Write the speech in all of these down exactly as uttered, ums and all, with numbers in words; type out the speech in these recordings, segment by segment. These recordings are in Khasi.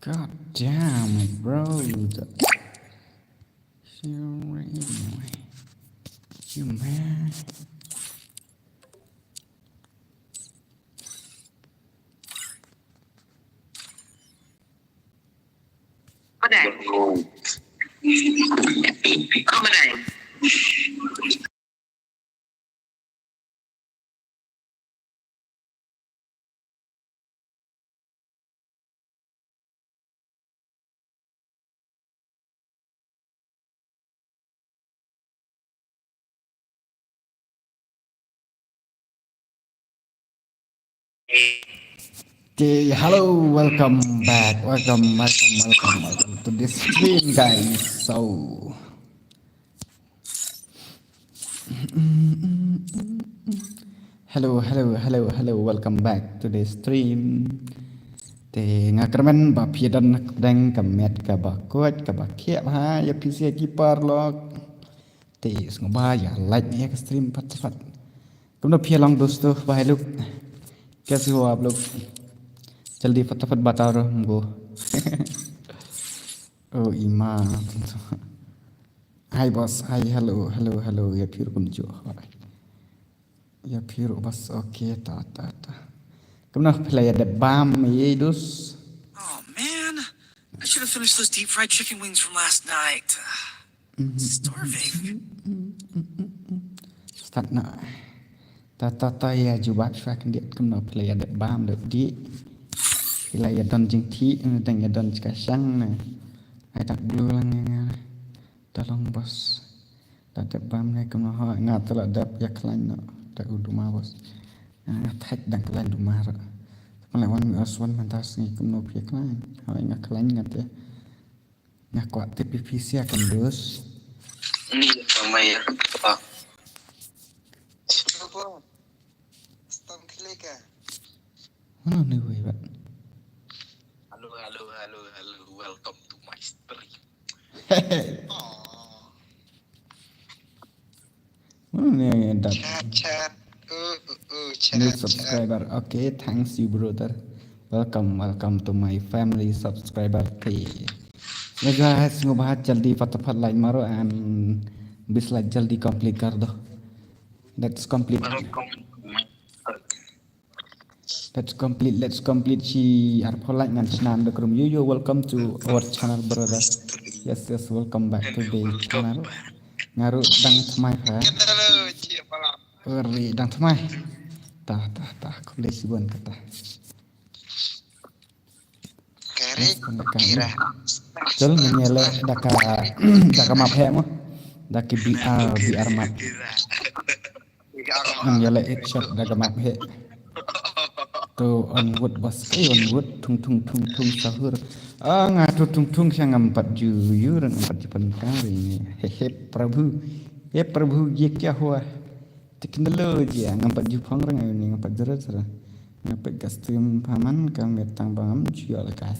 God damn it, bro. You man. Okay, hello, welcome back, welcome, welcome, welcome, welcome to this stream, guys. So, hello, hello, hello, hello, welcome back to the stream. Te nga kyrmen ba phi don dang ka met ka ba kut ka ba khiah ba ha ya phi sia ki paralok. Te sngewbha ya like ya ka stream pat pat. Kumno phi long dosto, bhai lok? Kaise ho aap lok? Jaldi fatapat bata raha hu. Oh ima. Hi boss, hi, hello, hello, hello. Ya phi ruh kumjuh. Ya phi ruh boss, okay, ta ta ta. Kumno phi la ïa dep bam ïa dos? Oh man, I should have finished those deep fried chicken wings from last night. Starving. Start na. Ta ta ta ïa jubab shuwa khyndiat kumno phi la ïa dep bam dep dih. Phi la ïa don jingtih, dang ïa don jingkashang na. Ai tak blue lang ïa nga. Ta long boss. Ta dep bam ne kumno ho nga ta la dep ïa khlaiñ no. Ta u duma boss. Nga thait dang khlaiñ duma ro. Ta pynlait wan mi os wan mynta sngi kumno phi ïa khlaiñ. Ho nga khlaiñ nga te. Nga kwah tip ïa phi sia kan dus. Ni sama ya. Stang klik ah. Mano ni wei ba? Hello, hello, hello, hello. Welcome to my stream. Mano ni yang dah? Chat, chat. Uh, uh, uh, chat, new subscriber. Okay, thanks you brother. Welcome, welcome to my family subscriber. Te. Guys, sngewbha jaldi fatapat like maro and bis like jaldi complete kar do. Let's complete. Let's complete, let's complete shi arphew like ngan shna da krum. Yo, yo, welcome to our channel, brother. Yes, yes, welcome back to the channel. Nga ruh dang thymmai pha. Ri dang thymmai. Ta, ta, ta, khublei shibun kata. Kere kira. Chol ngan ïa leh da ka, da ka map heh mo. Da ki B R, B R map. Ngan ïa leh headshot da ka map heh. To onward boss, eh onward, thung thung thung thung sahur. Ah nga to thung thung sha ngam pat ju ïur, ngam pat ju pynkhar ïa ngi. He he Prabhu, he Prabhu ye kya hua? Technology, ngam pat ju phong rang ïa ngi, ngam pat ju ret sara. Ngam pat ka stream pha man ka met tang ba ngam ju ïoh lehkai.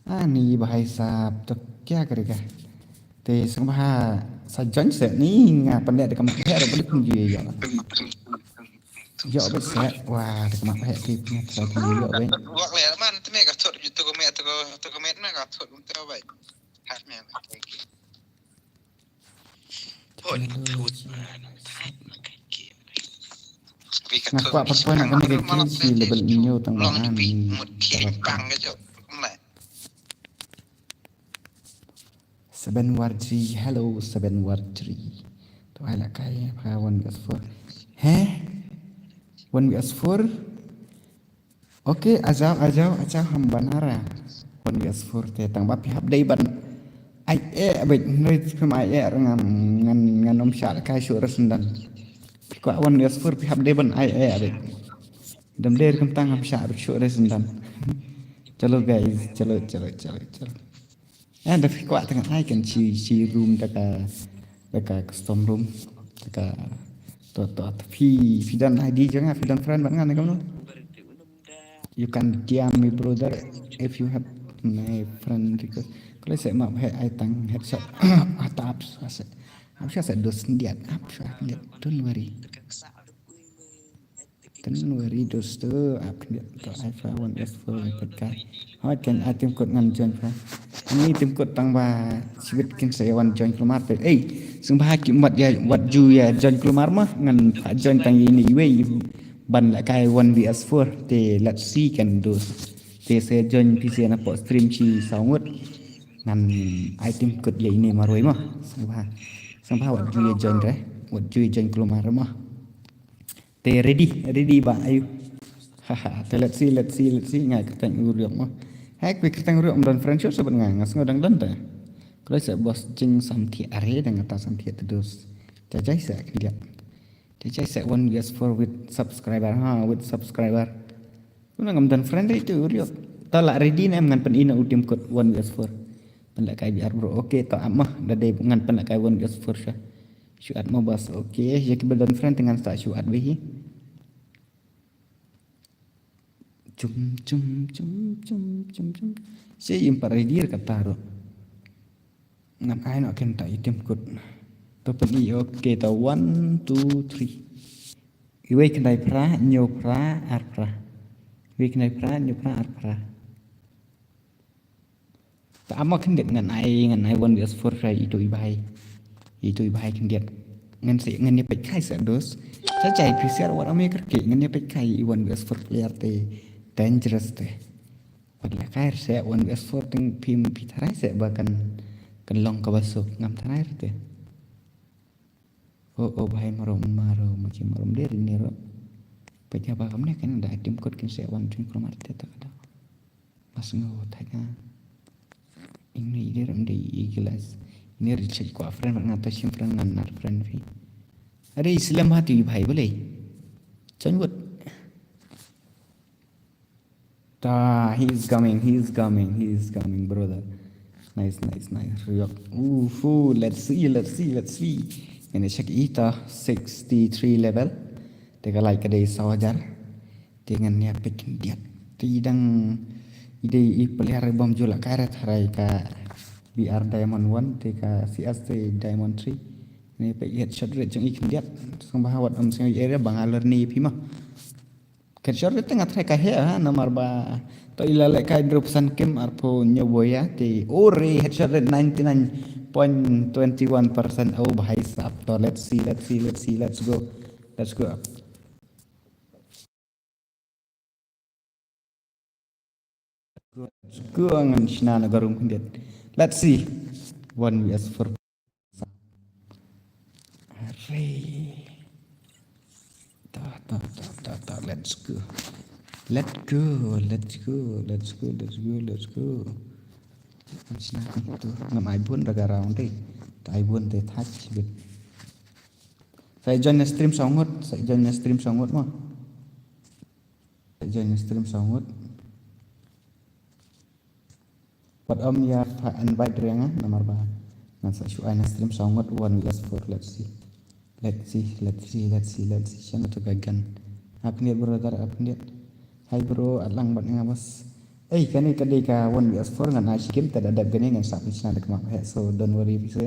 Ani bhai sahab, to kya karega? Te sngewbha sa join seh ni, nga pynleh da ka map heh ruh balei phim ju ïoh. Ïoh beit seh, wa da ka map heh te pynleh try pynleh ïoh beit. Wak leh man te me ka thot ju to ka met, to ka, to ka met na ka thot um te beit. Hat me. Nga kwah pat poi na kane ka game shi level hynñiew tang ba an. Seven war three, hello seven war three. To ai la kai pha one versus four. He? One versus four? Okay, a jaw, a jaw, a jaw ham ban ara. One versus four te tang ba phi hap dei ban ai eh beit, hynrei phim ai eh ngan, ngan, ngan ym shah kai shuh re sendang. Phi kwah one versus four phi hap dei ban ai eh beit. Dam dei re kumta ngam shah ruh shuh re sendang. Chalo guys, chalo, chalo, chalo, chalo. Eh, da phi kwah tang ai kan shi, shi room da ka, da ka custom room. Da ka, to, to, to, phi, phi don I D jong nga, phi don friend bad nga ne kumno? You can D M me brother if you have my friend request. Kole se map heh ai tang headshot. Atap sa se. Ap sa se dos ndiat, ap sa ndiat. Don't worry. Don't worry, dost, ap khyndiat, to ai phra one S four peit kai. Hooid, kan ai tim code ngan join phra. Ani tim code tang ba shibit kin sa ïa wan join kulmar te. Ei, sngewbha ki mat ïa wat ju ïa join kulmar mo, ngan phah join tang ïa ine iwei ban lehkai one V S four. Te let's see kan, dost. Te sa join phi sa na pok stream shi saw ngut. Ngan ai tim code ïa ine marwei mo. Sngewbha. Sngewbha wat ju ïa join re. Wat ju ïa join kulmar mo. Te ready, ready ba ayu. Haha, te let's see, let's see, let's see, nga kyrteng u Riok mo. Hek, wi kyrteng u Riok, ym don friend shuh, sa bad nga, nga sngew dang don te. Kloi sa boss, jing samthiah are, dang kata samthiah te, dost. Jajai sa khyndiat. Jajai sa one V S four with subscriber, ha, with subscriber. Kumno ngam don friend re tu u Riok. Ta lah ready ne em, ngan pyn-i na u tim code one V S four. Pynlehkai B R bro. Okay, to ap mo, da dei ngan pynlehkai one V S four sha. Shu add mo boss. Okay, ïa kiba don friend te ngan sa shu add beit hi. Chum, chum, chum, chum, chum, chum. Sa im pat ready re kata ruh. Ngan ai noh ken ta i tim code. To pyn-i, okay, to one, two, three. Iwei khyndai phra, hynñiew phra, ar phra. Iwei khyndai phra, hynñiew phra, ar phra. Ta ap mo khyndiat, ngan ai, ngan ai one V S four sha itu i bhai. Itu i bhai khyndiat. Ngan sa, ngan ïa peit kai sa, dost. Sa jai phi share wat ym ïa kyrkieh, ngan ïa peit kai i one V S four player te dangerous te. Wat lehkai re sa one V S four te, phim, phi tharai sa ba kan, kan long kaba suk, ngam tharai re te. O, o bhai, marum, marum, maji marum, dei ri ne ruh. Peit ïa ba kamne kan da tim code kin sa wan join kulmar te, ta ka da. Mas ngo thanya. Ine i dei ram dei i glass. Ine ri check ko friend, nga to shim friend, ngan nar friend phi. Are Islam hati bhai boleh. Chanwut. Ta, he is coming, he is coming, he is coming, brother. Nice, nice, nice. Riok. Uhu, let's see, let's see, let's see. Ngan check i ta sixty-three level. Te ka like ka dei saw hajar. Te ngan ïa peit khyndiat. Te i dang i dei i player bym ju lehkai re, tharai ka B R Diamond one, te ka C S te Diamond three. Ngan ïa peit headshot rate jong i khyndiat. Sngewbha wat ym sngew ïa re ba nga lor ni phi mo. Headshot rate te nga tharai ka heh ha, namar ba to i la lehkai drop san kim arphew hynñiew boya te, ore, headshot rate ninety-nine point twenty-one percent. Oh bhai sahab, to let's see, let's see, let's see, let's go. Let's go. Let's go, ngan shna na ka room khyndiat. Let's see. One V S four. Hooray. Ta, ta, ta, ta, ta, let's go. Let's go, let's go, let's go, let's go, let's go. Ngan shna ni tu. Ngam ai bun da ka round te. Ta ai bun te thach bit. Sa join na stream saw ngut, sa join na stream saw ngut mo. Sa join na stream saw ngut. Wat ym ïa pha invite re nga, namar ba ngan sa shu ai na stream saw ngut one V S four, let's see. Let's see, let's see, let's see, let's see. Shano to ka gun. Ap khyndiat brother, ap khyndiat. Hi bro, at lang bad nga boss. Ei, kane ka dei ka one V S four, ngan ai shi game, te da dep kane ngan sa pynshna da ka map heh, so don't worry phi se.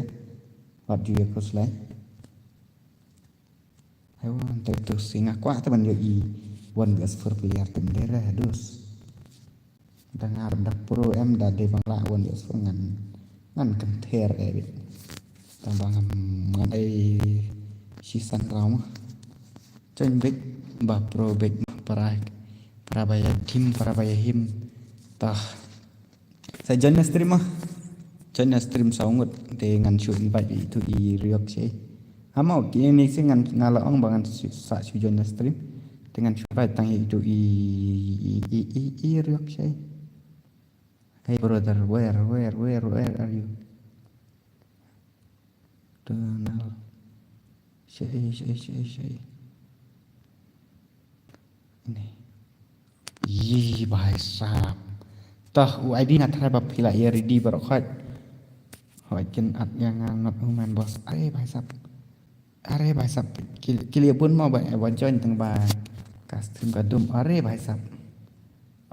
Wat ju ïa khuslai. Ai wan te tu si nga kwah te ban ïohi one V S four player te, ym dei re, dost. Da nga ruh da pro em, da dei ban lah one V S four ngan, ngan kynther eh beit. Tang ba ngam, ngan ai shi san round ma. Join beit ba pro beit ma, para, para ba ïa team, para ba ïa him. Tah. Sa join na stream ma. Join na stream saw ngut te ngan shu invite itu i Riok shai. Hama, okay, ni si ngan, nga la ong ba ngan shu, sa shu join na stream. Te ngan shu invite tang itu i, i, i, i, i Riok shai. Hey brother, where, where, where, where are you? Donald. Shai, shai, shai, shai. Ni. Yi, bhai sahab. Toh, u I D nga tharai ba phi la ïa ready baroh khoit. Hoi kin at ïa nga not human boss. Are bhai sahab. Are bhai sahab. Ki, ki la ïa bun mo ba, ba join tang ba ka stream ka dum. Are bhai sahab.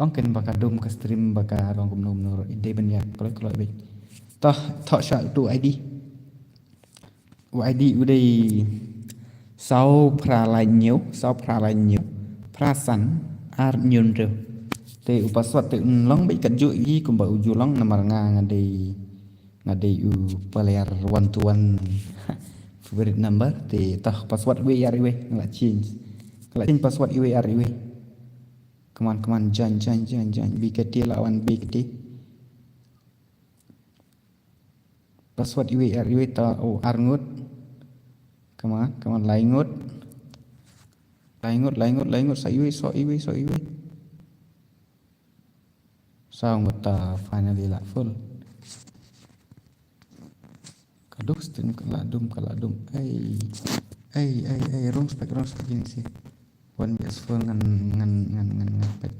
Ong kin ba ka dum ka stream ba ka long kumno kumno. I dei ban ïa kloi kloi beit. Toh, thoh sha tu I D. U I D u dei saw phra lai hynñiew, saw phra lai hynñiew, Phra san ar hynñiew hynriew. Te u password te un long beit katjuh hi kumba u ju long namar nga nga dei, nga dei u player one to one favorite number. Te tah password iwei ar iwei nga la change. Nga la change password iwei ar iwei. Come on, come on, join, join, join, join. B K T la wan B K T. Password iwei ar iwei ta, oh, ar ngut. Come on, come on, lai ngut. Lai ngut, lai ngut, lai ngut, sa iwei, sa iwei, sa iwei. Sa ngut ta finally la full. Ka duk stream ka la dum, ka la dum. Ai, ai, ai, ai, wrong spec, wrong spec, jin si. One V S four ngan, ngan, ngan, ngan, ngan pek.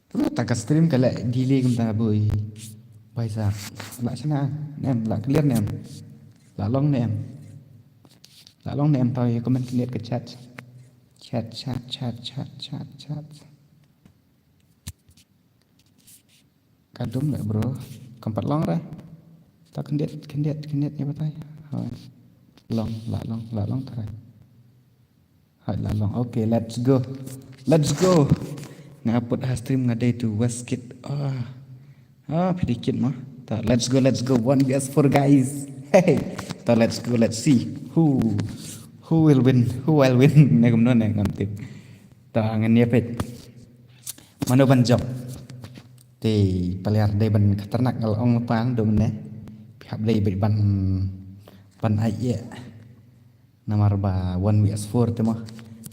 Kumta ka stream ka la delay kumta boi. Bhai sahab. La shna ne em, la clear ne em. La long ne em. La long ne em, tau ïa comment khyndiat ka chat. Chat, chat, chat, chat, chat, chat. Ka dum le bro. Kam pat long re. Ta khyndiat, khyndiat, khyndiat ïa batai. Hoi. Long, la long, la long trai. Hai la long. Okay, let's go. Let's go. Nga put ha stream nga dei tu West Kid. Ah. Ah, phi dei kid mo. Ta, let's go, let's go. One V S four guys. Hey. Ta, let's go, let's see. Who, who will win? Who will win? Ne kumno ne ngam tip. Ta, ngan ïa peit. Mano ban jop. Te player dei ban khatarnak ngal ong pan dum ne. Phi hap dei beit ban, ban ai ïa. Namar ba one V S four te mo.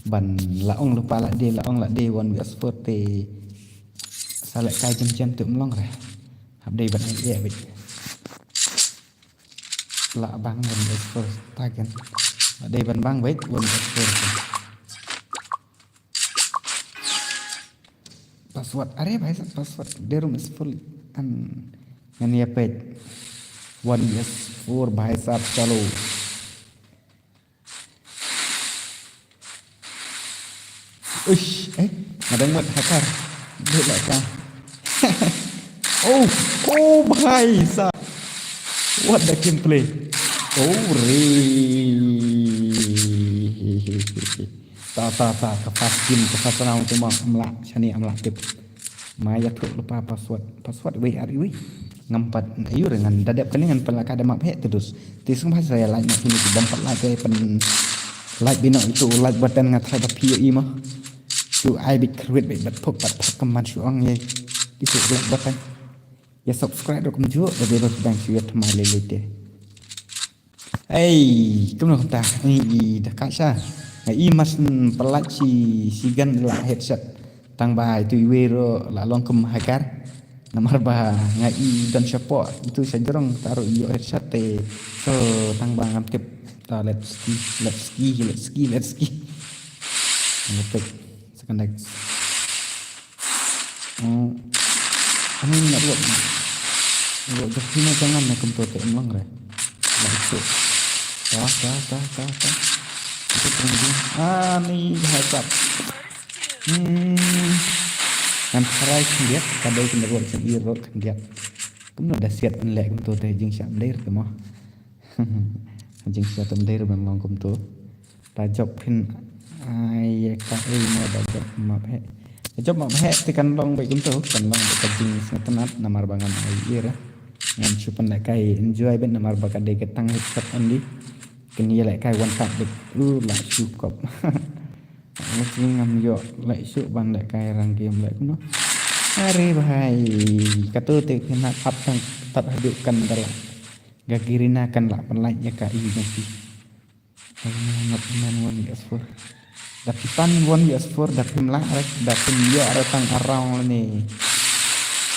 Ban la ong lypa la dei, la ong la dei one V S four te. Sa leh kai jem jem te um long re. Hap dei ban ai ïa beit. La bang one V S four ta gen. La dei ban bang beit one V S four te. Password. अरे भाई साहब, password. The room is full. An, ngan ïa peit. One V S four भाई साहब, चलो. Uish, eh, nga dang mut hacker. Dei la ka. Oh, oh भाई साहब. What the gameplay. Oh, re. Ta, ta, ta, ka first game, ka first round te ma, mla, shane mla tip. Ma ïathuh lypa password, password iwei ar iwei. Ngam pat, ayu re ngan da dep kane ngan pynlait ka da map he te dus. Te sngewbha sa ïa like noh kine ki bym pat like te pynlait beit noh itu like button nga tharai ba phi ïohi mo. Shu ai beit kyrwit beit bad pop bad pop kumban shu ong ïa. Itu like button. Ïa subscribe ruh kumjuh, da dei ba phi dang shu ïa thymmai lei lei te. Ei, kumno kumta, ngi i da ka sha. Nga i mas, mm, pynlait shi, shi gun la headshot. Tang ba itu iwei ruh la long kum hacker. Namar ba nga i don shapoh, itu sha jrong, ta ruh ïoh headshot te. So, tang ba ngam tip. Ta, let's ski, let's ski, let's ski, let's ski. Ngam tip. Second next. Hmm. Ani network. Network jong phi na jangan na kumto te em lang re. Lah itu. Ta, ta, ta, ta, ta. Itu kemudian. Ani heads up. Hmm. Ngan try khyndiat, ka dei ka network jong i ruh khyndiat. Kumno da siat pynleh kumto te jingshah mdei te mo. Jingshah mdei ban long kumto. Da jop phin ai ka ei mo da jop map he. Da jop map he te kan long beit kumto, kan long beit ka jingsngewtynnat namar ba ngam ai ïa re. Ngam shu pynlehkai enjoy beit namar ba ka dei ka tang headshot only. Kan ïa lehkai one tap beit. U la shu kop. Ngam shu ngam ïoh leh shu ban lehkai rang game leh kumno. Are bhai. Kato te kena up tang tat haduh kan da la. Ga Girina kan la pynlait ïa ka i jong phi. Ai, nga pynman one V S four. Da phi pan one V S four, da phim lah rek, da phim ïoh rek tang around ne.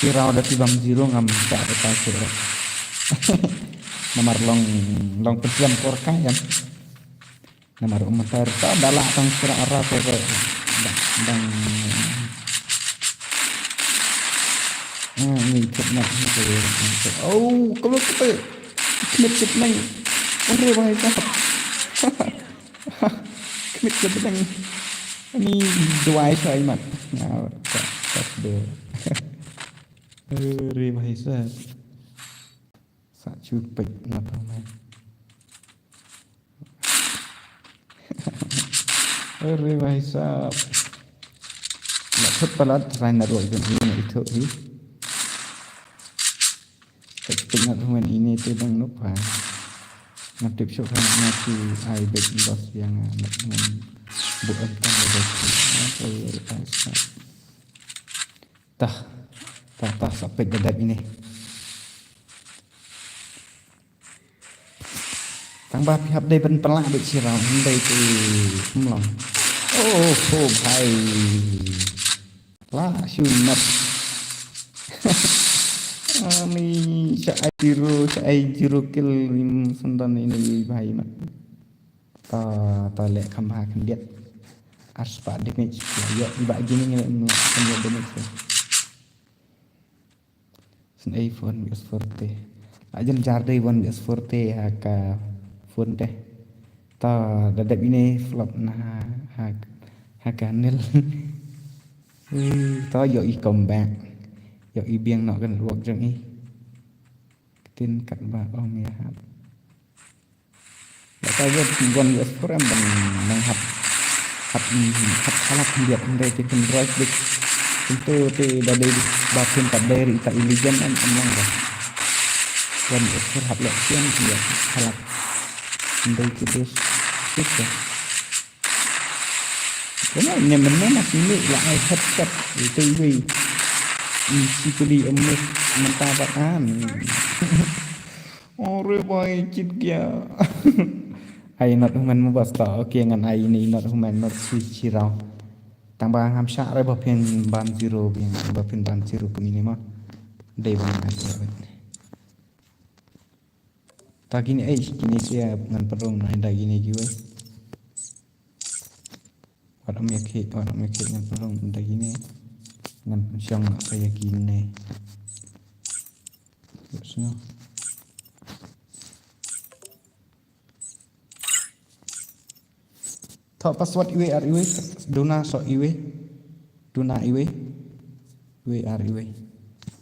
Ki round da phi bam zero ngam sa da ka shu rek. Namar long, long pynslem por ka ïam. Namar um mynta rek da lah tang sra ara ko ko. Da, dang. Ah, ni kidnap ni ko. Oh, kamu kete. Kidnap kidnap. Ore, bhai sahab. Klik ke bedeng. Ani dua ai sai mat. Nah, tak, tak deh. Ore, bhai sahab. Sa chu pek na pa mai. Arre bhai sahab. Nga thut palat, try network jong i, nga ithuh hi. Ka pynat ruh man ine te dang nup ha. Nga tip shuh ha nga ki ai bek bas yang nga ngan bu em tang bek. Arre bhai sahab. Tah, tah, tah, sa peit da dep ine. Tang ba phi hap dei ban pynlah beit shi round, hynrei te ym long. Oh, oh, bhai. Lah, shu nap. Ani, sha ai zero, sha ai zero kill, rim sandan ine bhai mat. Ta, ta leh kham bha khyndiat. Arspah damage. Ïoh, ïoh, i bah gini ngi leh khyndiat damage. Sngewbha phone P S four te. Ajan jar dei phone P S four te ha ka phone te. Ta da dep ine flop na ha, ha ka nil. Eh, ta ïoh i comeback. Ïoh i biang noh ka network jong i. Ktien katba ong ïa hap. Lada ïa wan ïa score em ban nang hap, hap, hap halak khyndiat hynrei te pynroi beit. Kumto te ba dei ba phin pat dei ri ita i legend em em lang ba. Wan ïa score hap leh sian khyndiat halak. Hynrei te best. Best. Kena ne mena mas ini la ai headshot itu iwi. Isi puli emis mentah bat an. Ore bai chit kya. Ai not human mo bas ta. Okay, ngan ai ini not human, not si chirau. Tang ba ngam sha re ba phin ban zero biang, ba phin ban zero kum ini ma. Dei ba ngan ai. Ta kine, eh, kine sia ngan pynrung na da kine kiwei. Wat am ïa ki, wat am ïa ki ngan pynrung da kine. Ngan pynshong na ka ïa kine. Yuk sngewbha. Thoh password iwei ar iwei, duna soh iwei. Duna iwei. Iwei ar iwei.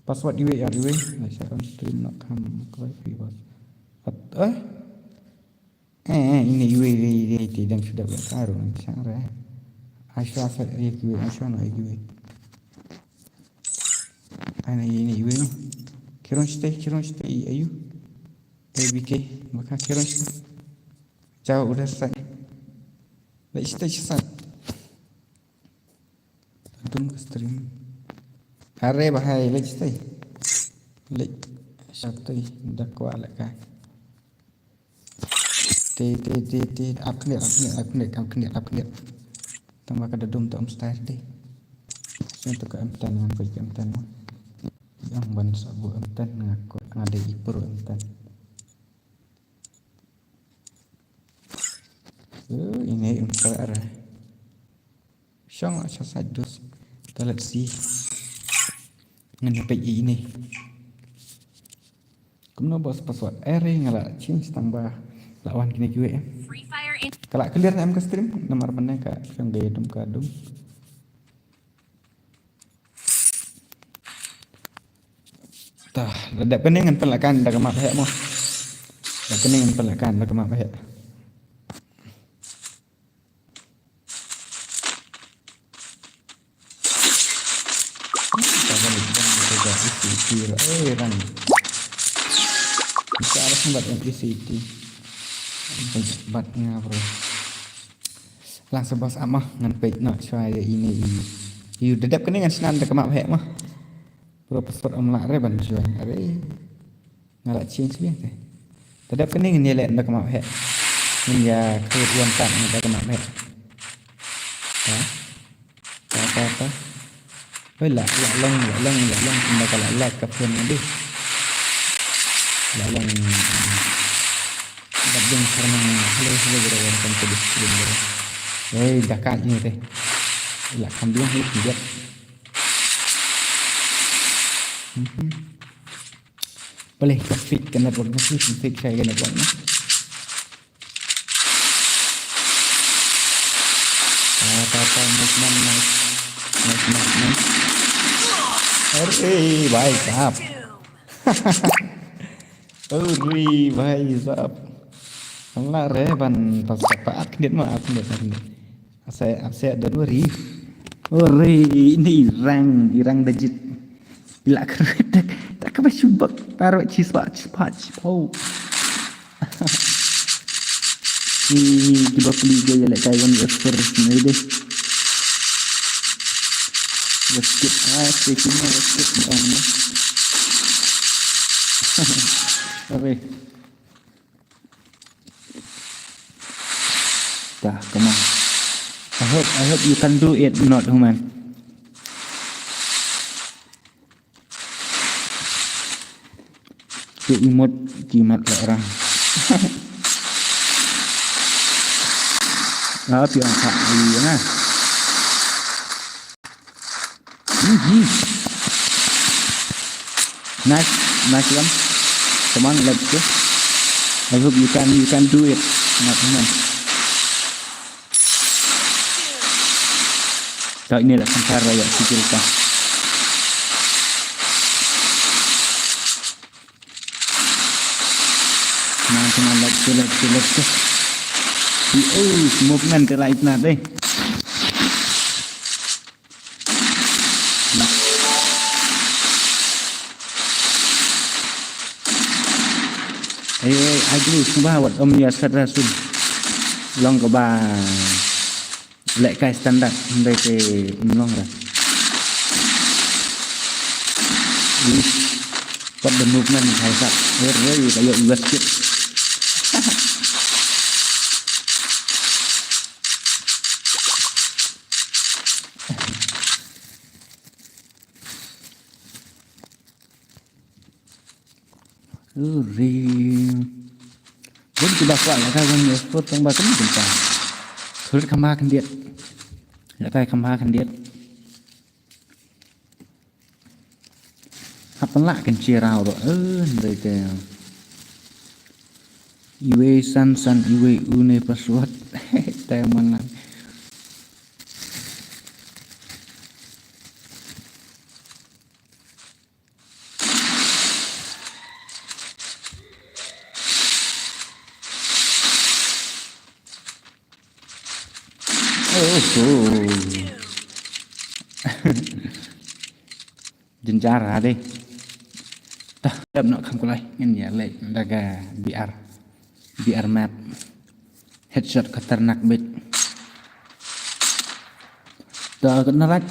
Password iwei ar iwei. Lai sa on stream nok kham kwai iwei bas. At, eh? Eh, eh, ini iwei, iwei, iwei, ti dang sudah buat karu, syara. Aisha sa iwei, Aisha no iwei. Ai na ini iwei no. Kiron stay, kiron stay, ayu. A B K, baka kiron stay. Jauh udah selesai. Leit stay sesat. Dum ka stream. Are bahai leit stay. Leit shatei da kwah leh kai. Te, te, te, te, ap khyndiat, ap khyndiat, ap khyndiat, kam khyndiat, ap khyndiat. Tang ba ka da dum to um style te. Sien to ka M ten ngan peit ka M ten mo. Yang ban sa bu M ten nga ko nga dei i pro M ten. Eh, ini um style. Shong la sha side dos. Ta let's see. Ngan peit ïa ine. Kumno bos password? Are nga la change tang ba la wan kine kiwei em. Ka la clear na em ka stream namar mynne ka shong dei dum ka dum. Ta, da dep kane ngan pynlehkai da ka map heh mo. Da kane ngan pynlehkai da ka map heh. Ran. Bat nga bro. Lang sa bos ama ngan peit noh shwa ïa ine i. Yu da dep kane ngan snan da ka map heh ma. Bro password am lah re ban join are. Nga la change biang te. Te dep kane ngin ïa leh da ka map heh. Ngin ïa create one tab da ka map heh. Ta. Ta ta ta. Oi la la long la long la long kumba ka la lag ka phone nga dei. La long. Bad ding karma hello hello bro welcome to the stream bro. Oi da ka ini te. La kham biang hi biang. Mhm. Boleh ka fix ka network na sih, fix saya ka network na. Apa apa nice man nice. Nice nice nice. Arre bhai sahab. Arre bhai sahab. Ang la re ban pas pa at khnit ma at khnit at khnit. Ase, ase, don't worry. Ore, ini i rang, i rang da jied. Ila kret tak, tak ka ba shubak. Taro chispa, chispa, chispa. Ni, ni, kiba pli ga ïalehkai wan ïa first ni dei. Let's get, ah, stay tuned, let's get on. Ore. Dah, come on. I hope, I hope you can do it, not human. Ki imut, ki mat la orang. Ah, pi ang kha, iya na. Mhm. Nice, nice one. Come on, let's go. I hope you can, you can do it. Not human. Kau ini lah sampai raya sikit kau. Nah, come on, let's go, let's go, let's go. Oh, movement te lah itna deh. Hey, hey, ugly, sngewbha wat ym ïa set ra sud. Long kaba lehkai standard, hynrei te ym long ra. Ih, wat the movement, hai sat. Hynrei ka ïoh U S kit. Uri. Bun kiba kwah lehkai wan ïa sport tang ba kum kumta. Sulit kham bha khyndiat. Lehkai kham bha khyndiat. Hap pynlah kan cheer out ruh. Eh, hynrei te. Iwei san san iwei une password. Te man lang. Oh, oh. Jynjar ha dei. Tah, dep noh kham kulai. Ngin ïa leit da ka B R. B R map. Headshot khatarnak beit. Da ka na lait.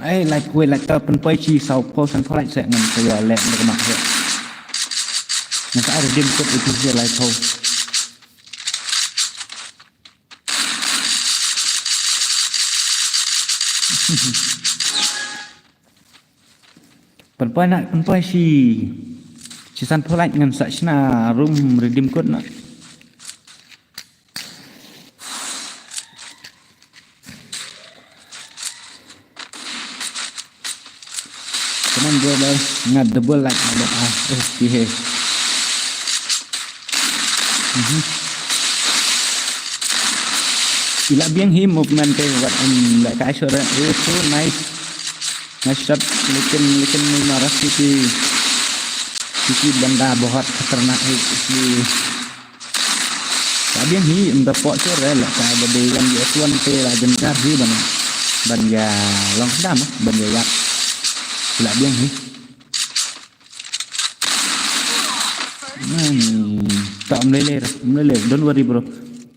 Ai, lait kuwe lait ka pynpoi shi saw phew san phew lait se ngan ka ïa leh da ka mak he. Ngan sa redeem code itu se lait phew. Pynpoi na, pynpoi shi. Shi san phew lait ngan sa shna room redeem code na. Come on, brother. Nga double like nga dok ah. Okay. Mhm. Ila biang hi movement te wat em lehkai shot re. Oh, so nice. Nice shot. Lekin, lekin ni marah siki. Siki banda bahut khatarnak hi. Siki. La biang hi, ym da pok shuh re, lehkai ba dei wan ïa suan te la jynjar hi ban, ban ïa long sdam, ban ïa ïap. La biang hi. Hmm, ta ym lei lei, ym lei lei, don't worry bro.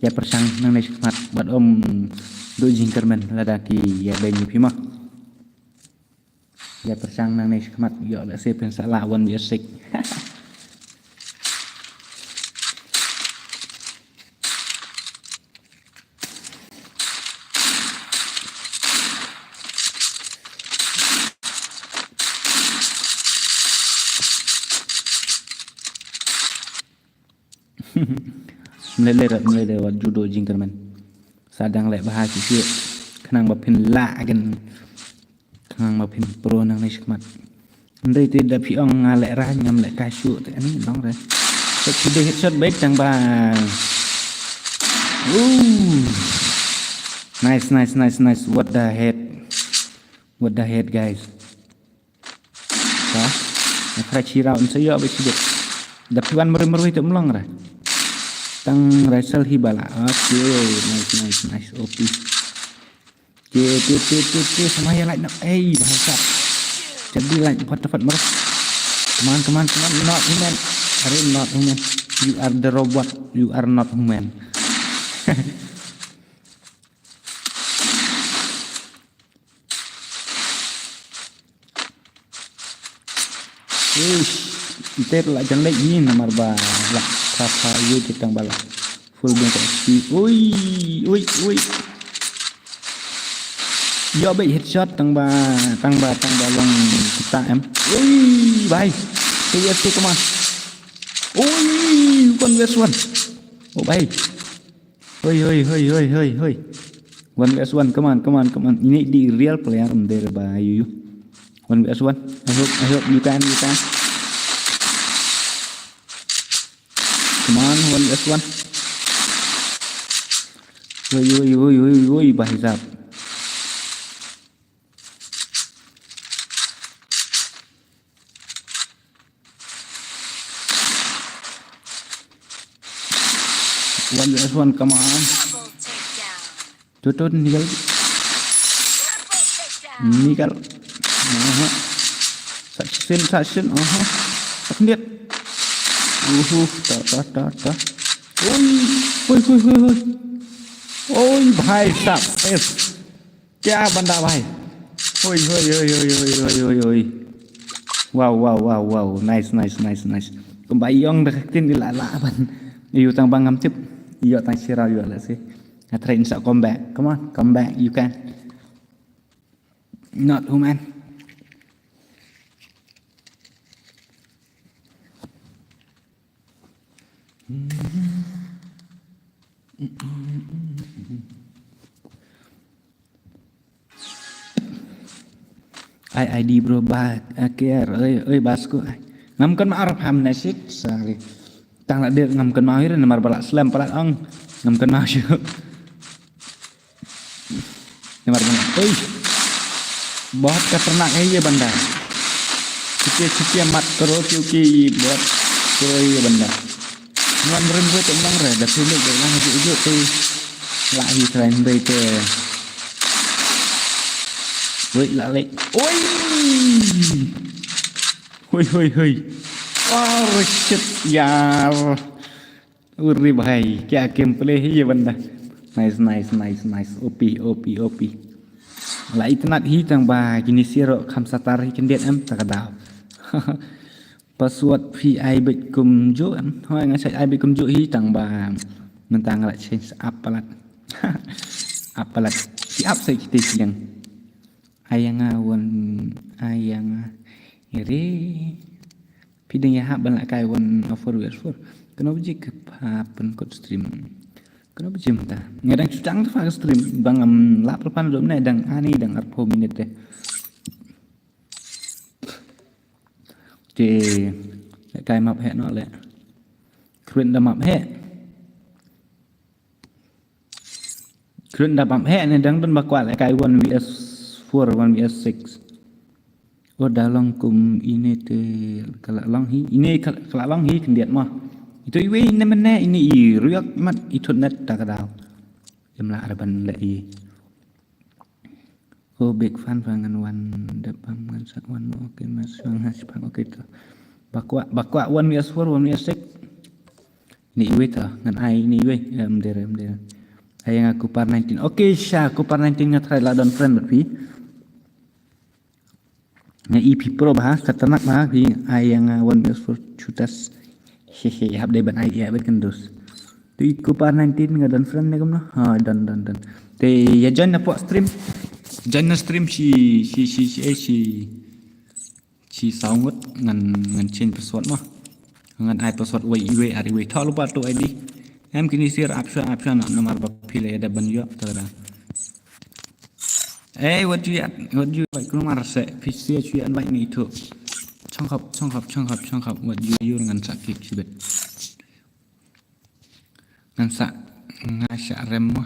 Ïa pyrshang nangne shakhmat, bad ym duh jingkyrmen, lada ki ïa beiñ ïa phi ma. Ïa pyrshang nangne shakhmat ïoh lehse phin sa lah wan ïa sik. Mlele rat mlele wat judo jingkyrmen. Sa dang leh bha shisha. Khnang ba phin lah kin. Khnang ba phin pro nangne shakhmat. Hynrei te da phi ong nga leh ra ngam lehkai shuh te ani long re. Shot shisha headshot beit tang ba. Ooh. Nice, nice, nice, nice. What the heck? What the heck, guys? Ka? Na kra chi round sa ïoh ba chi bit. Da phi wan mrui mrui te ym long ra. Tang Rysel hi bala. Okay, nice, nice, nice. O P. Te te te te te sama ïa like na. Ei, bahasa. Jadi like fat fat mer. Come on, come on, come on. Not human. Are not human. You are the robot. You are not human. Uish, ite la jan leh ni namar ba la pha pha ïa kita ba la full bang ka H P. Ui, ui, ui. Ïoh bad headshot tang ba, tang ba, tang ba long kita em. Ui, bhai. Tu ya tu kemah. Ui, one versus one. Oh, bhai. Hoi, hoi, hoi, hoi, hoi, hoi. One versus one, come on, come on, come on. Ini di real player em dei ba yu yu. One versus one. I hope, I hope you can, you can. Come on, one versus one. Hoi, hoi, hoi, hoi, hoi, bhai sahab. One versus one, come on. Double takedown. Tuh, tuh, nikal. Triple takedown. Nikal. Aha. Sakshin, sakshin, aha. Saknit. Uhu, ta, ta, ta, ta. Oi, oi, oi, oi, oi. Oi, bhai sahab. Yes. Kya banda bhai. Hoi, hoi, hoi, hoi, hoi, hoi, hoi, hoi. Wow, wow, wow, wow. Nice, nice, nice, nice. Kumba ïong da ka ktien ila la ban. Yu tang ba ngam tip. Yu tang shira yu la si. Nga try in sa come back. Come on, come back. You can. Not human. Ai, ai, di bro, ba, aker, oi, oi, basko, ai. Ngam kan ma arap ham na shit, sorry. Tang la dir ngam kan ma hir, namar ba la slem palat ong. Ngam kan ma shu. Namar ba, oi. Bahut khatarnak hai ye banda. Chipia, chipia mat karo kyu ki bahut karo ye banda. Ngan rim gue te nang re, da phi lek da lang ju ju te. La hi train bai te. Wei la lek. Oi! Hoi, hoi, hoi. Oh, shit, yar. Uri bhai, kya gameplay hi ye banda. Nice, nice, nice, nice. O P, O P, O P. La itynnad hi tang ba kine siro kham satar hi khyndiat em ta ka daw. Password phi ai beit kumjuh em. Hoi nga sa ai beit kumjuh hi tang ba mynta nga la change up palat. Up palat. Phi up sa kita siang. Ai nga wan, ai nga iri. Phi dang ïa hap ban la kai one oh four versus four. Kano biji ka pha pynkut stream. Kano biji mynta. Nga dang chutang ta pha ka stream. Bang am lap rupan dom ne dang ani dang arphew minit te. Te, le kai map heh noh le. Kren da map heh. Kren da map heh ne dang don ba kwah le kai one versus four, one versus six. O da long kum ine te ka la long hi. Ine ka la long hi khyndiat mo. Ito iwei ne mene ine i ruyok mat i thut net ta ka daw. Em la arban le i. Oh, big fan pha ngan wan dep bam ngan sak wan mo. Okay, mas shong ha shipang. Okay to. Ba kwah, ba kwah one versus four, one versus six. Ni iwei to, ngan ai ni iwei. Em der, em der. Ai nga Kupar nineteen. Okay, sha Kupar nineteen nga try la don friend bad phi. Nga i phi pro bha, khatarnak bha phi. Ai nga one versus four chutas. Hehe, hap dei ban ai ïa bad kan dus. Tu i Kupar nineteen nga don friend ne kumno? Ha, don, don, don. Te ïa join na pok stream. Join na stream shi, shi, shi, shi, eh, shi. Shi saw ngut ngan, ngan change password mo. Ngan ai password wei iwei ar iwei. Tho lupa tu I D. Em kini sir apsha, apsha na namar ba phi la ïa da ban ïoh ta da. Eh, what do you, what do you like? Kumar se, phi se chu invite ni tu. Chong khop, chong khop, chong khop, chong khop. What do you, you ngan sa kick shibet. Ngan sa, nga sa rem mo.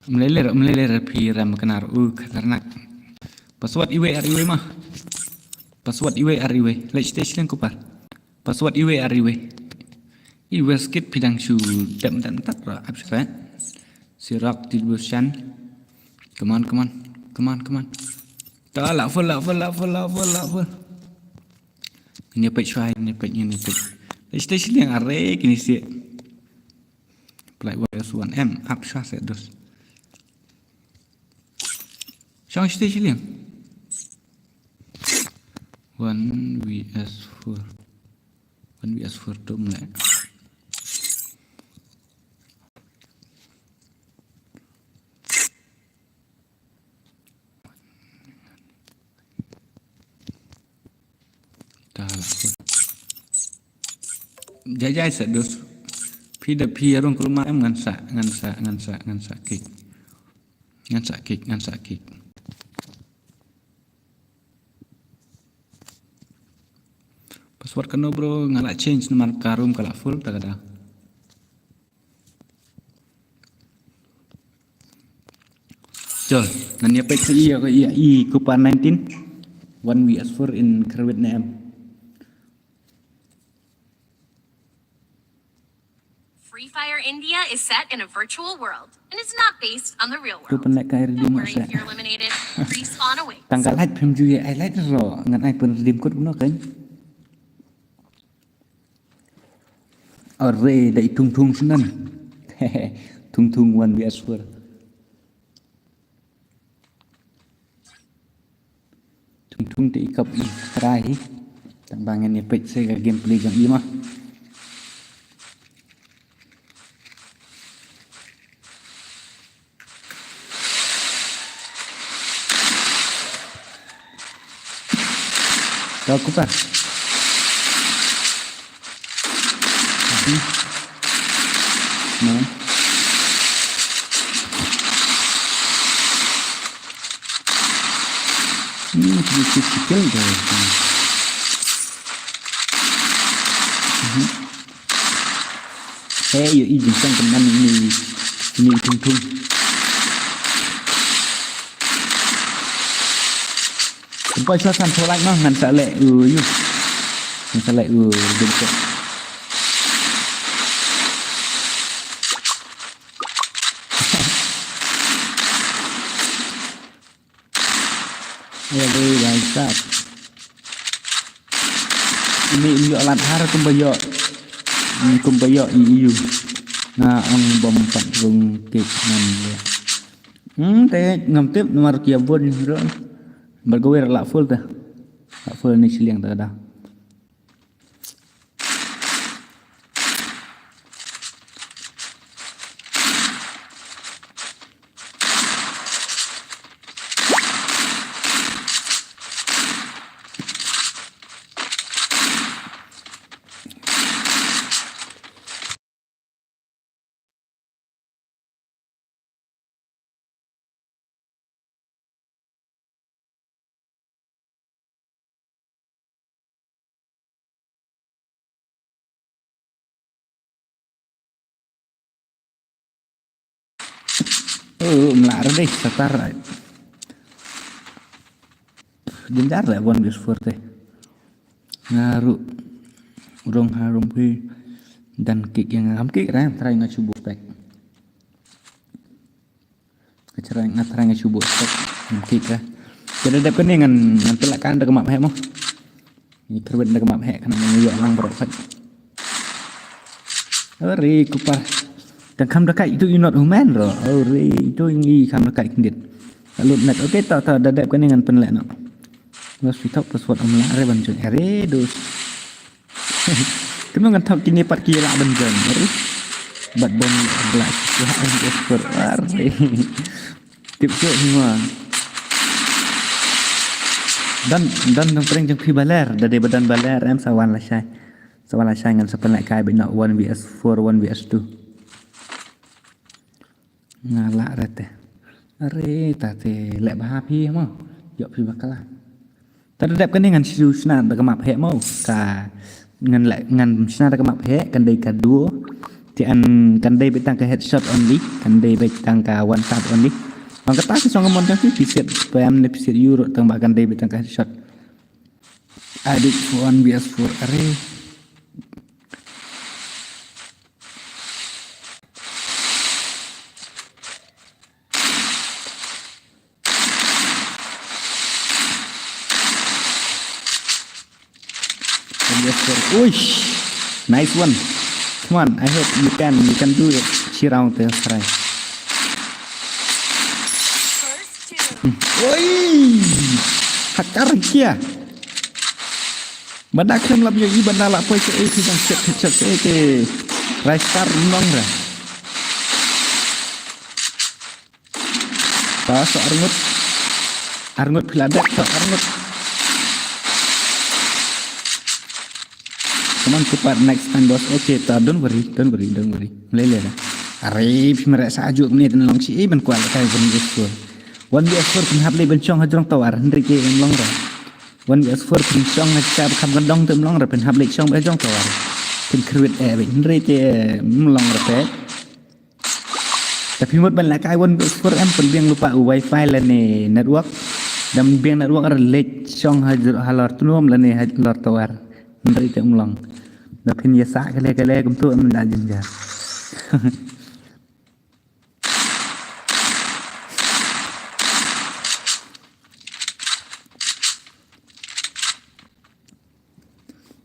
Mlele, mlele phi rem knar u khatarnak. Password iwei ar iwei mo. Password iwei ar iwei. Let's stay sling Kupar. Password iwei ar iwei. Iwei skip pidang shu dem dem tat ra apsha. Sirok tilbushan. Come on, come on. Come on, come on. Ta, lah full, lah full, lah full, lah full, lah full. Ngan ïa peit shuwa, ngan ïa peit, ngan ïa peit. Shatei shiliang, are kine shi. Pynlait one V S one, em, ap shuwa seh dos. Shong shatei shiliang. One V S four. One V S four tu mlai. Jai jai seh dos. Phi da phi arung kulmar em, ngan sa, ngan sa, ngan sa, ngan sa kick. Ngan sa kick, ngan sa kick. Password kano bro, nga lah change namar ka room ka lah full ta ka da. Chal, ngan ïa peit sa i, i, i Cooper nineteen. One V S four in Kharwit ne em. Free Fire India is set in a virtual world and is not based on the real world. Tu pynlait ka ai redeem. Don't worry if you're eliminated. Respawn awaits. Tang ka light phim ju ïa ai light ro, ngan ai pynredeem code kumno kan. Are da i Thung Thung shuh nan. Thung Thung one V S four. Thung Thung te i kap i trai hi. Tang ba ngan ïa peit sa ka gameplay jong i ma. Kau kupas. Mhm. No. Hmm, sedikit sikil deh. Mhm. Hei, ïohi jingsang kynman ine, ine i Thung Thung. Kumba shu san phew like noh, ngan sa leh u yu. Ngan sa leh u dum. Hello, bhai sahab. Ini ïoh lad har kumba ïoh. Hmm, kumba ïoh i yu. Nga ong bom pat rung kik ngam ïa. Hmm, te ngam tip namar ki ïa bun bro. Bad ka wer lah full te. Lah full ni shiliang te ka da. Oh, mlak re dei, satar. Jynjar le one V S four te. Nga ruh rung harum phi dan kick ïa nga, ngam kick re, trai nga shu buh spec. Nga trai, nga trai nga shu buh spec, ngam kick re. Te da dep kane ngan, ngan pynlait kai da ka map heh mo. Ngi kyrwit da ka map heh khnang ngan ïoh lang baroh phet. Ore kupar. Tang kham da kai itu ïa not human ro. Ore itu ngi kham da kai khyndiat. Lut net. Okay, to, to, da dep kane ngan pynleh noh. Los pi thok password ym lah re ban join. Are dos. Kumno ngan thok kine pat ki lah ban join. Are. Bad bom lah. Wah, are. Tip shuh hi ma. Don, don nongpyrshang jong phi ba ler, da dei ba don ba ler em sa wan lashai. Sa wan lashai ngan sa pynlehkai beit noh one V S four, one V S two. Nga lah re te. Are ta te leh bha phi mo. Ïoh phi bakla. Te da dep kane ngan shu shna da ka map heh mo. Ka ngan leh, ngan shna da ka map heh, kan dei ka duo. Te an kan dei beit tang ka headshot only, kan dei beit tang ka one tap only. Ong kata ka song ka mon jong phi, phi siat spam ne phi siat ïu ruh tang ba kan dei beit tang ka headshot. Adik one V S four are. Uish. Nice one. Come on, I hope you can, you can do it. Shi round te try. Oi! Hakar kia. Banda khlem lap ïohi banda la poi sha ei, phi dang set headshot sha ei te. Rai star long ra. Ta sa arngut. Arngut phi la dep sa arngut. Come on, Cooper, next time, boss. Okay, ta, don't worry, don't worry, don't worry. Lele da. Are, phi mara sa ajuk ni, ten long shi ei ban kwal kai ban gusto. One v four phin hap leh ban shong ha jrong tower, hynrei te em long ra. One v four phin shong ha ka kham kan dong te em long ra, phin hap leh shong ha jrong tower. Phin khrwit eh, hynrei te em long ra te. Ta phi mut ban lehkai one v four em, pynbiang lypa u wifi lane network. Dam biang network ra leh shong ha jrong, ha lor tnum lane ha lor tower. Hynrei te em long. Da phin ïa sah kale kale kumtu em da jynjar.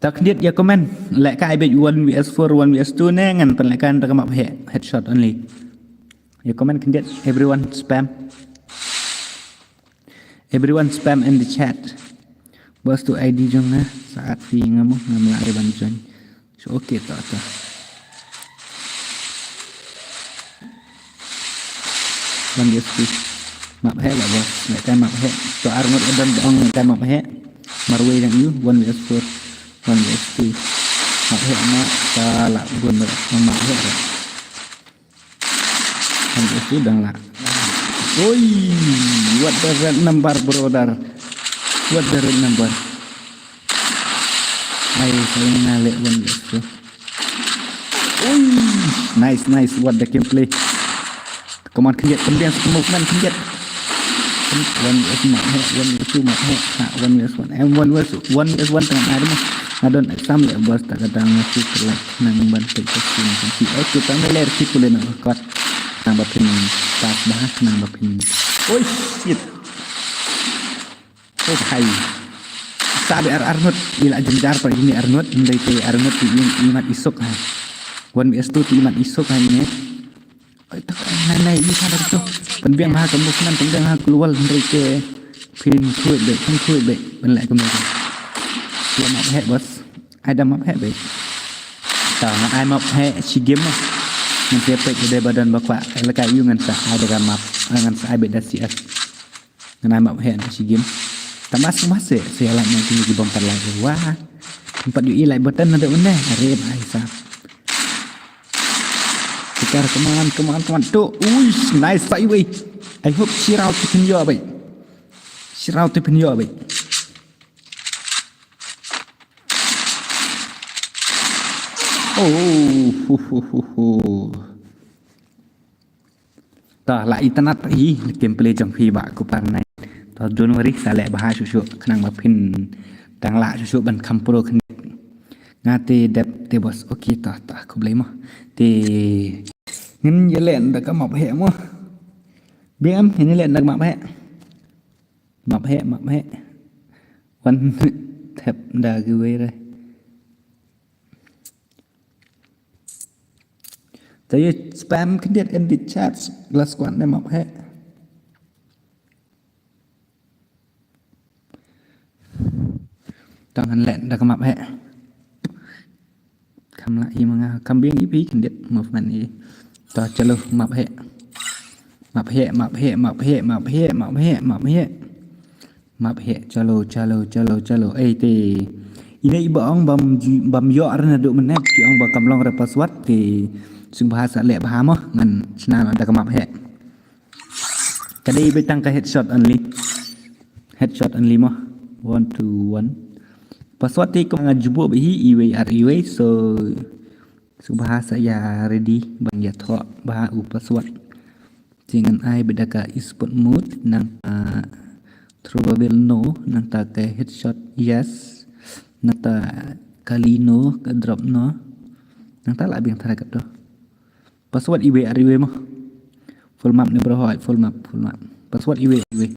Ta khyndiat ïa comment, lehkai beit one v four, one v two ne ngan pynlehkai da ka map heh, headshot only. Ïa comment khyndiat, everyone spam. Everyone spam in the chat. Boss, tu I D jong nga, saat phi nga mo, ngam lah re ban join. So, okay, ta, ta. One v two. Map heh lah, boss. Lehkai map heh. To arngut adan dong lehkai map heh. Marwei dang ïu, one v four. One v two. Map heh ma, ta lah bun map heh. One v two dang lah. Oi, what the red number, brother? What the red number? Ai, saya na leh one v two. Oi, nice, nice. What the gameplay? Come on, khyndiat, khyndiat, movement, khyndiat. One v two map heh, one v two map heh. Ha, one v one. Em, one v one, one v one tang ai mo. Nga don exam leh, boss, ta ka dang nga shu like nang ban take action kan si. Okay, tang leh ki pule na kot. Nang ba phin pass ba, nang ba phin. Oh shit. Oh hai. Sa be ar arngut, ila jynjar pa ini arngut, ndai te arngut i, i mat isuk ha. One v two i mat isuk ha ini. Oi, tak, nai, nai, ini kan tu. Pynbiang ha ka movement, pynbiang ha ka wall, hynrei te phin khuid beit, phin khuid beit, pynleh kumne. Ïa map heh, boss. Ai da map heh beit. Ta, ngan ai map heh shi game mo. Ngan sa peit da ba don ba kwah, lehkai ïu ngan sa ai da ka map, ngan sa ai beit da C S. Ngan ai map heh na shi game. Ta mas mas se, se ïa lait na kine ki bom pat lait. Wah. Empat U E like button na da une. Are bhai sahab. Tukar, come on, come on, come on. Tu, uish, nice, sa iwei. I hope shi round te phin ïoh beit. Shi round te phin ïoh beit. Oh, hu, hu, hu, hu. Ta la itynnad hi gameplay jong phi bah Cooper nine. Ta don't worry, sa leh bha shuh shuh khnang ba phin dang lah shuh shuh ban kham pro khyndiat. Nga te dep te boss. Okay, ta, ta, khublei mo. Te ngin ïa leh da ka map heh mo. Biang em, ngin ïa leh da ka map heh. Map heh, map heh. Wan thep da kiwei re. Te ïa spam khyndiat in the chat, la squad ne map heh. Tang ngan leh da ka map heh. Kham lah i ma nga, kham biang i phi khyndiat movement i. Ta chalo map heh. Map heh, map heh, map heh, map heh, map heh, map heh. Map heh, chalo, chalo, chalo, chalo. Ei te. Ine i ba ong bam ju-, bam ïoh re naduh mynne, phi ong ba kam long re password te. Sngewbha sa leh bha mo, ngan shna da ka map heh. Ka dei beit tang ka headshot only. Headshot only mo. One to one. Password te kumba nga ju buh beit hi iwei ar iwei, so sngewbha sa ïa ready ban ïathoh bha u password. Te ngan ai beit da ka esport mode, nangta throw barbell no, nangta ka headshot yes, nangta kali no, ka drop no, nangta la biang tharai katto. Password iwei ar iwei mo. Full map ne bro, hoi, full map, full map. Password iwei ar iwei.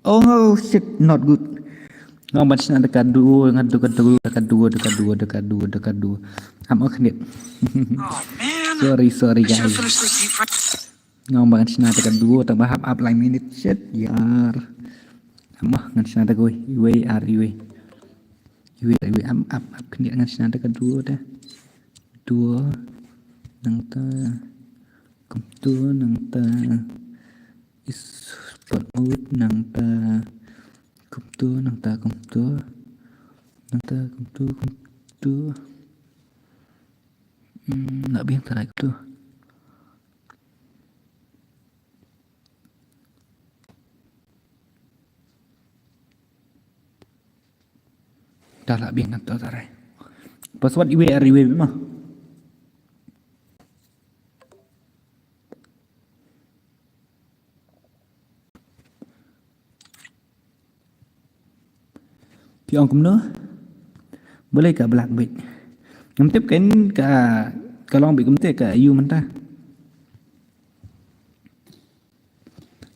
Oh shit, not good. Nga ong ban shna da ka duo, nga duo ka duo, da ka duo, da ka duo, da ka duo, da ka duo. Am ok nit. Sorry, sorry guys. Nga ong ban shna da ka duo, tang ba hap ap lai minit. Shit, yar. Am ok ngan shna da ka wei, iwei ar iwei. Iwei ar iwei, am ap ap khnit ngan shna da ka duo da. Duo nangta, kumto nangta. Is spot mode nangta. Kumto nangta kumto. Nangta kumto kumto. Hmm, nak biang tarai kumto. Dah lah biang nangta tarai. Password iwei ar iwei ma. Phi ong kumno? Balei ka black bit? Ngam tip kan ka, ka long bit kumte ka yu mynta.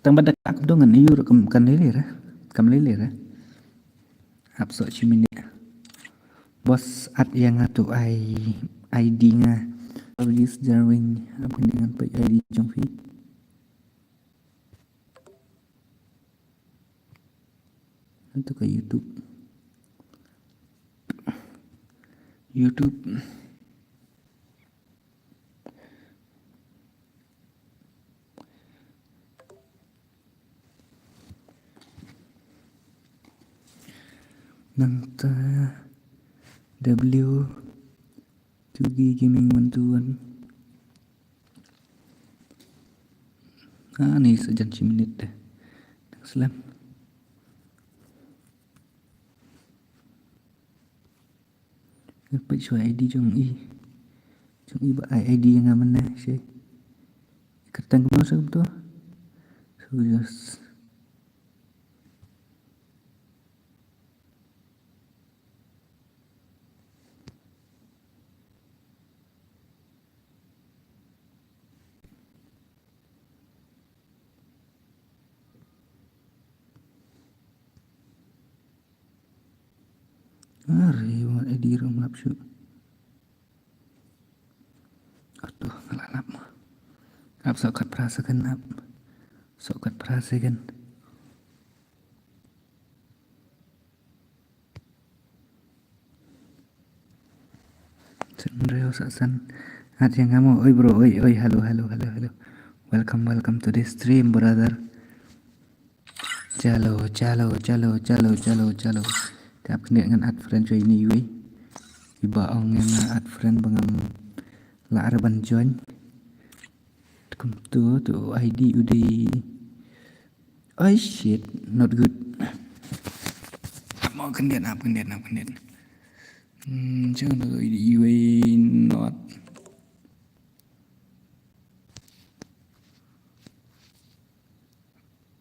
Tang ba da ka kumto ngan yu ruh kam, kan lele ra. Kam lele ra. Hap soh shi minit. Boss, add ïa nga tu ai I D nga. Service jarwing. Ap kane ngan peit I D jong phi. Atu ka YouTube. YouTube. Nangta W two G Gaming one two one. Ah, ni sajan shi minit deh. Nang slem. Peit shuwa I D jong i. Jong i ba ai I D ïa nga mynne shi. Kyrteng kumno sa kumto. So just Are, wat I D ruh ym lap shuh. Aduh, nga la lap mo. Ap soh khatphra second ap. Soh khatphra second. San reo sa san. At yang kamu, oi bro, oi, oi, hello, hello, hello, hello. Welcome, welcome to the stream, brother. Chalo, chalo, chalo, chalo, chalo, chalo. Tap khnit ngan add friend shuwa ine iwei. Iba ong ïa nga add friend ba ngam lah re ban join. Kumto tu I D u dei. Ai shit, not good. Ap mo khyndiat, ap khyndiat, ap khyndiat. Hmm, jong tu I D iwei not.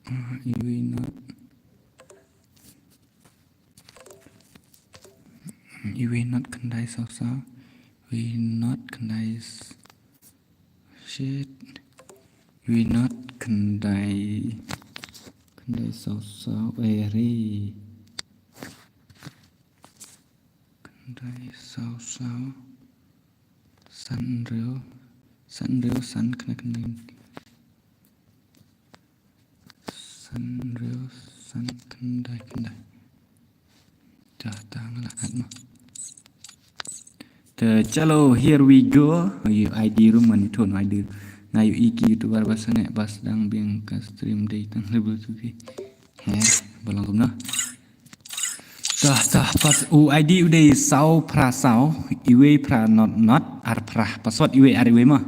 Ah, iwei not. Iwei not khyndai saw saw. Iwei not khyndai s-, shit. Iwei not khyndai, khyndai saw saw. Eh, re. Khyndai saw saw. San reo. San reo, san khyndai khyndai. San reo, san khyndai khyndai. Dah, dah, nga la add mo. Te, chalo, here we go. Ïoh I D ruh man, ïoh thon I D. Nga ïohi ki YouTuber ba sangeh ba sdang biang ka stream dei tang rebel tu ki. He, ba long kumno. Tah, tah, pas u I D u dei saw phra saw, iwei phra not not, ar phra. Password iwei ar iwei mo.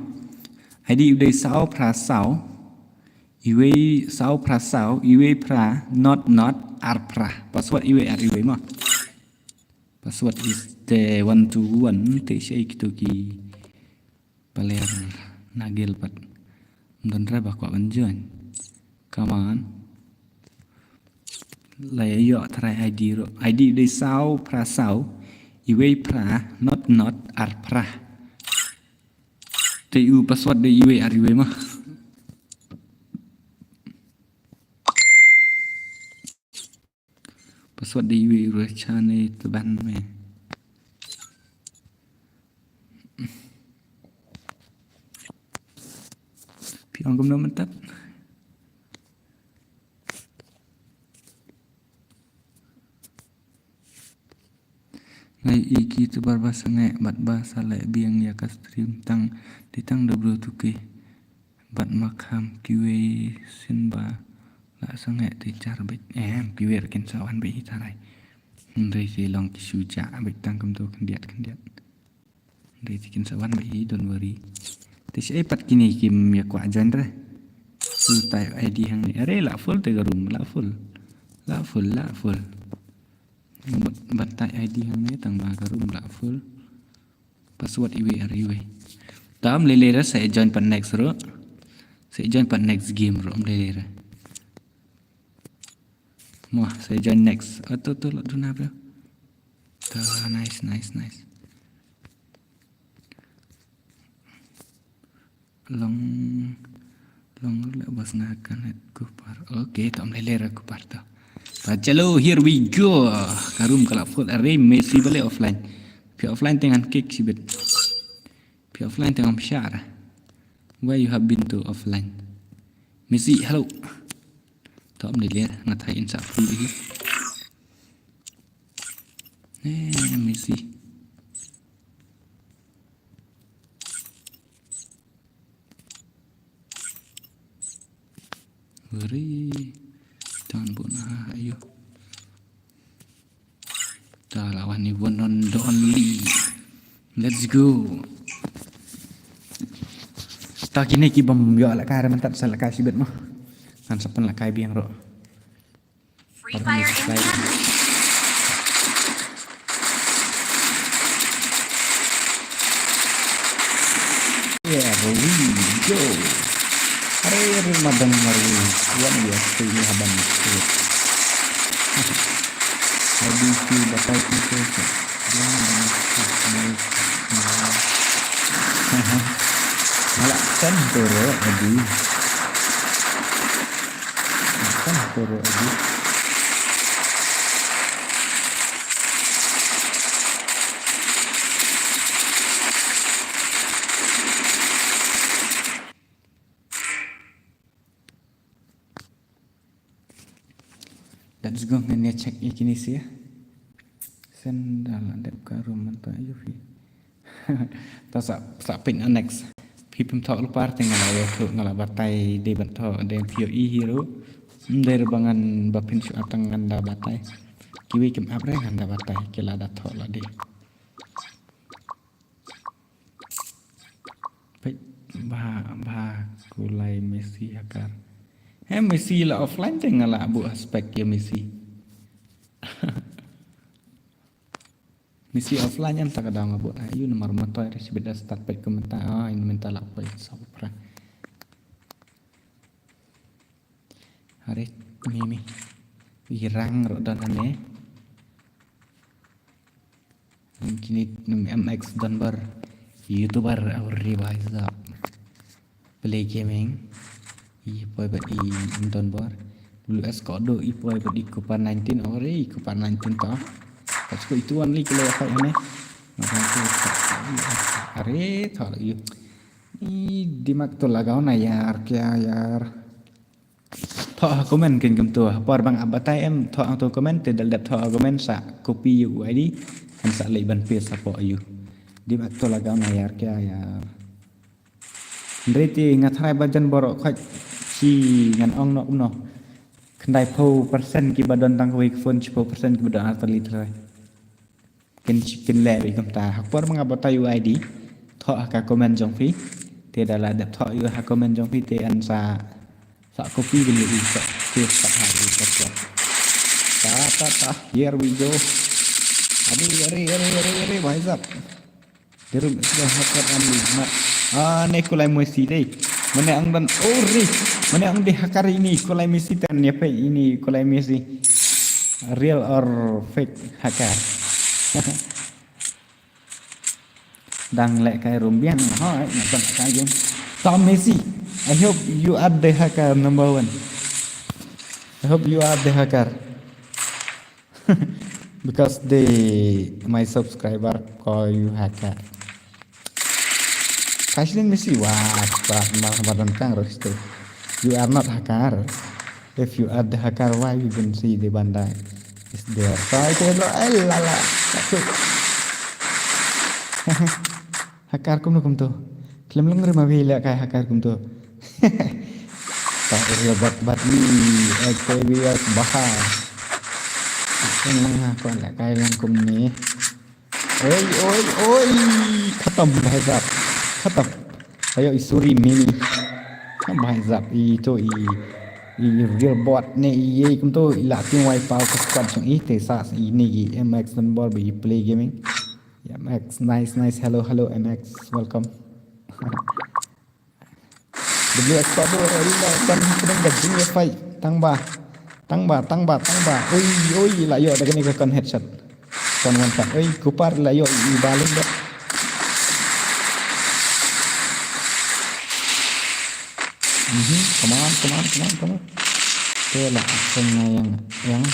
I D u dei saw phra saw, iwei saw phra saw, iwei phra not not, ar phra. Password iwei ar iwei mo. Password is the one two one, te shai kito ki Ba ler na guild pat. Ym don re ba kwah ban join. Come on. La ïoh try I D ruh. I D u dei saw phra saw. Iwei phra not not ar phra. Te u password dei iwei ar iwei mo. Pas Password dei iwei ruh chane tban me. Phi ong kumno mynta? Nga ïohi ki YouTuber ba sangeh bad ba sa leh biang ïa ka stream tang, dei tang da bro tu ki. Bad ma kham kiwei sien ba la sangeh te jar beit. Em, kiwei ruh kin sa wan beit hi tharai. Hynrei ki long ki shu jah beit tang kumto khyndiat khyndiat. Hynrei te kin sa wan beit hi, don't worry. Te shaei pat kine kim ïa kwah join re. Shu type I D hangne. Are la full te ka room, la full. La full, la full. Bad, bad type I D hangne tang ba ka room la full. Password iwei ar iwei. Tam lele re sa join pat next ruh. Sa join pat next game ruh, ym lele re. Mo, sa join next. Oh, to, to, la duna bro. To, nice, nice, nice. Long, long le bas nga connect ku par. Okay, to ym lele re ku par to. Ta chalo, here we go. Ka room ka la full, are Messi ba leh offline. Phi offline te ngan kick shibit. Phi offline te ngam shah re. Where you have been to offline? Messi, hello. To ym lele re, nga thai in sa full lagi. Eh, Messi. Wari. Tan bona ayo. Ta lawan ni one and only. Let's go. Ta kine ki bym ïoh lehkai re mynta, sa lehkai shibit mo. Ngan sa pynlehkai biang ruh. Free Fire in hand. Here we go. Are, are, madang marwi. Wan ya, stay ni haban. Habis tu batai kita. Malah kan toro adi. Kan toro adi. Let's go, ngan ïa check ïa kine sha. Sendal la dep ka room mynta ïa phi. Ta sa, sa pyn next. Phi pym thoh lypa te nga la ïoh thoh, nga la batai dei ban thoh, dei phi ïohi hi ruh. Ym dei ruh ba ngan ba phin shu ap tang ngan da batai. Kiwei kim ap re ngan da batai, ki la da thoh la dei. Peit, ba, ba, kulai Messi hacker. He, Messi la offline te nga la buh aspect ïa Messi. Messi offline em ta ka daw nga buh. Ayu namar ma toi re shibit da start peit kumta. Ah, in mynta la poi sa pra. Are, mi, mi. Ïa rang ruh don hangne. Kine M X Donbor. YouTuber, our revise up. Play Gaming. I poi bad i Donbor. W S Kodo i poi bad i Cooper nineteen. Ore i Cooper nineteen to. Pas ko itu wan li kilo apa ini. Are to lagi. I dimak to lagao na yar kya yar. Thoh ha comment kin kumto. Por ba nga ap batai em thoh hangto comment te dal dep thoh ha comment sa copy ïa u I D. Kan sa leit ban paste hapoh ïa u. Dei ba to lagao na yar kya yar. Hynrei te nga tharai ba jan baroh khoit shi ngan ong noh kumno. Khyndai phew percent kiba don tang kawei ka phone, shiphew percent kiba don artylli tharai. Kin, kin leh beit kumta. Ha por ba nga batai u I D. Thoh ha ka comment jong phi. Te da la dep thoh ïa u ha comment jong phi te yn sa, sa copy beit ïa u sa paste pat ha u ka. Ta, ta, ta. Here we go. Adi, are, are, are, are, what's up? Derum sudah hakat amli. Ah, ne kulai Messi dei. Mane ang dan ori. Mane ang di hacker ini kulai Messi tan ya pe ini kulai Messi. Real or fake hacker? Dang leh kai rum biang. Hoi, nak dang kai jong. Tom Messi. I hope you are the hacker number one. I hope you are the hacker. Because they, my subscriber call you hacker. Kashlin Messi, wah, wah, malah badan kang roh situ. You are not hacker. If you are the hacker, why you don't see the bandai is there? So I say, bro, ay, la, la, takut. Hacker kumno kumto. Klem leng re ma wi la kai hacker kumto. Tak re bat bat ni. Octavius Bahar. Klem leng ha ko la kai leng kumne. Oi, oi, oi. Khatam, bhai sahab. Khatam. Ayo, i suri mini. Bhai sahab, i to i, i real bot ne i ye kumto i la ting wipe out ka squad jong i te sa i ne i M X number ba i play gaming. Yeah, M X, nice, nice. Hello, hello, M X. Welcome. W X Pablo, ila ban hapdeng ka jingïafight. Tang ba. Tang ba, tang ba, tang ba. Ui, ui, la ïoh da kane ka kon headshot. Kon one shot. Ui, Kupar la ïoh i ba leng da. Mhm, come on, come on, come on, come on. Te la action nga yang, yang.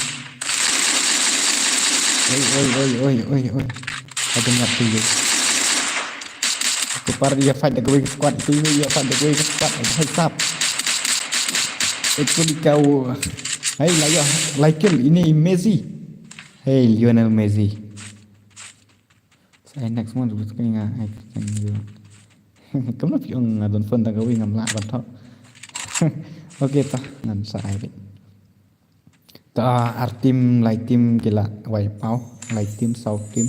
Oi, oi, oi, oi, oi, oi. Ada ngat tu. Kupar ïafight da kawei ka squad, tu ïafight da kawei ka squad, hai sap. Itu ni kau. Hai, la ïoh, la kill, ini Messi. Hey, Lionel Messi. Sa ai next month, but kani nga ai kan ïoh. Kam na pi ong nga don phone da kawei ngam lah ban thok. Okay, ta, ngan sa ai bit. Ta ar team, lai team ki la wipe out, lai team, saw team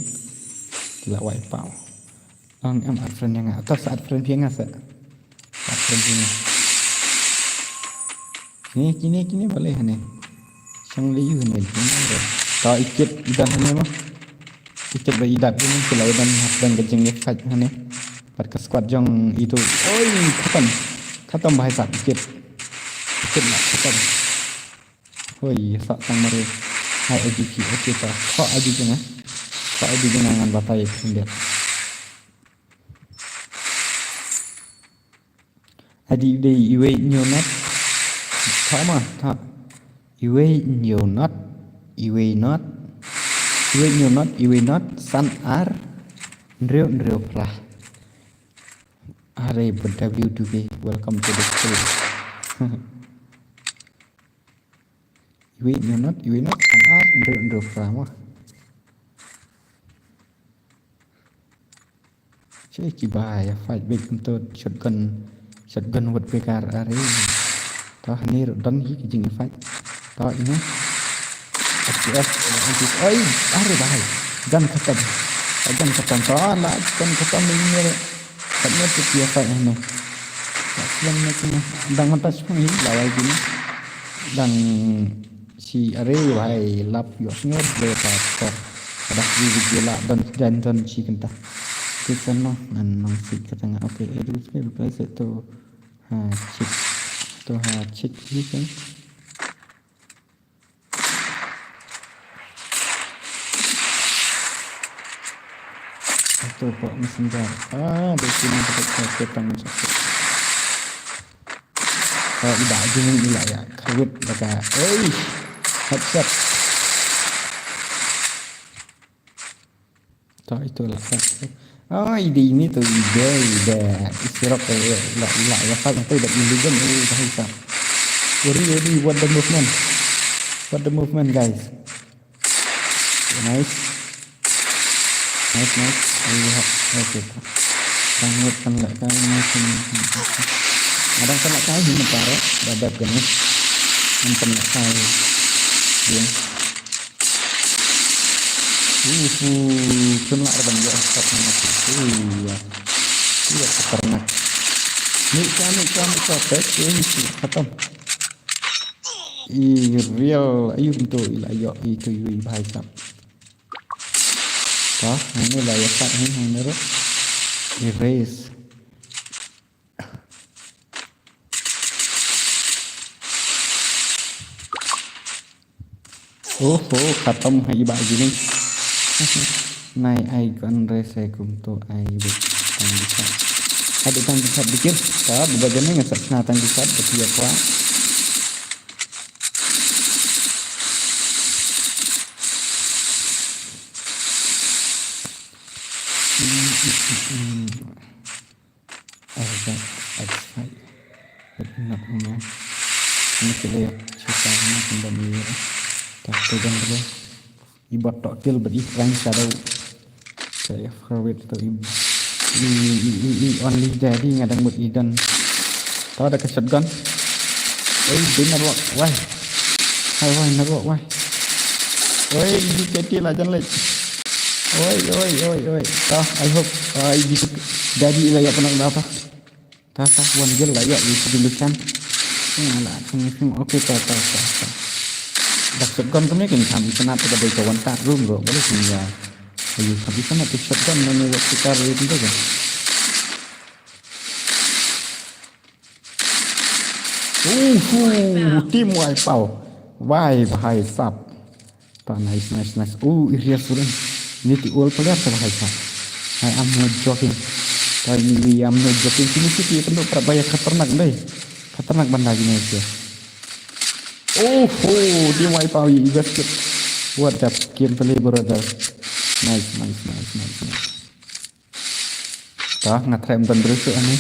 ki la wipe out. Ang em add friend ïa nga, ta sa add friend ïa nga sa. Add friend ïa nga. Kine, kine, kine balei hane. Shang le yu hane. Ta i kit i dap hane ma. I kit ba i dap hane, ki la i dap hapdeng ka jingïafight hane. Pat ka squad jong itu. Oi, khatam. Khatam bhai sahab, i kit. I kit la khatam. Oi, sa tang mare. Hai, A G P, okay, ta. Kho A G P na. Kho A G P na ngan batai khyndiat. Adi dei iwei ñiew not. Tha ma, tha. Iwei ñiew not. Iwei not. Iwei ñiew not. Iwei not. San ar. Nriew nriew phra. Are but W two K. Welcome to the stream. Iwei ñiew not. Iwei not. San ar. Nriew nriew phra ma. Che ki ba ïa fight beit kumto shotgun, shotgun wat bekar are. To hani ruh don hi ki jingïafight. To ini. S P S, oi, are bahai. Gun khatam. Gun khatam to la, gun khatam ini ruh. Kat ne tu ki ïafight hani. Tak siang ne kini. Dang atas pun hi lawai gini. Dang Shi are wahai lap ïoh sngewbha ta ta. Ka dak ji ji la don don don shi kynta. Ti san ma ngan nang shi kata nga. Okay, edu ke replace to ha chik. To ha chik ji kan. To pok messenger. Ah, de sini dapat satu tang satu. Oh, i ba jingin i la ïa khawit baka. Oi. Headshot. To itu lah. Oh, i dei ini tu i dei i dei. I sirok tu i la i la ïa khawit tu i dei i ligan i dei sa. Uri uri, what the movement. What the movement, guys. Nice. Nice, nice. Ayo, hap. Okay. Tang ngut tang lak kai, nice. Adang tang lak kai, hin taro. Dapat kena. Hin tang lak kai. Dia. Uhu, tang lak ada banyak. Iya. Iya, peternak. Ni kami, kami, kami. Ini sih, khatam. I real, ayu bentuk ila yok itu yui bahai sap. Tah, ini lah ya sap ni, ini ruh. Erase. Oho, khatam hai ba gini. Nai ai kon rese kumto ai bit tang bikat. Ai bit tang bikat dikit. Ka buba jani ngan sat sna tang bikat bagi apa. X five. But not enough. Ini kita ya, kita ini kita ni. Tak pegang dulu. I bot tok kill bad i trying shadow. Sa i forward to i, i, i, i, i only daddy nga dang mut i don. To da ka shotgun. Oi, dei na ruh wai. Hai wai na ruh wai. Oi, i B K T la jan leh. Oi, oi, oi, oi. To, I hope, uh, i B K T daddy la ïa pynlong da to. Ta ta wan gel la ïa i solution. Nga la kham kham okay ta ta ta ta. Dak shotgun kumne kin kham i kena ta ka dei ka wan ta room ro bale kin ïa. Ayu kham i kena ta shotgun ne ne wat ta ri ta ka. Uhu, team wipe out. Wai bhai sab. Ta nice, nice, nice. Oh, area surrender. Ini ti all player ta bhai sab. I am not joking. Ta ini I am not joking. Kini ki ti kendo para baya khatarnak dei. Khatarnak banda kini ki. Oh, oh, dia wipe out i basket. What the gameplay brother. Nice, nice, nice, nice, nice. Ta nga try ym don briew shuh ani.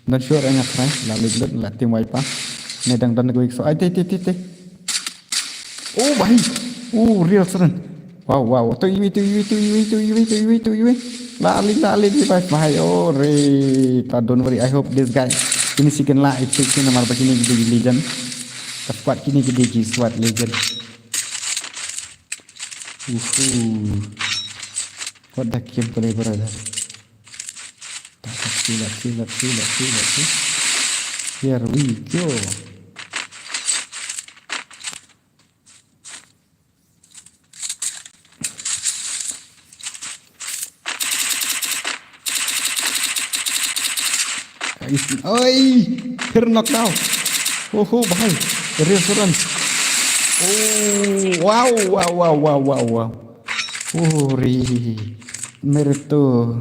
Don shuh re nga try la lut lut la team wipe. Ne dang don ko ik so ai te te te te. Oh bhai. Oh real sudden. Wow wow. Tu iwi tu iwi tu iwi tu iwi tu iwi tu iwi. La ali la ali di bhai bhai. Oh re. Ta don't worry, I hope this guy. Kini si ken la ik si namar ba kini ki di legend. Ka squad kini ki di ki squad legend. Uhu. What the gameplay brother. Let's see, let's see, let's see, let's see, let's see. Here we go. Oi, phir knockdown. Oho, bhai. Reassurance. Oh, wow, wow, wow, wow, wow, wow. Oh, re. Mere to,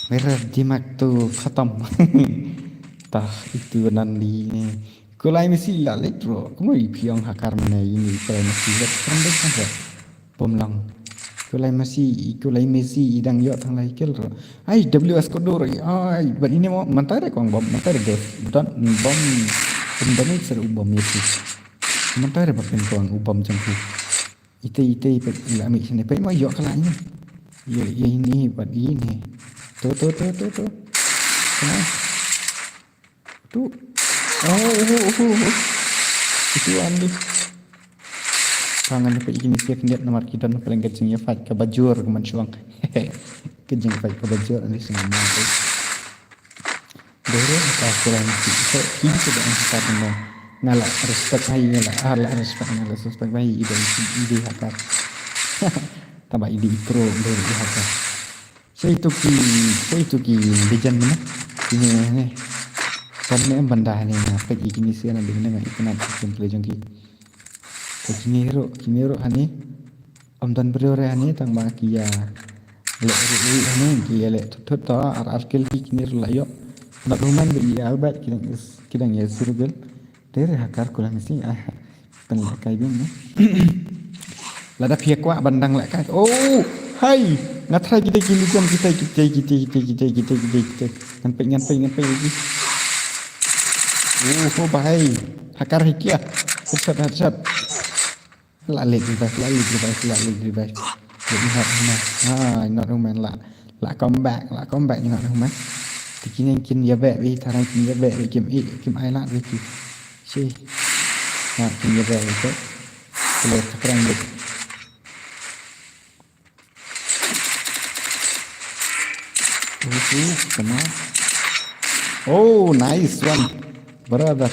mere dimak to khatam. Tah, itu nan di ni. Kulai masi la lek ro. Kumno i phiong hakar mane ini kulai masi lek. Kan dek kan dek. Pom lang. Kulai masi, kulai masi i dang ïoh tang lai kill ro. Ai, W S ko dur. Ai, ban ini mo mantai re kong bom, mantai re def. Don bom. Pom damage ser u bom ïa phi. Mantai re ba pin kong u bom jong phi. Ite ite pe la mi sene pe mo ïoh kala ini. Ïoh ini bat ini. Tu tu tu tu tu. Kena. Tu. Oh, oh, oh, oh. Itu andi. Tangan pe ikini siak niat namar kita na paling kecing ya fight ka bajur ka mansuang. Kecing fight ka bajur andi sing ma tu. Doro ka kuran ki so ki ke da ang kita pun. Ngala respect hai ngala ala respect ngala respect hai ida ida hakar. Taba ida pro doro ida hakar. Sei tu ki, sei tu ki bijan mana. Ini ne. Kan ne banda ne na pek ikini sia na ding ne ngai kena gameplay jong ki. Ko kini ro, kini ro hani. Om don bro re hani tang ba ki ya le ro ri hani ki ya le thut thut to ar ar kill ki kini ro la yo. Not human be ya ba ki dang is ki dang ya surgel. Te re hakar kulang si ah. Pen lehkai biang ne. Lada phi kwah ban dang lehkai. Oh, hai. Nga try kita kini jam kita kita kita kita kita kita kita kita. Ngan pek ngan pek ngan pek lagi. Oh, oh bahai. Hakar hikia. Headshot headshot. La lit revive, la lit revive, la lit revive. Let me help him. Ah, not human la. La come back, la come back, not human. Ti kini kin ya be bi, tharang kin ya be bi, kim i, kim ai la bi ki. Si. Na kin ya be bi ko. Kele takrang bi. Uhu, come on. Oh, nice one, brother.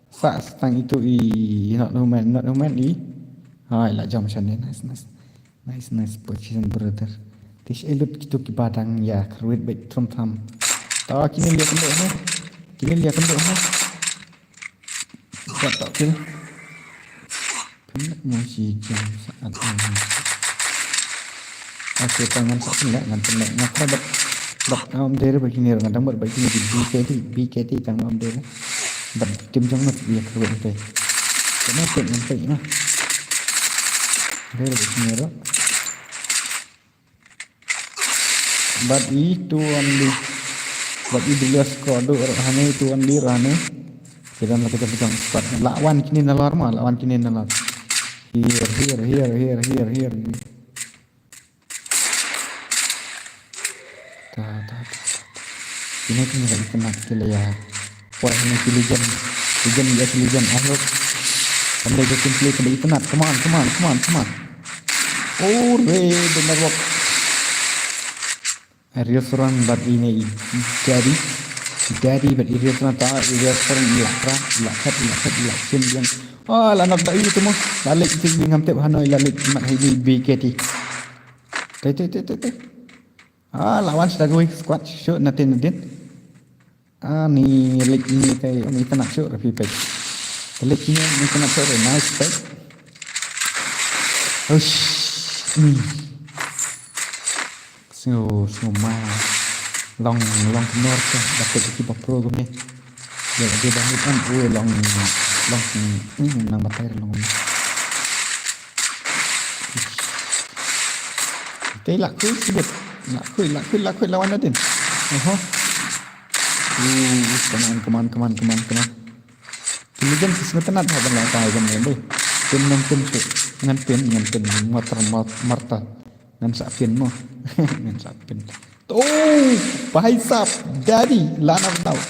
Sa stang itu i not human, not human i. Hai la jam shan ni, nice, nice. Nice, nice position, brother. Tish elut kitu ki badang ya, kharwit bek trum tram. Ta kini liya kendo ha. Kini liya kendo ha. Kat tak kil. Kena mo si jam saat ini. Aku tangan tak kena, ngan kena, ngan kena bat, bat, um, dere bagi ni, ngan dang bat bagi ni, B K T, B K T tang, um, dere. Bat tim jong mat, dia kharwit te. Kena pek ngan pek na. Dere bagi ni, ro. But itu only. Bad i Delius ko du ruh hangne, tu wan dir hangne. Ki don la ka jong ka jong squad. La wan kine nalor ma, la wan kine nalor. Here, here, here, here, here, here. Ta, ta, ta, ta. Kine kine la itynnad ki la ïa. Por hangne ki Legion. Legion ïa ki Legion. I hope. Kam dei ka team play kam dei itynnad. Come on, come on, come on, come on. Oh, re, the network. Real Soran bad ine i Daddy. Daddy bad i Real Soran ta, i Real Soran i la kra, i la khet, i la khet, i la shim biang. Oh, la knock da i tu mo. La lek i tu i ngam tep hano i la lek mat hi i B K T. Te, te, te, te, te. Ah, la wan sdagui squad shu natin natin. Ah, ni lek ni kai umi tanak shu rapi pek. Lek ni umi tanak shu nice pek. Ush. Hmm. Sngew, sngew ma. Long, long knor ka. Dapat ki ba pro gumi. Ya, dia ba mid am. Oh, long, long. Hmm, nang batai long. Te la khui sibit. La khui, la khui, la khui lawan adin. Oho. Uh, come on, come on, come on, come on, come on. Ki Legion ki sngewtynnad ha ban la kai gam ne boi. Pin nang pin tu. Ngan pin, ngan pin. Mortar, mor-, mortar. Ngan sa pin mo. Ngan sa pin. Oh, bhai sahab, Daddy, la knock down.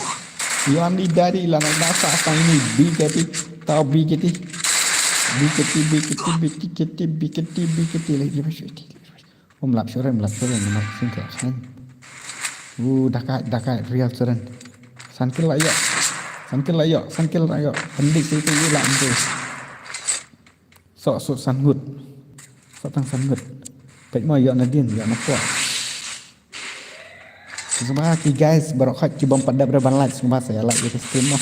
Yuan di Daddy, la knock down, sa sang ini, B K T, tau B K T. B K T, B K T, B K T, B K T, B K T, lagi, lagi, lagi. Um, lap shuren, lap shuren, lap shuren, lap shuren. Uh, dakai, dakai, Real Soran. San kill la ïoh. San kill la ïoh, san kill la ïoh. Pendik situ ïoh la empu. Sok, sok san ngut. Sok tang san ngut. Peit mo ïoh nadin, ïoh na kwah. Sngewbha ki guys, baroh khoit ki bym pat dep re ban like, sngewbha sa ïa like ïa ka stream mo.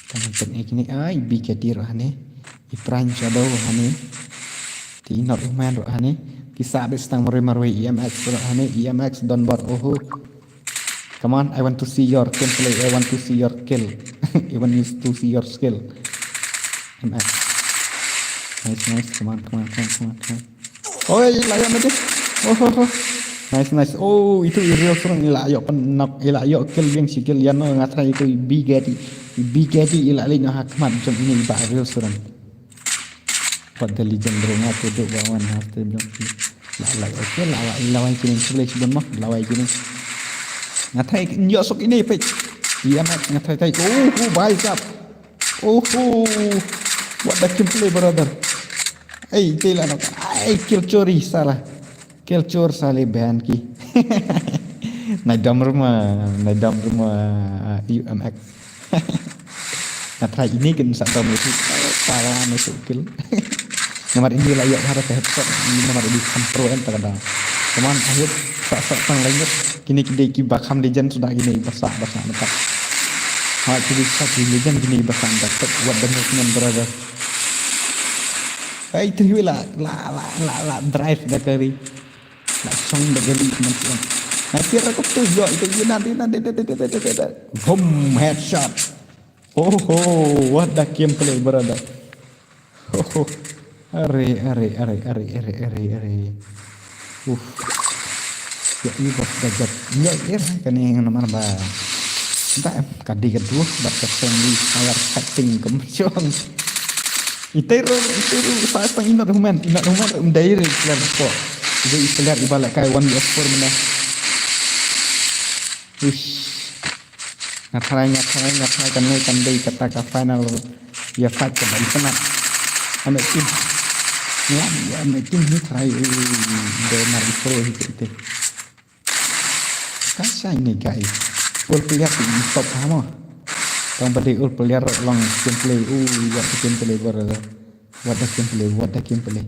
Tang pen ek ni ai, B K T ruh hane. I Prime Shadow ruh hane. Ti Not Human ruh hane. Ki sah bit stang marwei marwei, E M X ruh hane. E M X don bor, oho. Come on, I want to see your gameplay. I want to see your kill. I want you to see your skill. M X. Nice, nice. Come on, come on, come on, come on, come on. Oi, la ïoh mati. Oh, oh, oh. Nice, nice. Oh, itu i Real Soran i la ïoh pen knock, i la ïoh kill biang shi kill ïano nga trai itu i B K T. I B K T i la leit noh ha khmat jong ine i bah Real Soran. What the Legion bro, nga tu duk ba wan ha stream jong ki. La, la, okay, la, la, la wan kine, shu leit shibun mo, la wan kine. Nga trai ïoh suk ine peit. Ïa mat, nga trai trai. Oh, oh, bhai sahab. Oho. What the gameplay, brother. Ei, te la nok. Ai, kill chori sala. Kill chor sale ban ki. Nai dam ruma, nai dam ruma, U M X. Nga trai ini kin sa dam itu. Para ni tu kill. Namar ini la ïoh harap headshot. Ini namar ini kan pro en tak ada. Teman akhir tak tak tang lanjut. Kini ki dei ki ba kham Legion suda kini ba sah, ba sah mantap. Ha, ki dei sah ki Legion kini ba sah mantap. What the movement, brother. Ai, tu yu la, la, la, la, la drive da kari. La shong da gali man siang. Na kira ko tu yo, itu yu na, na, na. Boom, headshot. Oh, oh, what the gameplay, brother. Oh, oh. Are, are, are. Uff. Ya, ini bos gajat. Ya, ya, kane yang nomor ba. Entah em, kadi kedua, bat ka friendly fire fighting kemsyong. Ite ro, ite ro, sa sang inat human, inat human, um dai re, player ko. Jadi player ibarat kai one v four mana. Uff. Nga tharai, nga tharai, nga tharai kan ne kan dei kata ka final. Ïa fight ka ban kena. Ame tim. Ïa, ïa ame tim ni tharai. Ui, de mar ipo hi te. Ka shai ni guys. All player ti top ha mo. Tang ba dei all player long gameplay. Ui, ïa gameplay brother. What the gameplay, what the gameplay.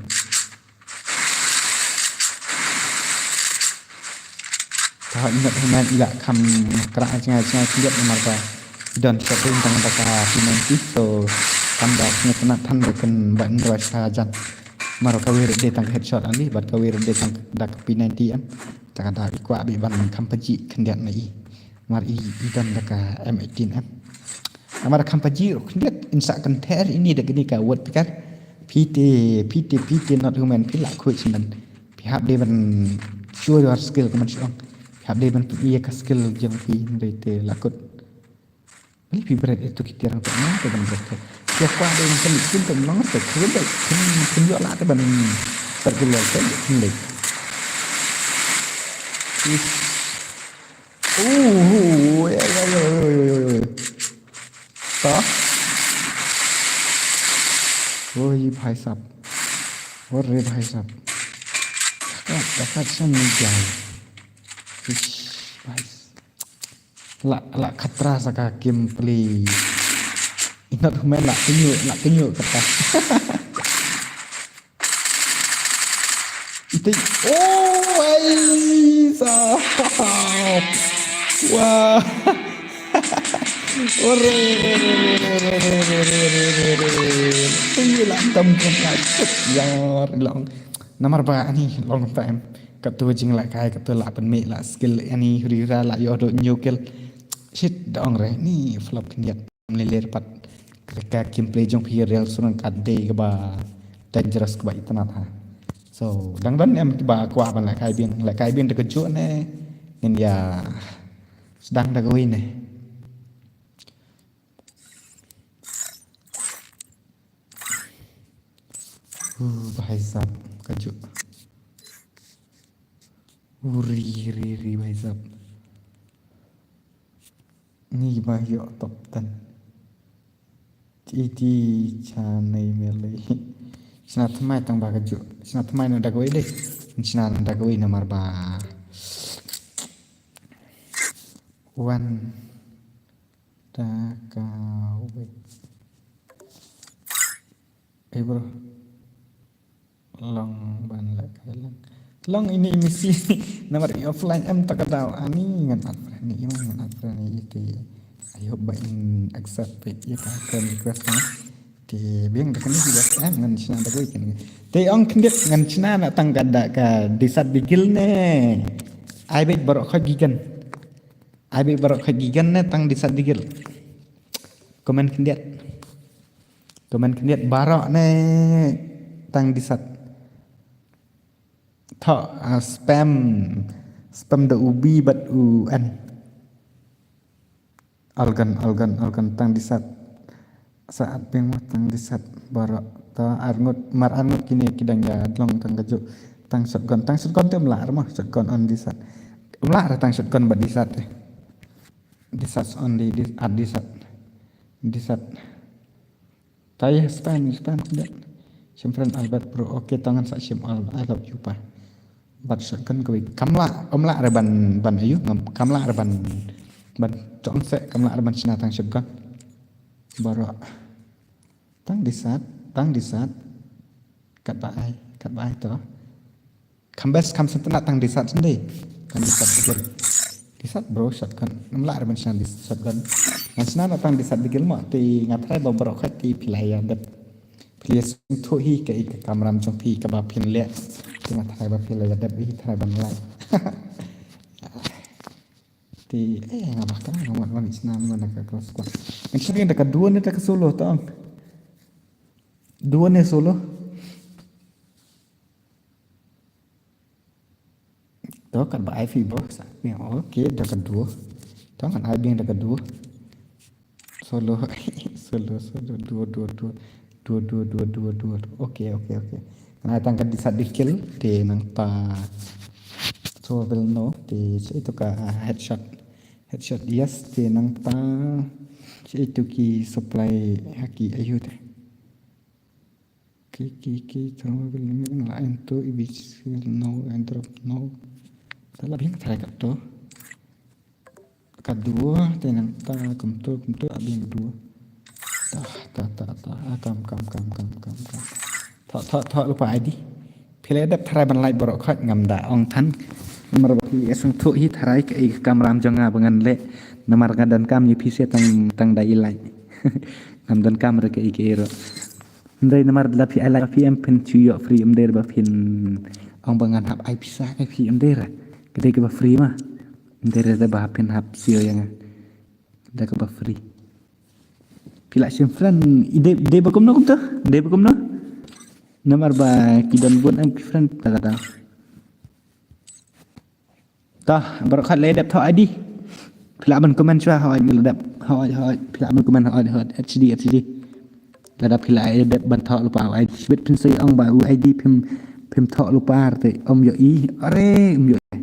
Ka hot not human ila kham kra jngai jngai kliat namar ka don shot ring tang da ka P ninety, so kam da sngewtynnat than ba kan ba ndra sa jan. Mar ka wir de tang headshot ali, bat ka wir de tang da ka P ninety em. Ta ka da i kwah bi ban kham paji khyndiat na i. Mar i, i don da ka M eighteen em. Amar kham paji ruh khyndiat in sa kan ther ini da kini ka word picker. Phi te, phi te, phi te not human, phi lah khuid shen ban. Phi hap dei ban show your skill kumne shuh. Phi hap dei ban pynïa ka skill jong phi, hynrei te lah kut. Bali phi bret ïa tu ki tiar te, na te ban bret te. Ïa kwah dei ban pynïa skill te, long te khuid dei. Phin, phin ïoh lah te ban. Circle wall te, phin dei. Is. Oh, oh, oh, yeah, yeah, yeah. Ta? Oi, bhai sahab. Ore, bhai sahab. Dekat, dekat sini, guys. Ish, bhai. La, la khatra sa ka gameplay. Inat humen la kenyu, la kenyu kata. Ite. Oh, ai, sa. Wah. Ore, ore, ore. Ite la tam kam la. Ya, long. Namar ba ani long time. Katu jinglehkai, katu la pynmih la skill ani huri hura la ïoh dot new kill. Shit, da ong re ni flop khyndiat. Mlei ler pat ka gameplay jong phi real surang kat dei kaba dangerous kaba itynnat ha. So dang don em kiba kwah ban lehkai biang, lehkai biang da kajuh ne ngin ïa sdang da kawei ne. Uh, bhai sahab, kajuh. Uh, ri, ri, ri, bhai sahab. Ni ba ïoh top ten. Iti chanai melei. Shna thymmai tang ba kajuh. Shna thymmai na da kawei dei. Shna na da kawei namar ba. Wan da kawei. Eh, bro. Long ban lehkai lang. Long ini misi. Namar i offline em ta ka daw ani ngan add friend ni, i ngan add friend ni iti. I hope ba in accept it ïa ka friend request na. Te biang da kane ki em ngan shna da kawei kane. Te ong khyndiat ngan shna na tang ka da ka Desert Eagle ne. Ai beit baroh khoit ki gun. Ai beit baroh khoit ki gun ne tang Desert Eagle. Comment khyndiat. Comment khyndiat baroh ne tang Desert. Thoh, ah, spam. Spam da u B bad u N. Algan, algan, algan tang Desert. Sa at biang mo tang Desert baroh. Thoh arngut, mar arngut kine ki dang ïa long tang kajuh. Tang shotgun, tang shotgun te ym lah re mo, shotgun on Desert. Ym lah re tang shotgun bad Desert eh. Desert only, dis-, at Desert. Desert. Ta ïa spam, spam khyndiat. Shim friend Albert bro. Okay, to ngan sa shim Al, I love you pa. Bad shotgun kawei. Kam lah, ym lah re ban, ban ayu, ngam, kam lah re ban, ban chong se, kam lah re ban shna tang shotgun. Baroh. Tang Desert, tang Desert. Katba ai, katba ai to. Kham best kham sngewtynnat tang Desert shen dei. Tang Desert Eagle. Desert bro shotgun. Ngam lah re ban shna Desert shotgun. Ngan shna na tang Desert Eagle mo te nga tharai ba baroh khoit te phi la ïa dep. Phi la ïa sngewthuh hi kaei ka kamram jong phi kaba phin leh. Te nga tharai ba phi la ïa dep hi tharai ban lait. Te eh nga ba ka nga wan wan shna na ka squad. Ngan shna da ka duo ne da ka solo to ong. Duo ne solo. To katba ai phi bro sa. Okay, da ka duo. To ngan ai biang da ka duo. Solo, solo, solo, duo, duo, duo. Duo, duo, duo, duo, duo. Okay, okay, okay. Ngan ai tang ka Desert Eagle te nangta. So will know te sa ito ka headshot. Headshot yes te nangta. Sa ito ki supply ha ki ayu te. Ki, ki, ki, thermal building la ento, I B C no, airdrop no. Ta la biang tharai katto. Ka duo, te nangta, kumto, kumto, a biang duo. Ta, ta, ta, ta, a kam, kam, kam. Tho, tho, tho, lypa ai di. Phi la dep tharai ban lait baroh khoit ngam da ong than. Namar ba phi ïa sngewthuh hi tharai kaei ka kamram jong nga ba ngan leh. Namar nga donkam ïa phi sha tang, tang da i lait. Ngam donkam re kaei kaei ruh. Ym dei namar lada phi ai lait ba phi em phin shu ïoh free, ym dei re ba phin ong ba ngan hap ai pisa ïa phi, ym dei re. Ka dei kaba free ma. Ym dei re ba phin hap siew ïa nga. Da kaba free. Phi la shim friend, i dei, dei ba kumno kumto? Dei ba kumno? Namar ba ki don bun em ki friend ta kata. Tah, baroh khat la dep thoh I D. Phi lah ban comment shuwa, hooid, la dep. Hooid, hooid, phi lah ban comment, hooid, hooid, H D, H D. La dep, phi lah dep ban thoh lypa u I D. Shibit phin sa ong ba u I D phim, phim thoh lypa te ym ïohi. Are, ym ïohi.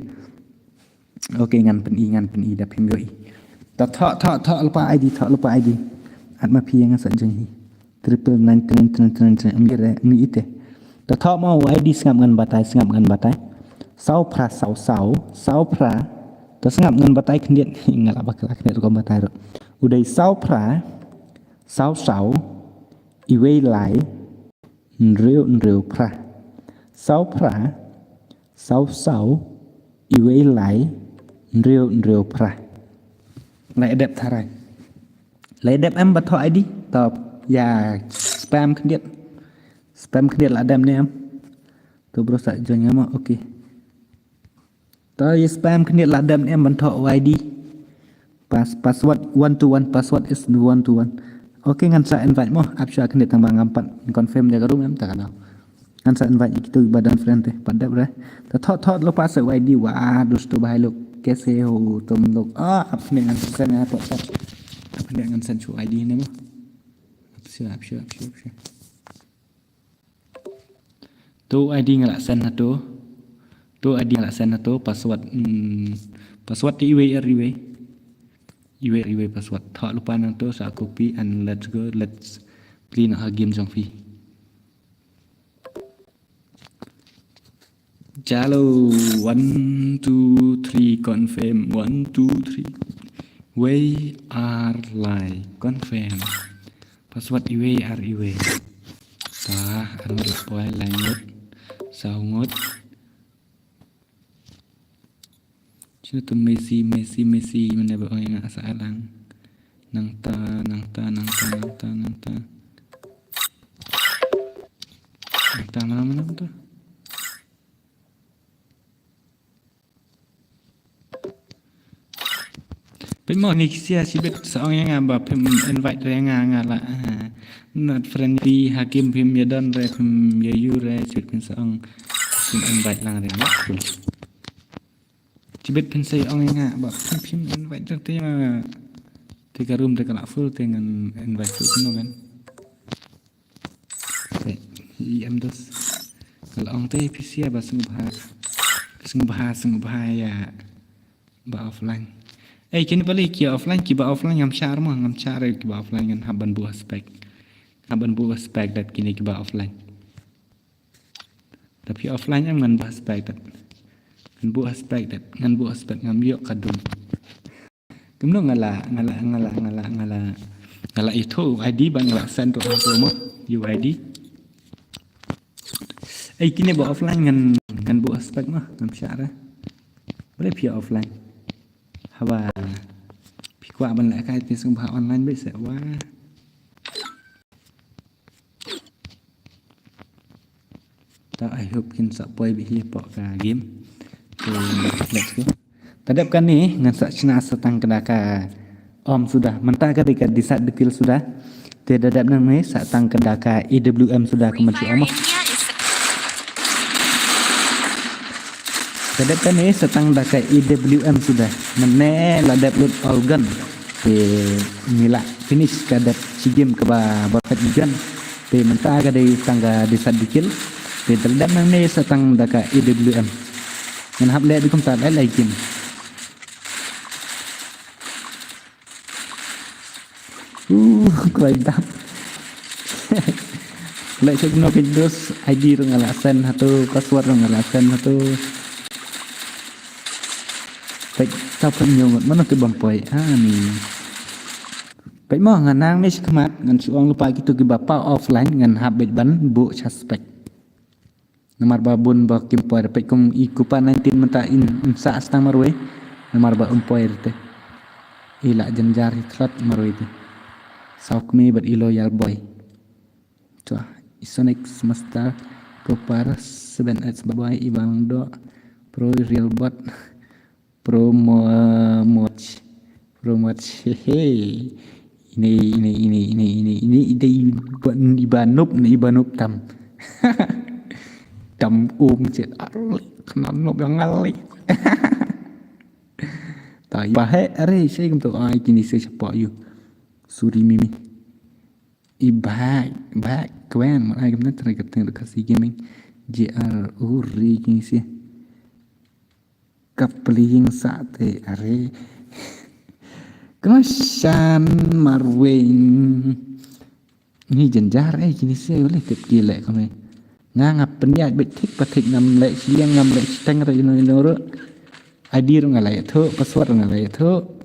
Okay, ngan pyni, ngan pyni, da phim ïohi. Ta thoh, thoh, thoh lypa I D, thoh lypa I D. At ma phi ïa nga sa jong hi. Triple nine nine nine nine nine. Ym ïohi re, ym ïohi te. Ta thoh ma u I D, sngap ngan batai, sngap ngan batai. Saw phra saw saw, saw phra. Ta sngap ngan batai khyndiat, nga la bakla khyndiat rukom batai ruh. U dei saw phra saw saw, iwei lai, hynriew hynriew phra. Saw phra saw saw, iwei lai, hynriew hynriew phra. La dep tharai. La dep em ba thoh I D, ta ïa spam khyndiat. Spam khyndiat la dep ne em. To bro sa join nga mo, okay. Ta ïa spam khyndiat la dep ne em ban thoh u I D. Pas, password one two one, password is one two one. Okay, ngan sa invite mo, ap shuwa khyndiat tang ba ngam pat confirm ïa ka room em, ta ka daw. Ngan sa invite ïa kitu ba don friend te, pat dep re. Ta thoh, thoh lypa sa u I D, wa, dosto bhai log kaise ho tum log. Ah, ap khyndiat ngan send, ap khyndiat ngan send shu I D ne mo. Ap shuwa, ap shuwa, ap shuwa, ap shuwa. To I D nga la send hato. To I D nga la send hato, password, hmm, password te iwei ar iwei. Iwei ar iwei password. Thoh lypa nangto, sa copy and let's go. Let's play na ha game jong phi. Jalo, one, two, three, confirm. One, two, three. Wei ar lai, confirm. Password iwei ar iwei. Ta, ar ngut la poi, lai ngut, saw ngut. Shu tu Messi, Messi, Messi, mane ba ong nga sa alang. Nangta, nangta, nangta, nangta, nangta. Nangta mana, mana nangta? Peit mo, ni ki sia shibit sa ong ïa nga ba phim invite re nga, nga la, ah, not friendly, ha game phim ïa don re, phim ïa ïoh re, shibit phin sa ong, phim invite lang re nga. Shibit phin sa ong ïa nga ba phim, phim invite re te ma. Te ka room te ka la full te ngan invite tu no kan. Te, i em dos. Ka la ong te phi sia ba sngewbha. Sngewbha, sngewbha ïa ba offline. Ei, kine pali ki offline, kiba offline ngam shah mo, ngam shah re kiba offline, ngan hap ban buh spec. Hap ban buh spec dat kine kiba offline. Tapi offline em ngan buh spec dat. Ngan buh spec dat, ngan buh spec ngam ïoh ka dum. Kumno nga la, nga la, nga la, nga la, nga la, nga la ïathuh I D ba nga la send to ha to mo, U I D. Ei, kine ba offline ngan, ngan buh spec mo, ngam shah re. Balei phi offline? Haba phi kwah ban lehkai te sngewbha online beit se wa. Ta, I hope kin sa poi beit hi hapoh ka game. So, let's go. Ta dep kane ngan sa shna sa tang ka da ka om suda. Mynta ka dei ka Desert Eagle suda. Te da dep nangne sa tang ka da ka A W M suda kumne shu om. Ta dep kane sa tang da ka A W M suda. Mynne la dep lut all gun. Te ngi la finish ka dep shi game kaba ba ka gun. Te mynta ka dei tang ka Desert Eagle. Te da dep nangne sa tang da ka A W M. Ngan hap leh beit kumta lai lai game. Uh, kloi dap. Kloi suk no ki dos, I D ruh nga la send hato, password ruh nga la send hato. Peit, ta pynñiaw ngut, mano ki bym poi, ha ni. Peit mo, ngan nang ne shi khmat, ngan shu ong lypa kito kiba paw offline, ngan hap beit ban buh sha spec. Namar ba bun ba kim poi re, peit kum i Kupa nineteen mynta in, in sa stang marwei. Namar ba um poi re te. I la jynjar hi thlot marwei te. Saw kmie bad i Loyal Boy. Chwa, i Sonic Master, Copper, seven X Babai, i Ballon d'Or, Pro Real Bot. Promote. Promote. Hehe. Ini, ini, ini, ini, ini, ini, ini, iba, iba noob, ini iba noob tam. Tam um chet arli knan nok yang ngali. Ta ba he are sei kumto ai kini se sapa yu. Suri mimi. I bai bai kwen man ai kumna trai kapteng da Khasi Gaming. J R uri kini se. Kapling sa te are. Kno shan marwing. Ni jenjar eh kini se le tep kile kame. Nga nga pynjat bet thik pa thik ngam le siang ngam le siteng re ino ino ro. Adir nga le tho password nga le tho.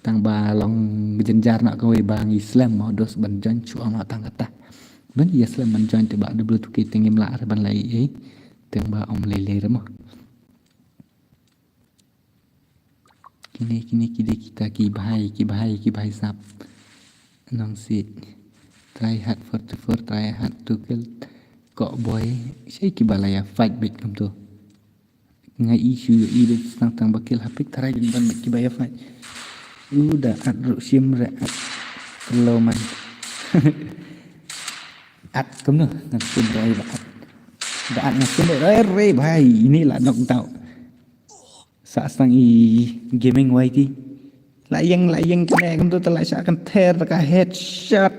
Tang ba long jenjar na kawei ba ngi slem mo dos ban join chu ama tang kata. Ban ya slem ban join te ba dublu tuke tengim la re ban lai eh. Tang ba om le le re mo. Kine kine kide kita ki bhai ki bhai ki bhai sap. Nong si try hard for to for try hard to kill. Kok boy sei ki balaya fight bit kum tu. Nga i shu i bit tang tang bakil hapik try din ban bit ki baya fight. Uda at ru sim re at loman. At kum nu ngan sim re ba at. Da at ngan sim re re bhai ini la knock down. Sa sang i gaming wai ti. La yeng la yeng kane kum tu tala sa kan ter ka headshot.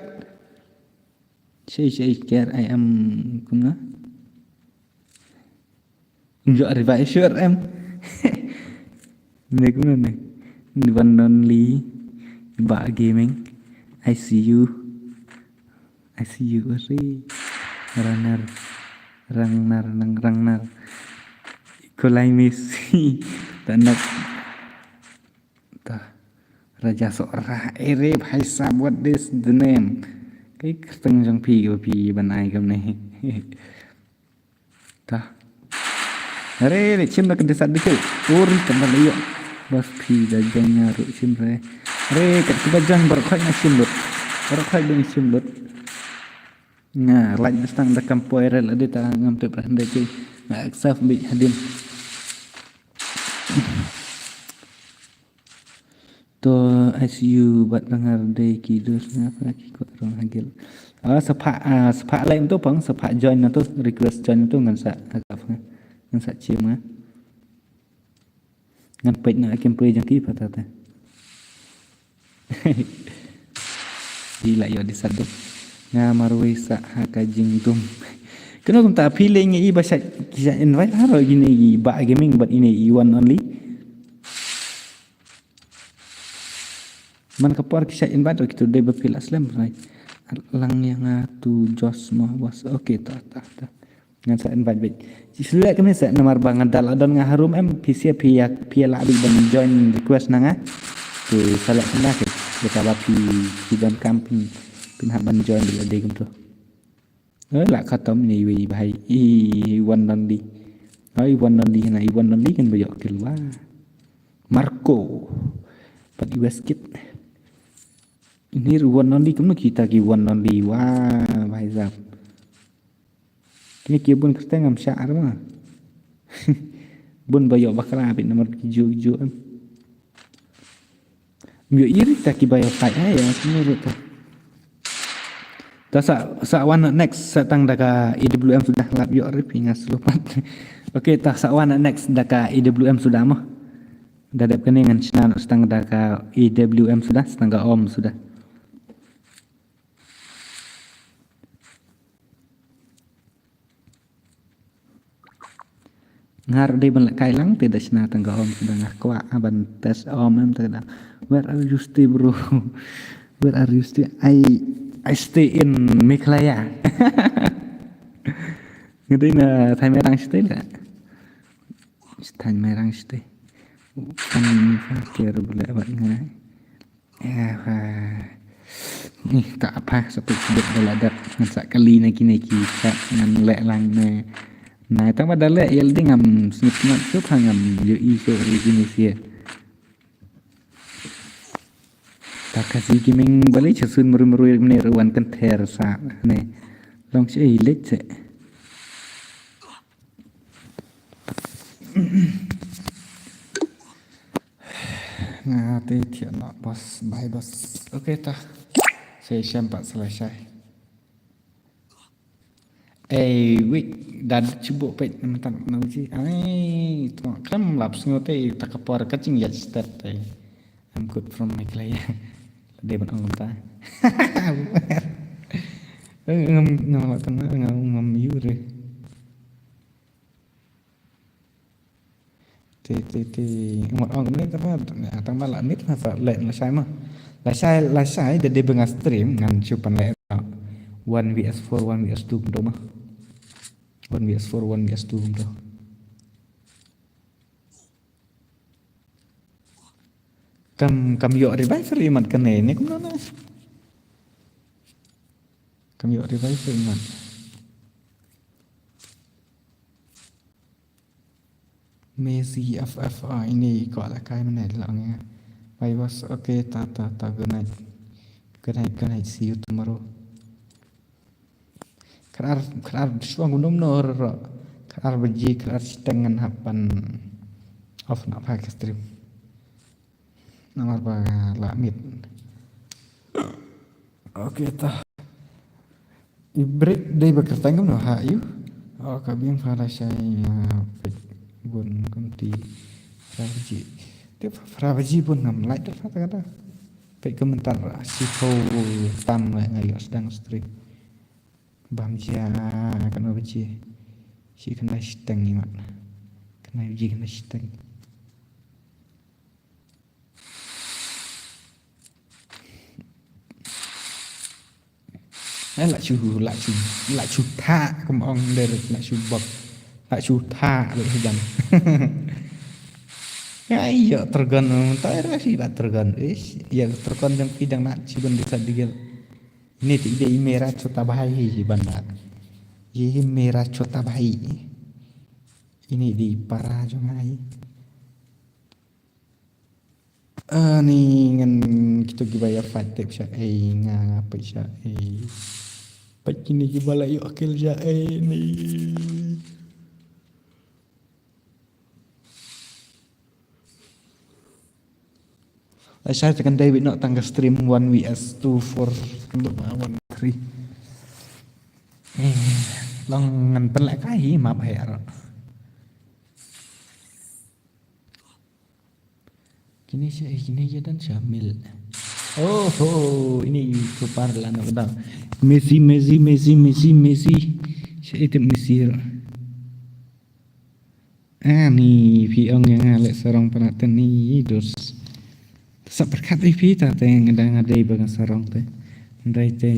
Sei sei ker ai am kum na. Njo revive sure em. Ne kum ne. One only ba gaming. I see you. I see you are runner. Rangnar nang rangnar. Kolai Messi. Tanak. Ta. Raja Sora ere bhai sab what this the name. Kai kerteng jong pi ko pi ban ai kam ne. Ta. Are re chim da ka desa dikil. Ur ka ba leyo. Bas phi da jong nya ru chim re. Are ka ki ba jong bar khoi na chim lut. Bar khoi ding chim lut. Nga laj da stang da kam poi re la de ta ngam tep ra hande ki. Nga accept bi hadin. To I C U bat rangar de ki dus ngapa ki ko rong hagil. Ah, sepak ah sepak lain tu pang sepak join na tu request join tu ngan sa hagap nga ngan sa chim nga. Ngan peit na akim pui jong ki patata. Di la yo di sadu. Nga marwei sa ha ka jingdum. Keno kumta feeling i ba sa ki sa invite haro gini i ba gaming bat ini i one only. Man ka por ki sa invite kita dei ba pila slem rai. Lang yang tu Josh mo bos. Okay ta ta ta. Ngan sa invite bit. Ci selek kami sa namar ba nga dal adon nga harum em pisia pia pia la bit ban join request na nga. Tu selek kena ke. Kita ba pi pi don kam pin pin hap ban join bit la dei kum tu. Eh, la khatam ni wei bhai. I one only. Ai one only na i one only kan ba yok kilwa. Marco. Pat i weskit. Ini one only kumno kita ki one only. Wah, bhai sab. Kini ki bun kerteng am sha arma. Bun ba yok bakra bit namar ki ju ju em. Myo iri ta ki ba yo fight ha ya sini ru ta. Ta sa sa wan next sa tang da ka E W M sudah lap yo rip inga slopat. Okay ta sa wan next da ka E W M sudah mo. Da dep kene ngan snan sa tang da ka E W M sudah sa tang ka om sudah. Ngar dei ban leh kai lang te da shna tang ka om te da nga kwah ban test om em te da. Where are you stay bro? Where are you stay? I I stay in Meghalaya. Ngi dei na Thai Mairang stay la. Thai Mairang stay. Kan fa ker bule bat ngai. Eh, ha. Ni tak apa sepik sebut bala dak ngan sak kali na kini ki sak ngan lek lang ne. Na tang ba dalek ya leding ngam snip snap sup ha ngam yo i so ri kini sia. Takasi Gaming bali chasun meru meru ne ruan kenter sa ne. Long si lek se. Nga te thiah noh boss, bye boss. Okay ta. Sa shem pat sa lashai. Ei, wik, da chibo peit na mata na uji. Ai, to kam lap sngo te ta ka por ka ching ya stat te. I'm good from Meghalaya. Dei ban ong ta. Ngam ngam la kan ngam ngam yure. Te te te ngot ong ne ta ba tang ba la mit la sa le la shai ma. La shai la shai da de benga stream ngan chu pan le. One V S four, one V S two do ma. One V S four, one V S two do. Kam kam yo revival i mat kane ne kumno na. Kam yo revival i mat. Messi F F A ini ko la kai mane la nge. Bye boss, okay, ta ta ta, good night. Good night, good night, see you tomorrow. Khatar khatar shuang gunum no ro. Khatar baji khatar siteng ngan hap ban off na pa ka stream. Namar ba la mit. Okay ta. I break dei ba kyrteng kam no ha yu. Oh ka biang fa la shai pet bun kumti. Fra baji. Te fra baji bun ngam like ta fa ta kata. Pet komentar si ko tam nga yo sedang stream. Bam jia kano baji. Si kena siteng ni mat. Kena baji kena siteng. Eh, la chu la chu la chu tha kum ong der la chu bok la chu tha le hidan. Ai yo tergon ta era si la tergon. Ish, ya tergon jang pidang na chibun di sadigel. Ini ti de mera chota bhai hi banda. Ye mera chota bhai. Ini di para jong ai. Ani ngan kito ki ba ya fight tep sha ei nga nga pet sha ei. Pet kini ki ba la yu akil sha ei ni. Ai sai tekan David no tang ka stream one V S two four one three. Eh, long ngan pen la kai map hai aro. Kini sha, eh, kini sha dan sha mil. Oh ho, ini super la nak dah. Messi, Messi, Messi, Messi, Messi. Sha itu Messi. Ani phi ong nga le sarong panat ni dos. Sa perkat phi ta te ngadang adei bang sarong te. Ndai te.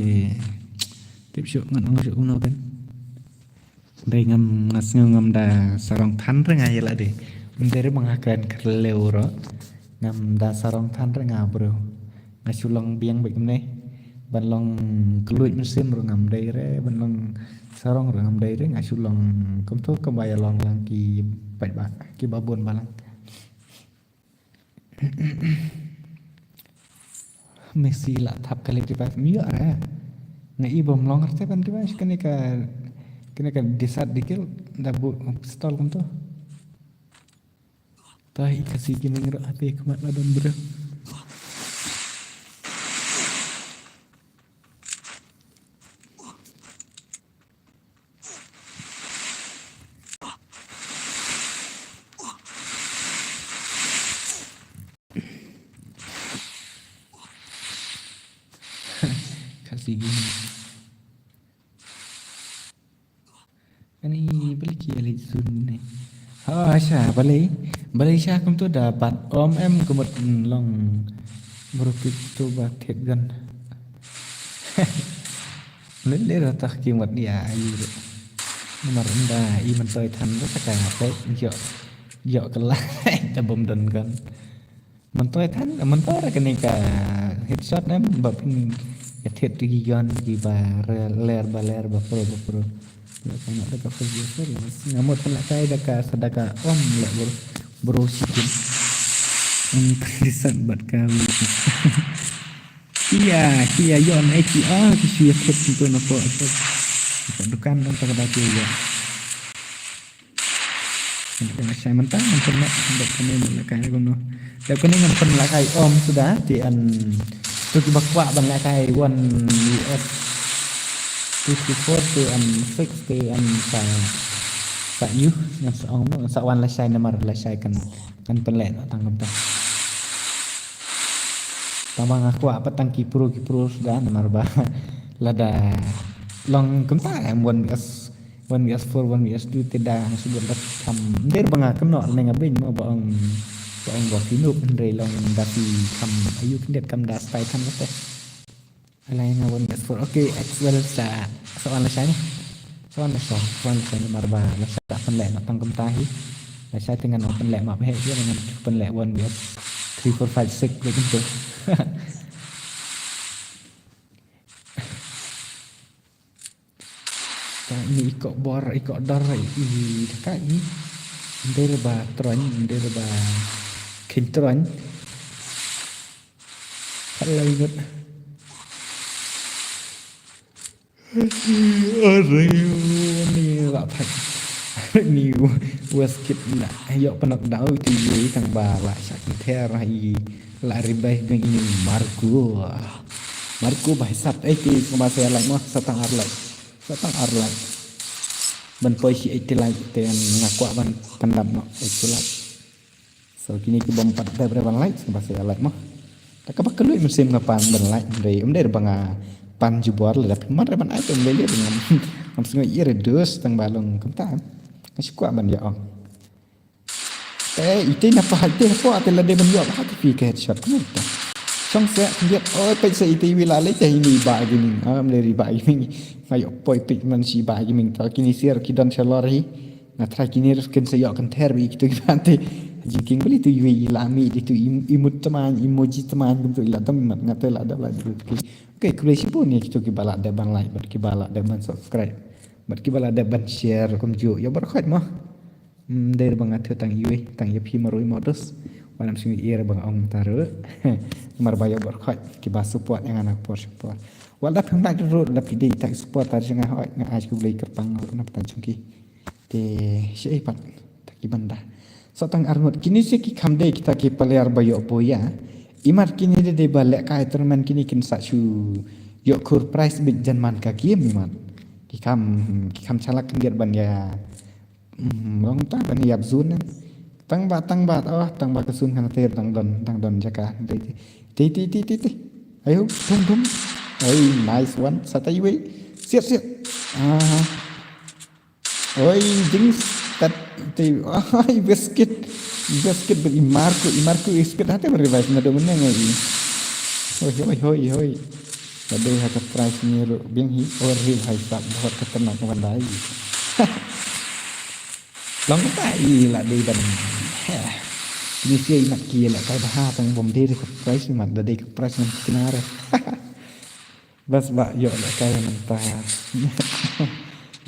Tip shu ngan ong shu uno kan. Dei ngam nga sngew ngam da sarong than re nga ïa la dei. Ym dei re ba nga kren kyrleu ro. Ngam da sarong than re nga bro. Nga shu long biang bad kumne. Ban long kylluid mynsiem ro ngam dei re, ban long sarong ro ngam dei re, nga shu long kumto kaba ïa long lang ki paidbah, ki babun balang. Messi la thap ka leh revive, ym ïoh re. Nga i bym long re te ban revive kane ka, kane ka desat dikil da bu pistol kumto. Ta i Khasi Gaming ruh ha phi khmat la don bro. Khasi Gaming. Ani balei ki leh sun ne. Ha sha balei. Balei sha kumto da bat om em kumut long. Bro kito ba thied gan. Lele ra tak ki mat ïa ayu re. Namar ynda i myntoi than re ta ka peit ïoh. Ïoh kylla ta bym don gan. Myntoi than, myntoi ra kane ka headshot em ba phin ïa thied ki gun ki ba re-, ler ba ler ba pro ba pro. Ïa ka ngat da ka first gear first. Nga mut pynlehkai da ka sa da ka om leh bro. Bro chicken. Em pynlehkai bad ka. Kia, kia, ïoh na ki, ah, ki shu ïa thep tu na pok. Ka dukan dang tak da ki ïoh. Ngan pynlehkai mynta, ngan pynleh, dep kane ngan lehkai kumno. Dep kane ngan pynlehkai om suda, te an, tu kiba kwah ban lehkai one V S. Fifty-four te em six te em sa, sa ïuh, ngan sa ong, ngan sa wan lashai namar lashai kan, kan pynleh noh tang kumta. Tang ba nga kwah pat tang ki pro, ki pro suda namar ba lada long kumta em one versus, one versus four, one versus two te da nga shu bun da kham. Ym dei ba nga kynnoh lane nga beiñ mo ba ong, ba ong ba phi noob, hynrei long da phi kham ayu khyndiat kam da spy than kata. Alai nga one versus four. Okay, Axwell sa, sa wan lashai ne. Sa wan lashai, sa wan lashai namar ba lashai da pynleh noh tang kumta hi. Lashai te ngan ym pynleh map hi, te ngan pynleh one versus three, four, five, six like gitu. Ka ini iko bor, iko dor, i, i, ka i. Ym dei ba troiñ, ym dei ba kheiñ troiñ. Ka lai ngut. Are ni la thak. Ni was kit na. Ïoh pynlong daw ïa iti tang ba la shah kynthei ha i la revive dang ini Marco. Marco ba hisap eh ki semasa ïa like mo sa tang ar like. Sa tang ar like. Ban poi shi eighty like te nga kwah ban pyndap mo eighty like. So kine ki bym pat dep re ban like, sngewbha sa ïa like mo. Te kaba kylluid mynsiem nga pan ban like, hynrei ym dei re ba nga pan jubor, lada phi man re ban ai te ym lei lei ba ngam, ngam sngew ïa re dus tang ba long kumta. Nga shu kwah ban ïa ong. Te ite na pa, ite na pa te lada ban ïoh ba te phi ka headshot kumno te. Shong seh khyndiat, oi peit sa ite iwi la lei te ini Bah Gaming. Ym dei re Bah Gaming. Nga ïoh poi peit man shi Bah Gaming, to kine sir ki don shalor hi. Nga try kine ruh kin sa ïoh kynthei ba ïa kito kiba te. Jingkieng ba ïa kito iwei i la mih, ïa kito im-, imut tymmen, emoji tymmen, kumto i la dang mat, nga te la dep la dep ki. Okay, khublei shibun ïa kito kiba la dep ban like bad kiba la dep ban subscribe bad kiba la dep ban share kumjuh. Ïa baroh khoit mo. Ym dei ba nga thied tang iwei, tang ïa phi marwei mo dus. Wat nym sngew ïa ba nga ong mynta ruh. Namar ba ïa baroh khoit kiba support ïa nga na por sha por. Wat la phim like ruh, la phi dei tang supporter jong nga, hooid nga ai khublei kyrpang ruh na bynta jong ki. Te shaei pat ta ki ban da. Sa tang ar ngut. Kine sa ki kham dei kita ki player ba ïoh buh ïa. Imat kine dei dei ba lehkai tournament kine kin sa shu ïoh khur prize beit jan man ka game imat. Ki kham, ki kham shalak khyndiat ban ïa. Hmm, long ta ban ïa zone. Tang ba, tang ba, oh, tang ba ka zone kan ter dang don, dang don jaka. Dei, dei, dei, dei, dei, dei. Ayo, dum, dum. Oi, nice one. Sa ta iwei. Siat, siat. Ah. Oi, jinx, tat, te, oi, biscuit. Biscuit bad i Marco, i Marco i biscuit hate ba revive naduh mynne ngai i. Hoi, hoi, hoi, hoi. Ba dei ha ka prize ni ruh biang hi, oi, revive sap bahut khatarnak ban dei. Long kata i la dei ban. Heh. Ni sia i mat ki la kai bha tang bom dei ka prize i mat da dei ka prize ngan kina re. Bas ba ïoh lehkai mynta.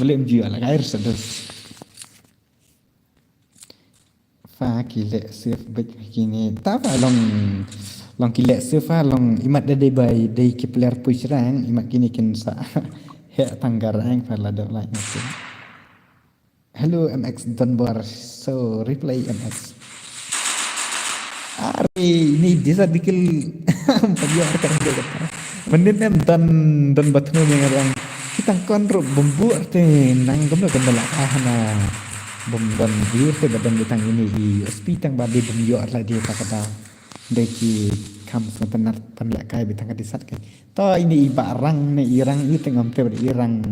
Balei ym ju ïoh lehkai ruh sa dus. Fa ki leh save bad kine. Ta ba long, long ki leh save ha long imat da dei bai dei ki player push rank imat kine kin sa. Heh tang ka rank fa la dep like ngan. Hello M X Donbor. So replay M X. Are ni disa dikil. Pagyo ar kan de kata. Mendin em don, don batnu ni ngarang. Kita kon ruh bumbu arte nang gam kan la ah na. Bum don biur te ba don bitang ini i U S P tang ba di bum yo ar la di ta kata. Dei ki kham sngewtynnat pynlehkai bitang ka disat kai. To ini i ba rang ne i rang i te ngam te i rang,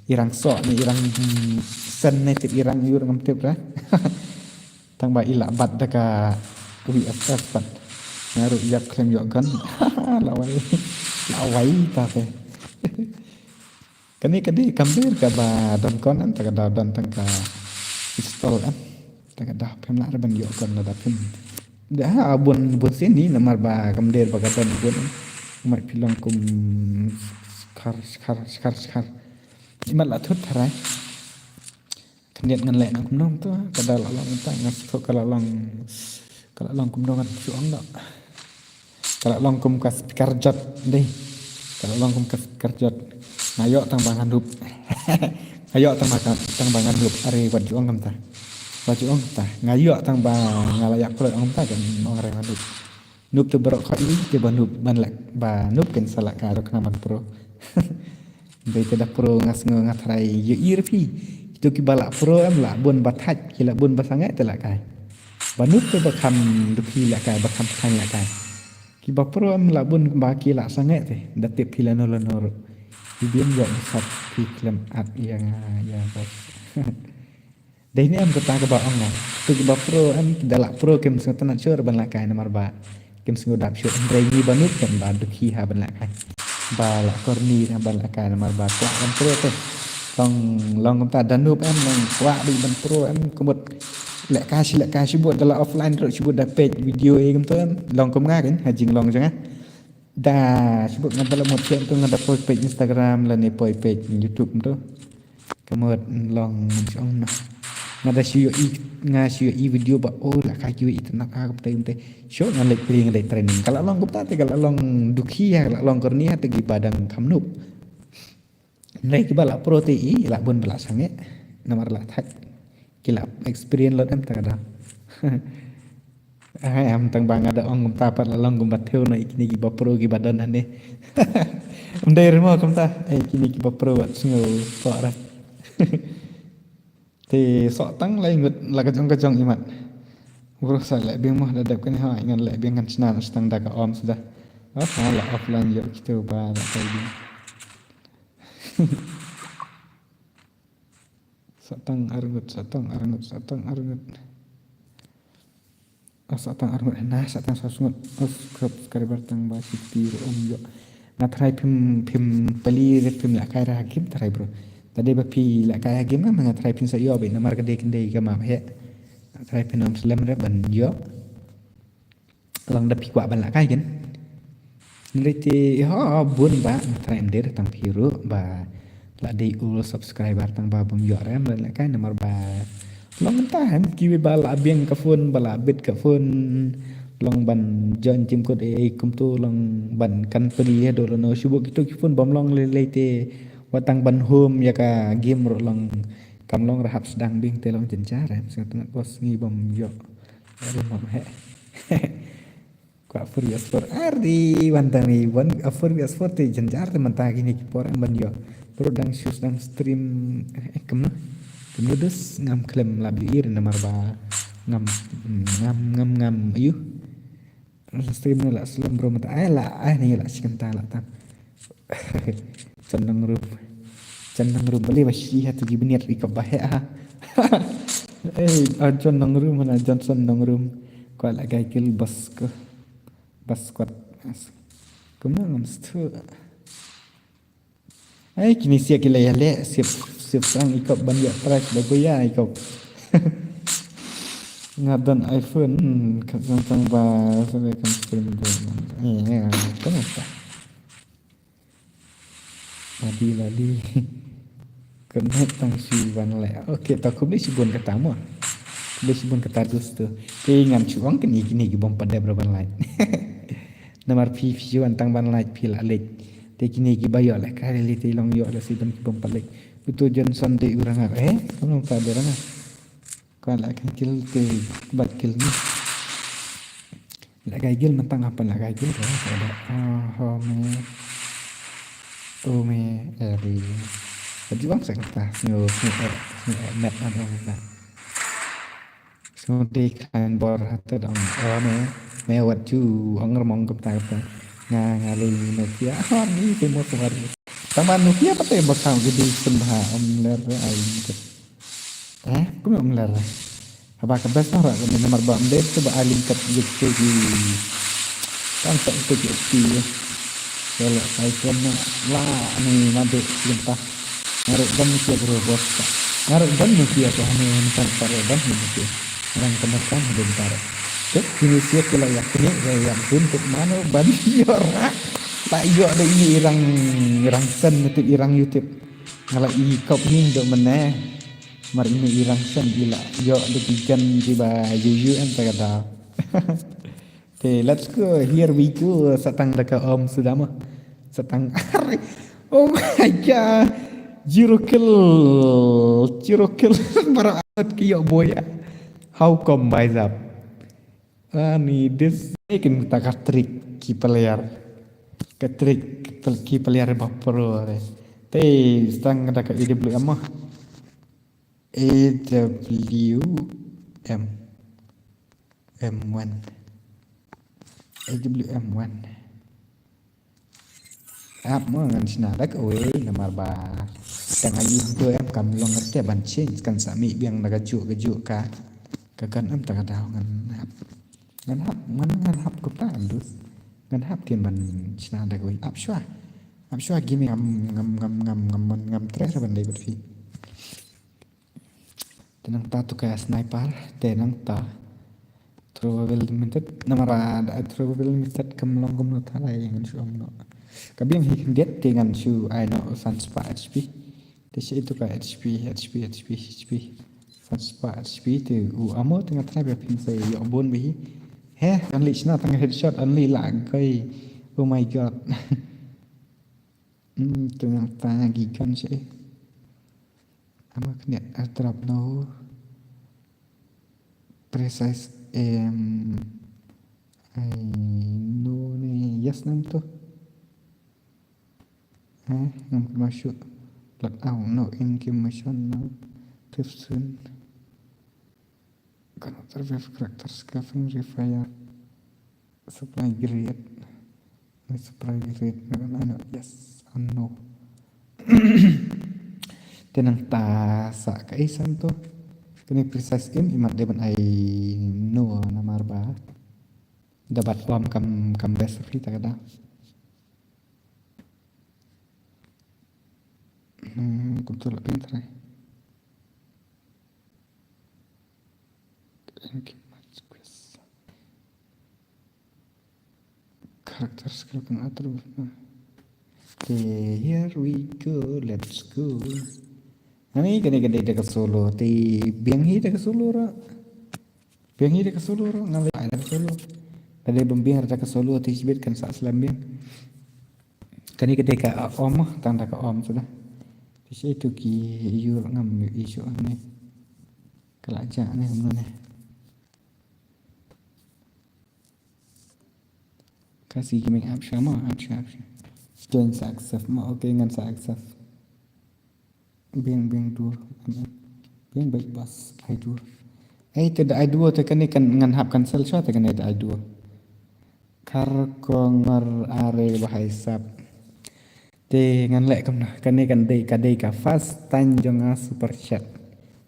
i rang so ne i rang, hmm, sen ne tip i rang i ngam tip ra. Tang ba i la bat da ka V S S bat. Nga ruh ïap khlem ïoh gun. Lawei. Lawei ta te. Kane ka dei kam dei ka ba don kon em ta ka da don tang ka pistol em. Ta ka da phim lah re ban ïoh kon lada phim. Da ha bun bun sien ni namar ba kam dei ba ka don bun em. Mat phi long kum skhar skhar skhar skhar. Imat la thut tharai. Khyndiat ngan leh na kumno to ka da la long ta nga shu ka la long, ka la long kumno ngan shu ong da. Ka la long kum ka speaker jot dei. Ka la long kum ka speaker jot. Nga ïoh tang ba nga noob. Nga ïoh tang ba ka, tang ba nga noob. Are wat ju ong kumta. Wat ju ong kumta. Nga ïoh tang ba nga la ïap kloi ong kumta kan ong re nga noob. Noob te baroh khoit i te ba noob ban leh ba noob kin sa leh ka rok na ban pro. Dei te da pro nga sngew nga tharai ïohi ruh phi. Kito kiba lah pro em lah bun ba thait, ki lah bun ba sangeh te lah kai. Ba nud te ba kham dukhi lah kai, ba kham khlaiñ lah kai. Kiba pro em lah bun ba ki lah sangeh te, da tip phi lano lano ruh. Ki biang ïa u sat phi khlem at ïa nga ïa bos. Dei ne em kata kaba ong nga. Kito kiba pro em ki da lah pro kim sngewtynnat shuh ban lah kai namar ba kim sngewdap shuh. Hynrei ngi ba nud kan ba dukhi ha ban lah kai. Ba lah korni ha ban lah kai namar ba kwah ban pro te. Long long kumta da nud em long kwah dei ban pro em kumut. Lehkai shi lehkai shibun da la offline ruh shibun da peit video e kumto em. Long kum nga kan ha jinglong jong nga. Da shibun nga da la mut shem tu nga da poi peit Instagram lane poi peit YouTube kumto. Ka mut long shong noh. Nga da shu ïohi nga shu ïohi video ba oh lehkai kiwei i tynnat ha kumta kumta. Shuh nga leit plie nga leit training. Ka la long kumta te ka la long dukhi ha ka la long korni ha te kiba dang kham nud. Hynrei kiba lah pro te i lah bun ba lah sangeh namar lah thait. Ki lah experience lot em ta ka dang. Ai am tang ba nga da ong kumta pat la long kumba thew na i kine kiba pro kiba don hangne. Ym dei ruh mo kumta. Ai kine kiba pro wat sngew tok ra. Te soh tang lai ngut la ka jong ka jong i mat. Bro sa leh biang mo da dep kane ha ngan leh biang ngan shna na shtang da ka om suda. Wat ha la offline ïoh kito ba la kai biang. Satang arngut, satang arngut, satang arngut. Ah, satang arngut, nah, satang sasngut. Us, subscriber tang ba shiti ruh ym ïoh. Nga tharai phim, phim pali re phim lehkai ra ha game tharai bro. Tadi ba phi lehkai ha game nga tharai phin sa ïoh bad namar ka dei kyndai ka map he. Nga tharai phin ym slem re ban ïoh. Long da phi kwah ban lehkai kan. Hynrei te ho bun ba nga tharai ym dei tang phi ruh ba la dei u subscriber tang ba bym ïoh re ban lehkai namar ba long mynta hem kiwei ba la biang ka phone ba la bit ka phone long ban join team code ai kumto long ban kan pynlong ïa dok lano shu bok kito ki phone bym long lei lei te wat tang ban home ïa ka game ruh long kam long ra hap sdang biang te long jynjar em sngewtynnat bos ngi bym ïoh. Aduh mam he. Kwah Furious four. Ari wan tang ri wan a Furious four te jynjar te mynta kine ki por em ban ïoh. Bro dang shoes dang stream eh kumno. Kumno dus ngam khlem lap ïohi re namar ba ngam ngam ngam ngam ayu. Stream ne la slem bro mynta ai la ai ne la shi kynta la tam. Chon nang rum. Chon nang rum bali ba shi ha tu ji bniat ri kop ba he ha. Eh, ah, chon nang rum na Johnson nang rum. Ko la gai kil bas ko. Bas kwat. Kumno ngam stu. Ai kini sia ki la ïa leh sip sip sang i kop ban ïa price ba ko ïa i kop. Nga don iPhone hmm, ka sang sang ba sa le kan stream bo. Eh, ya, kan apa? Lali lali. Kena tang shi ban leh. Okay, ta khublei shibun kata mo. Khublei shibun kata dosto. Te ngan shu ong kini kini ki bym pat dep ra ban leh. Namar phi phi wan tang ban leh phi la leh. Te kini ki ba ïoh leh ka leh te long ïoh leh si ban ki bym pat leh. Uto Johnson de uranga. Eh, kamu ka de uranga. Ka la ka kil te bat kil ni. La ka kil mentang apa la ka kil ka ada. Ah, ho me. O me eri. Baju bang sa kata. Snu snu eh snu eh met ada met. Snu de kan bor hata dong. O me me wat ju ong remong kata kata. Nga nga le Nokia. Ah, ni te mo semar. Taman Nokia pate bakang gede sembah om ler ai. Eh, kumno ym ler. Haba ka best noh ra ka namar ba ym dei te ba ai lynket ïa ki. Tang sa te ki ti. Wala ai ken na la ni ma de lynta. Ngaruk ban ki bro bos ka. Ngaruk ban ni ki ko hane ni kan sa ro ban ni ki. Rang ka na kan de tar. Te kini sia ki la yak ni ya yak dun tu mano ban ïoh ra. La ïoh de ini irang irang sen ni tu irang YouTube. Nga la i kop ning do mene. Mar ini irang sen i la ïoh de ki jan ki ba yu yu em ta ka da. Te let's go, here we go. Satang da ka om sudama. Satang ari. Oh my god. Zero kill. Zero kill. Para amat ki ïoh boya. How come bai zap? Ani this kin ta ka trick ki player. Ka trick ki player ba pro re. Te sdang da ka A W M mo. A W M. M one. A W M one. App mo ngan shna da kawei namar ba tang ayu do em kam long te ban change kan sa mih biang da kajuh kajuh ka ka kan em ta ka daw ngan hap ngan hap ngan ngan hap ko pa andus ngan hap kin ban shna da kawei app shwa app shwa gimi ngam ngam ngam ngam ngam ngam tre ban dei bad phi. Te nangta tu ka sniper, te nangta Travel Limited, namar ba da Travel Limited kam long kumno thalai ngan shu ong noh. Ka biang hi khyndiat te ngan shu ai noh san spah H P. Te shi itu ka H P, H P, H P, H P. San spah H P te u ammo te nga try ba phin sa ïoh bun bha hi. He, only shna tang headshot, only lah koi. Oh my god. Hmm, tu nangta ki gun shi. Ama khyndiat airdrop no. Precise aim. Ai no ne yes nang tu. Eh, ngam kena masuk. Loadout no in game mission no. Fifteen. Kan survive character scuffing refire. Supply grenade. Ni supply grenade. Ni kan ano. Yes. Ano. Te nangta sa ka isan tu. Kani precise aim imat dei ban ai no namar ba. Da bat bom kam kam best free ta ka da. Hmm, kum tu la pin try. Thank you much, Chris. Character skill kan atur. Okay, here we go. Let's go. Ani kani kani da ka solo. Te biang hi da ka solo ra. Biang hi da ka solo ra. Ngan leh da ka solo. Da dei bym biang da ka solo te shibit kan sa slem biang. Kani ka dei ka om tang da ka om suda. Te shi tu ki yur ngam issue ne. Ka la ja ne kumno ne. Kasi gaming app sha mo, app sha, app sha. Join sa accept mo, okay ngan sa accept. Bing bing dur. Bing bing bas ai dur. Ai te da ai dur te kani kan ngan hap cancel sha te kani da ai dur. Kar ko ngar are bahai sap. Te ngan leh kumno kane kan dei ka dei ka first time jong nga super chat.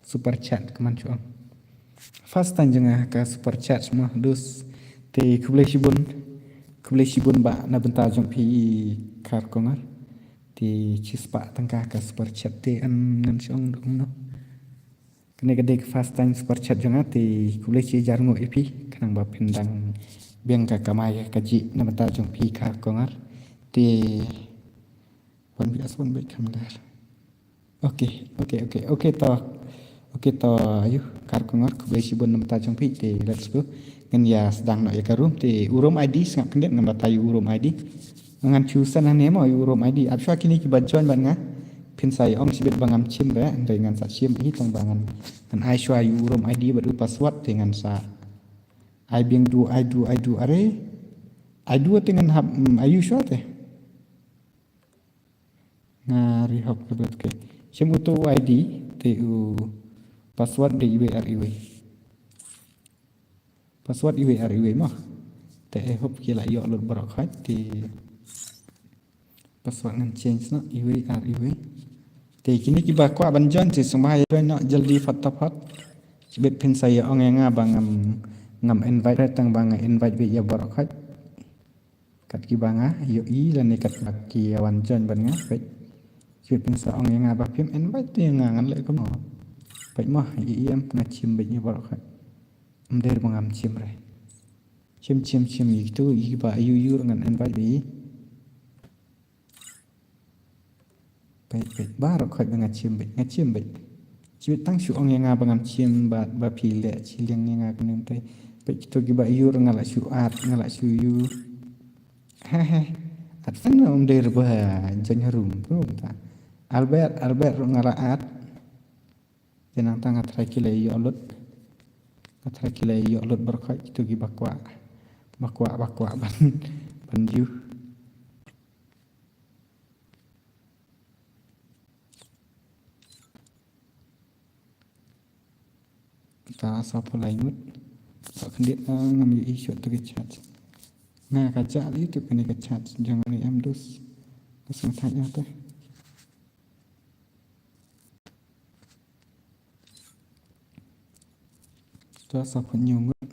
Super chat ka man chuang. First time jong nga ka super chat ma dus. Te khublei shibun. Khublei shibun ba na bynta jong phi kar ko ngar. Te chispah tangka ka super chat te an ngan chuang dong no. Kane ka dei ka first time super chat jong nga te khublei shi jar nguh ïa phi khnang ba phin dang biang ka kamai ka jih na bynta jong phi kar ko ngar. Te wan bi as wan bek kam dar. Okay, okay, okay, okay to. Okay to ayu kar ko ngar khublei shibun na bynta jong phi te let's go. Ngan ïa sdang noh ïa ka room te u room I D sngap khyndiat ngan batai u room I D. Ngan choose na ne mo u room I D. Ap shwa kine ki ba join bad nga. Phin sa ïa ong shibit ba ngam chim ba, hynrei ngan sa chim hi tang ba ngan ngan ai shwa u room I D bad u password te ngan sa. Ai biang du, ai du, ai du are. Ai du te ngan hap mm, ai u shwa te. Nga ri hok te bet ke. Chim u to u I D te u password de iwei ar iwei. Password iwei ar iwei mo. Te I hope ki la ïoh lut baroh khoit te password ngan change noh iwei ar iwei. Te kine kiba kwah ban join te sngewbha ïa join noh jaldi phataphot. Shibit phin sa ïa ong ïa nga ba ngam ngam invite tang ba nga invite beit ïa baroh khoit. Kat kiba nga ïohi lane kat ba ki wan join bad nga peit. Shibit phin sa ong ïa nga ba phim invite te ïa nga ngan leh kumno. Peit mo ïa em nga chim beit ïa baroh khoit. Ym dei ba ngam chim re. Chim chim chim ïa kitu ïa kiba ïu ïu ngan invite beit. Peit peit baroh khoit ba nga chim beit nga chim beit. Chim beit tang shu ong ïa nga ba ngam chim bad ba phi leh chiliang ïa nga kumne te. Peit kitu kiba ïur nga la shu at nga la shu ïur. He he. At fan ym dei ba jong rum rum ta. Albert Albert ruh nga la at. Te nangta nga tharai ki la ïoh lut. Nga tharai ki la ïoh lut baroh khoit kitu kiba kwah. Ba kwah ba kwah ban ban ïu. Ta sa pulai mut. Sa khyndiat, ah, ngam ïohi shot tu ka chat. Nga ka chat YouTube kane ka chat. Jong ni em dus. Ka sngewthuh ïa ta. Ta sa pun nyungut.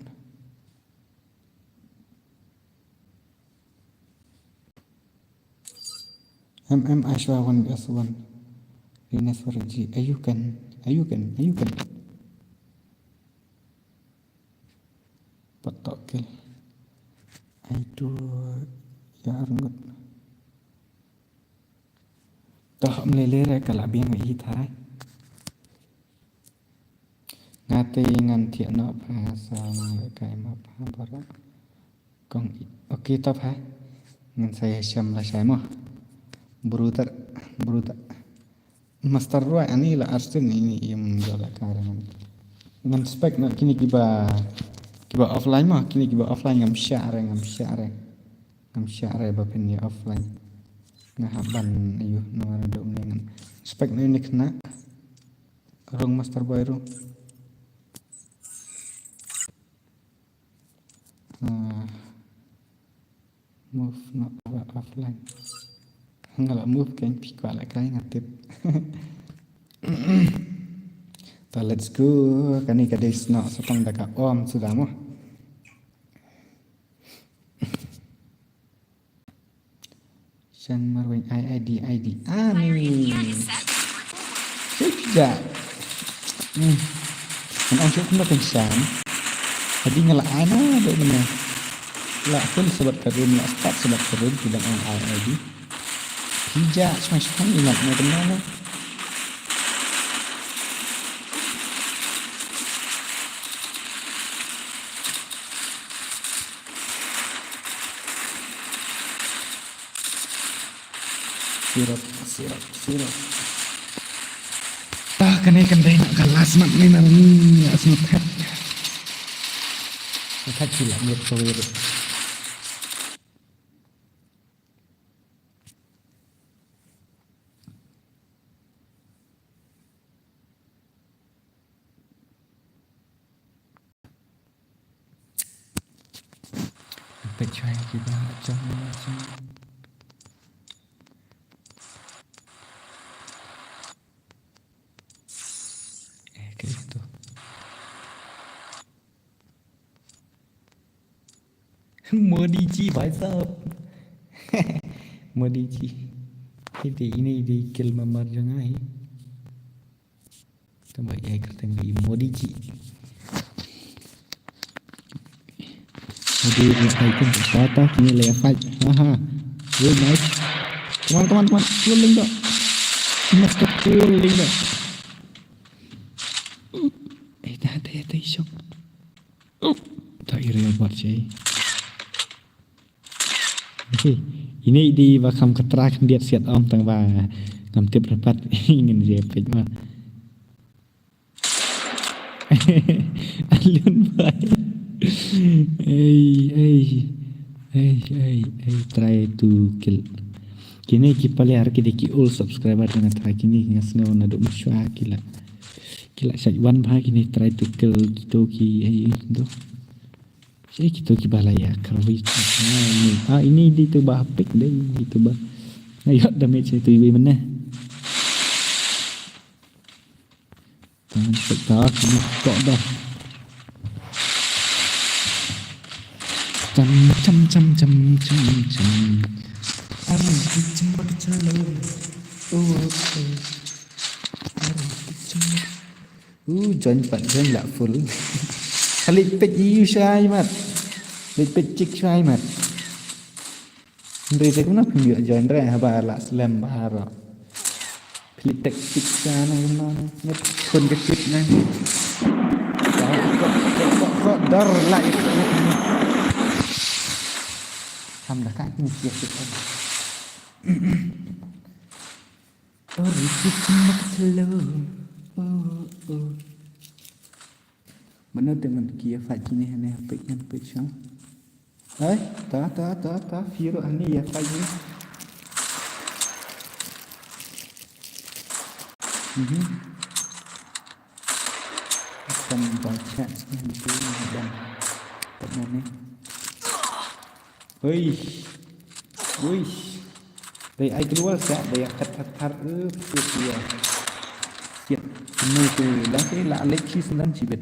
M M Ashwa one S one. Rines Warji. Ayukan. Ayukan. Ayukan. Patok ke. Ai tu ya arngut. Toh mlele re ka la biang i thai. Nga te ngan thiah noh pha sa ma le kai ma pha bara. Kong i. Okay, toh pha. Ngan sa ïa shem la shai mo. Brother, brother. Master Roy ani la Aston ini im jala kare ngan. Ngan spek na kini kiba, kiba offline mo, kini kiba offline ngam share, ngam share. Ngam share ba phin ïa offline. Nga hap ban ayu no do mne ngan. Spek na ini kena. Rung Master Boy rung. Ah, move not over offline. Nga la move kan phi kwah la kai nga tip. Ta let's go. Kani ka dei snoh sa tang da ka om suda mo. Shan marweng I I D I D. Ani. Sip ja. Hmm. An ong sip na kan shan. Hadi nga la ana de mana. La pun sebat karum, la start sebat karum, tidak ong I I D. Tija, smash pang ingat na kena na. Sirap, sirap, sirap. Ah, kane kan dei na ka last map ni na ni, as no that. That sila miet ko wiri. Peit shwa ki ba jong jong. Eh, ke tu. Modi ji, bhai sahab. Modi ji. Ini, ini di kill mamar jong ai. Tama ai kyrteng di Modi ji. Modi ji ai kun ta ta kini le fight. Aha. Good night. Come on, come on, come on. Rolling dah. Must have rolling dah. Eh, dah, dah, dah, shot. Ta iri bot shi. Okay. Ini di ba kham ka tra khyndiat siat om tang ba ngam tip rapat ngin je peit ma. Alun bai. Ei, ei. Ei, ei, ei, try to kill. Kine ki player ki dei ki old subscriber, nga try kine ki nga sngew naduh mynshuwa ki la. Ki la shait wan bha kine try to kill kito ki, ei, do. Shi kito ki ba la ïa karwi. Ah, ini. Ah, ini di tu ba pick dei, di tu ba. Nga ïoh damage itu iwi mane. Tan pek ta kini kok dah. Cham, cham, cham, cham, cham, cham. Aram ki cham bak chalo. Oh, oh. Aram ki cham. Uh, join pat, join la full. Khalid pek yu shai mat. Khalid pek chik shai mat. Hynrei te kumno phim ïoh join re haba la slem bha ruh. Phi tactic ka na kumno ne. Ngat khun ka kit na. Ko, ko, ko, ko, dor la. Ham da ka ni kit kit. Dor kit mak lo. Oh, oh. Mano te man ki ïa fight kine ne pek ngan pek shang. Hai, ta, ta, ta, ta, phi ruh hani ïa fight ni. Mhm. Tam ba chat ngan tu ngan. Kat mana ni? Ui. Ui. Dei ai glue sa dei kat kat kat eh puh ya. Siap. Ini tu lang tu la lek shi senan cibet.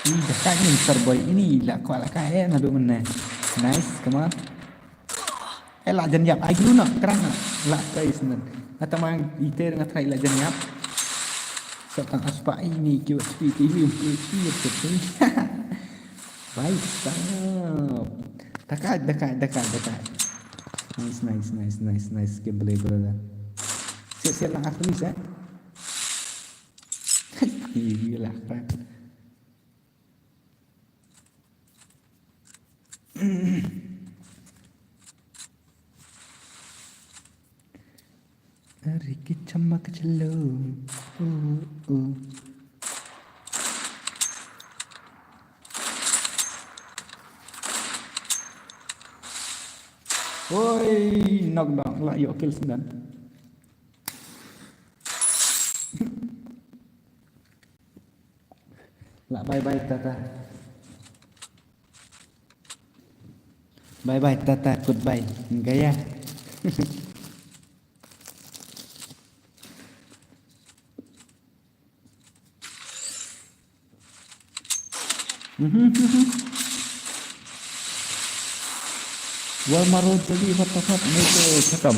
Ini dah kat ni star boy ini la kuat la kat eh nadu mana. Nice, come on. Eh, la jan yap. Ai glue no, kerang no. La kai senan. Nga tamang iter nga try la jan yap. Sa tang aspa ini kiu spi ti yu ki yu ki. Bai sa. Dakai, dakai, dakai, dakai. Nice, nice, nice, nice, nice. Gameplay brother. Siap, siap lang aku ni, eh. Gila, keren. Ari ki chama ka chalo. Uh, uh. Oi, knockdown la ïoh kill senan. La bye bye tata. Bye bye tata, goodbye. Gaya. Wal maro jali fatahat ni ko chakam.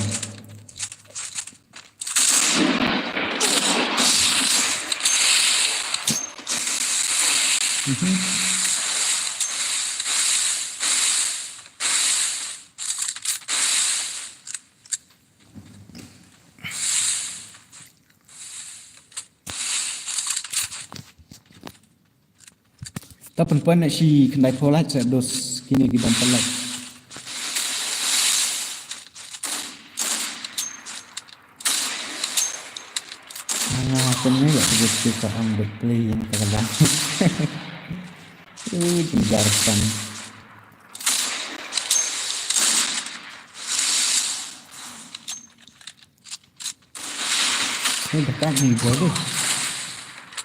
Ta pynpoi na shi khyndai phew like sa dos kine ki bym pynlike. Nga pynlike ïa ka just ka ang dek play ïa ka ka bang. Uh, jingjar kan. Ni dah tak ni boy deh.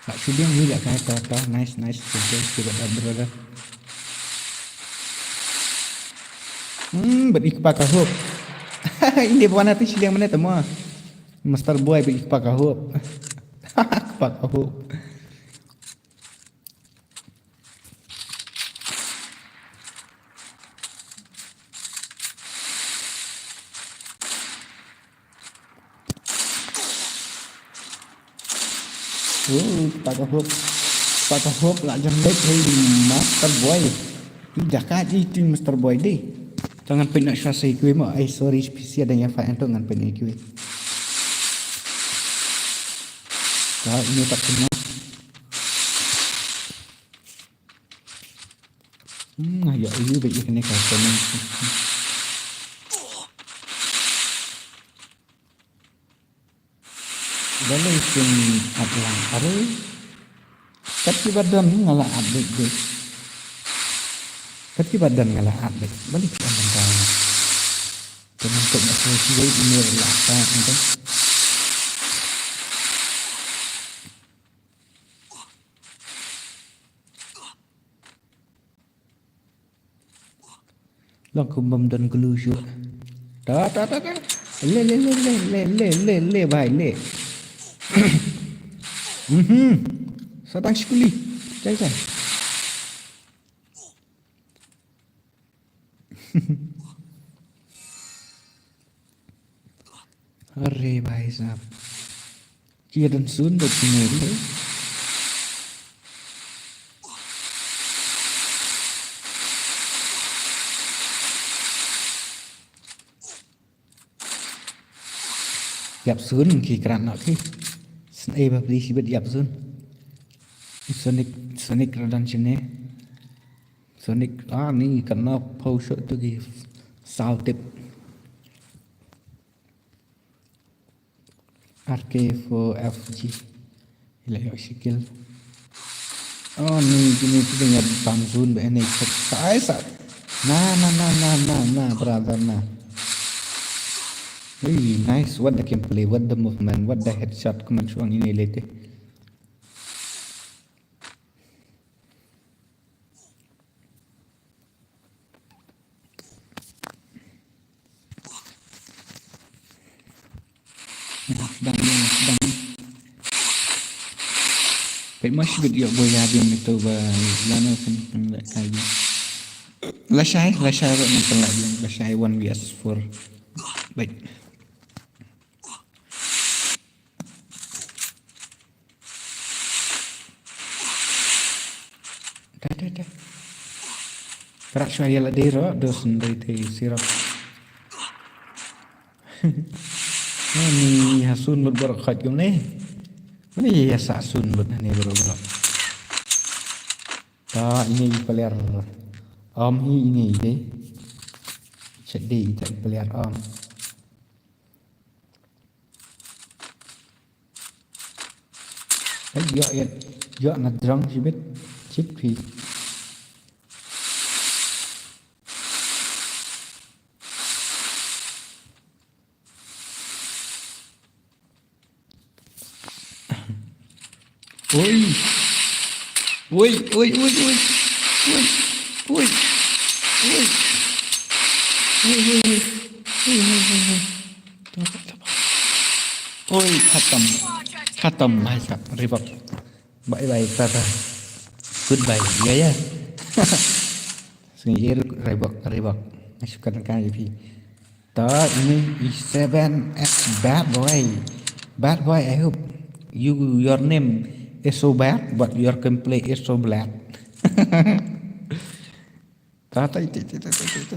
Tak sudi ni dah kai ta ta. Nice, nice. Good job, good job, brother. Hmm, bad ikpa ka hook. Ini bukan hati sidi yang mana temu. Master boy bad ikpa ka hook. Ikpa ka hook. Oh, pakai hook. Pakai hook lah jam lek, hey, Master Boy. Ih, jakat ih, tu Master Boy deh. Jangan pernah shuwa sa ikui mo. Ai, sorry, P C ada yang fight tu, jangan pernah ikui. Kau ini tak kena. Hmm, ayo, ini baik ini kau kena. Balei shin at lang are. Kat ki ba don nga la at beit beit. Kat ki ba don nga la at beit. Balei ki an dang. Kena kok na sa si wei ini la ta ento. Long kum bym don glue shuh. Ta, ta, ta, ta. Le, le, le, bhai, le. Mhm. Sa tang shi kuli. Chai, chai. Arre bhai sahab. Ki don sun bad ki meri. Ïap sun ki krat noh ki. Sngewbha phi shibit ïap sun. Sonic, Sonic radan shine. Sonic, ah, ni katno pau shot tu ki saw tip. R K four F G. Ila yok shikil. Oh, ni, ni, ni, ni, bam zone ba ni. Sai sa. Na, na, na, na, na, na, brother, na. Hey, nice. What the gameplay, what the movement, what the headshot, kumne shuwa ini lete. Dang, dang, dang. Peit mo shibit ïoh boi ïa biang ito ba lano kan kan leh kai biang. Lashai, lashai ruh nang kan leh biang, lashai one versus four. Peit. Te, te, te. Krak shuwa ïa lade ruh, dos ndai te sirok. Ani ha sun lut baroh khot kumne. Ani ïa sa sun lut ani baroh baroh. Ta ini i player. Om hi ini te. Chet dei ta i player om. Ai, ïoh, ïoh, ïoh na drang shibit. Chit phi. Oi. Oi, oi, oi, oi. Oi. Oi. Oi. Oi, oi, oi. Oi, oi, oi, oi. Tabak, tabak. Oi, khatam. Khatam, bhai sahab. Rebak. Bye, bye, tata. Goodbye. Ya, ya. Sini ir rebak, rebak. Masuk ke tengah, ya, pi. Ta ini i seven X bad boy. Bad boy, I hope you, your name is so bad, but your gameplay is so bad. Ta, ta, ta, ta, ta, ta, ta, ta.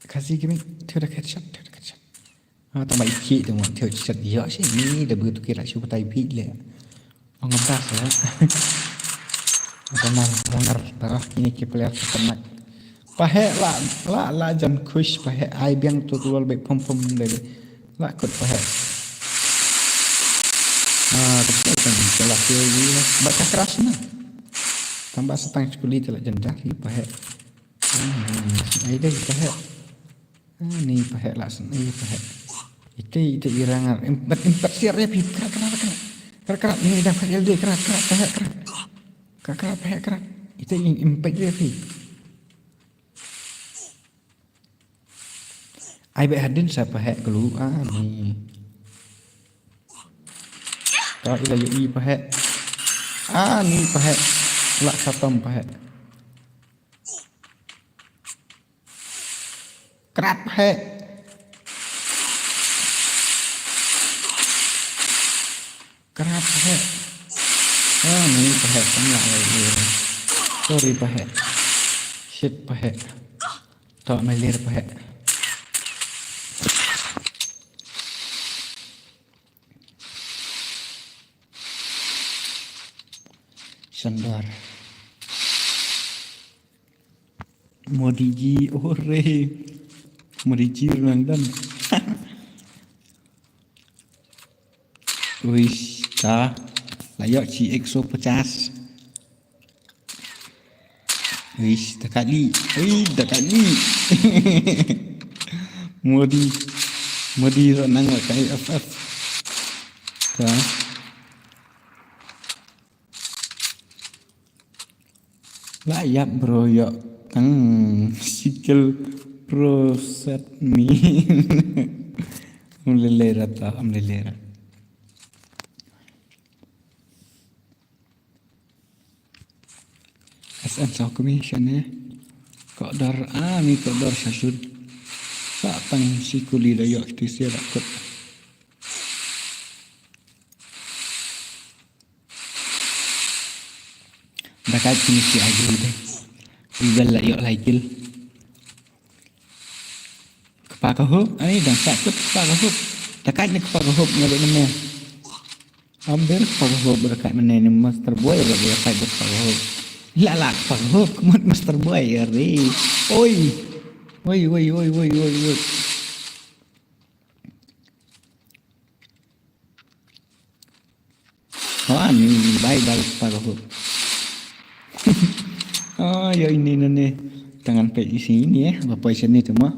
Khasi kimi, thio da headshot, thio da headshot. Ah, tang ba i ki tang ba thio headshot ïoh shi ni da bu tu kira shu batai pi le. Ong ngam tas la. Ong ngam tas la, ini ki player sa kena. Pahek la, la, la jan khush pahek ai biang tu tu lol bek pom pom de. La kut pahek. Ah, kut pahek kan, kala kiri, ba ka crash na. Tang ba sa tang sekali tu la jan dah, i pahek. Hmm, ai de pahek. Ah, ni pahek la sen, ni pahek. Ite, ite i rangar. Empat, empat siar ya, pi. Krat, krat, krat. Krat, krat. Ni dah pahek dia, krat, krat, pahek, krat. Krat, krat, pahek, krat. Ite i empat dia, pi. Ai bek hadin sa pahek kelu, ah, ni. Ta ila yu i pahek. Ah, ni pahek. La khatam pahek. Krat pahek. Krat pahek. Ah, ni pahek kan la lagi. Sorry pahek. Shit pahek. Tok melir pahek. Sandar. Modi ji, ore. Modi ji ruh nang dang. Uish, ta. La ïoh shi ek so pachas. Uish, ta kali. Ui, ta kali. Modi. Modi ruh nang la kai F F. Ta. La ïap bro ïoh tang sikil pro set mi. Am lele rata, am lele rata. S N sa kumi shane. Kodor, ah, ni kodor sasud. Sa tang sikuli da ïoh kiti sia da kut. Da kai kini si agi de. Igal la ïoh lai kill. Kpa ka hop, ani dang sa kut kpa ka hop. Da kai ni kpa ka hop ngade nene. Amber kpa ka hop da kai nene ni Master Boy da kai da kpa ka hop. La la kpa ka hop, kemut Master Boy, are. Oi. Oi, oi, oi, oi, oi, oi. Oh, ani bye bye para ho. Oh, yo ini nene. Tangan pe isi ini eh. Bapak isi ini cuma.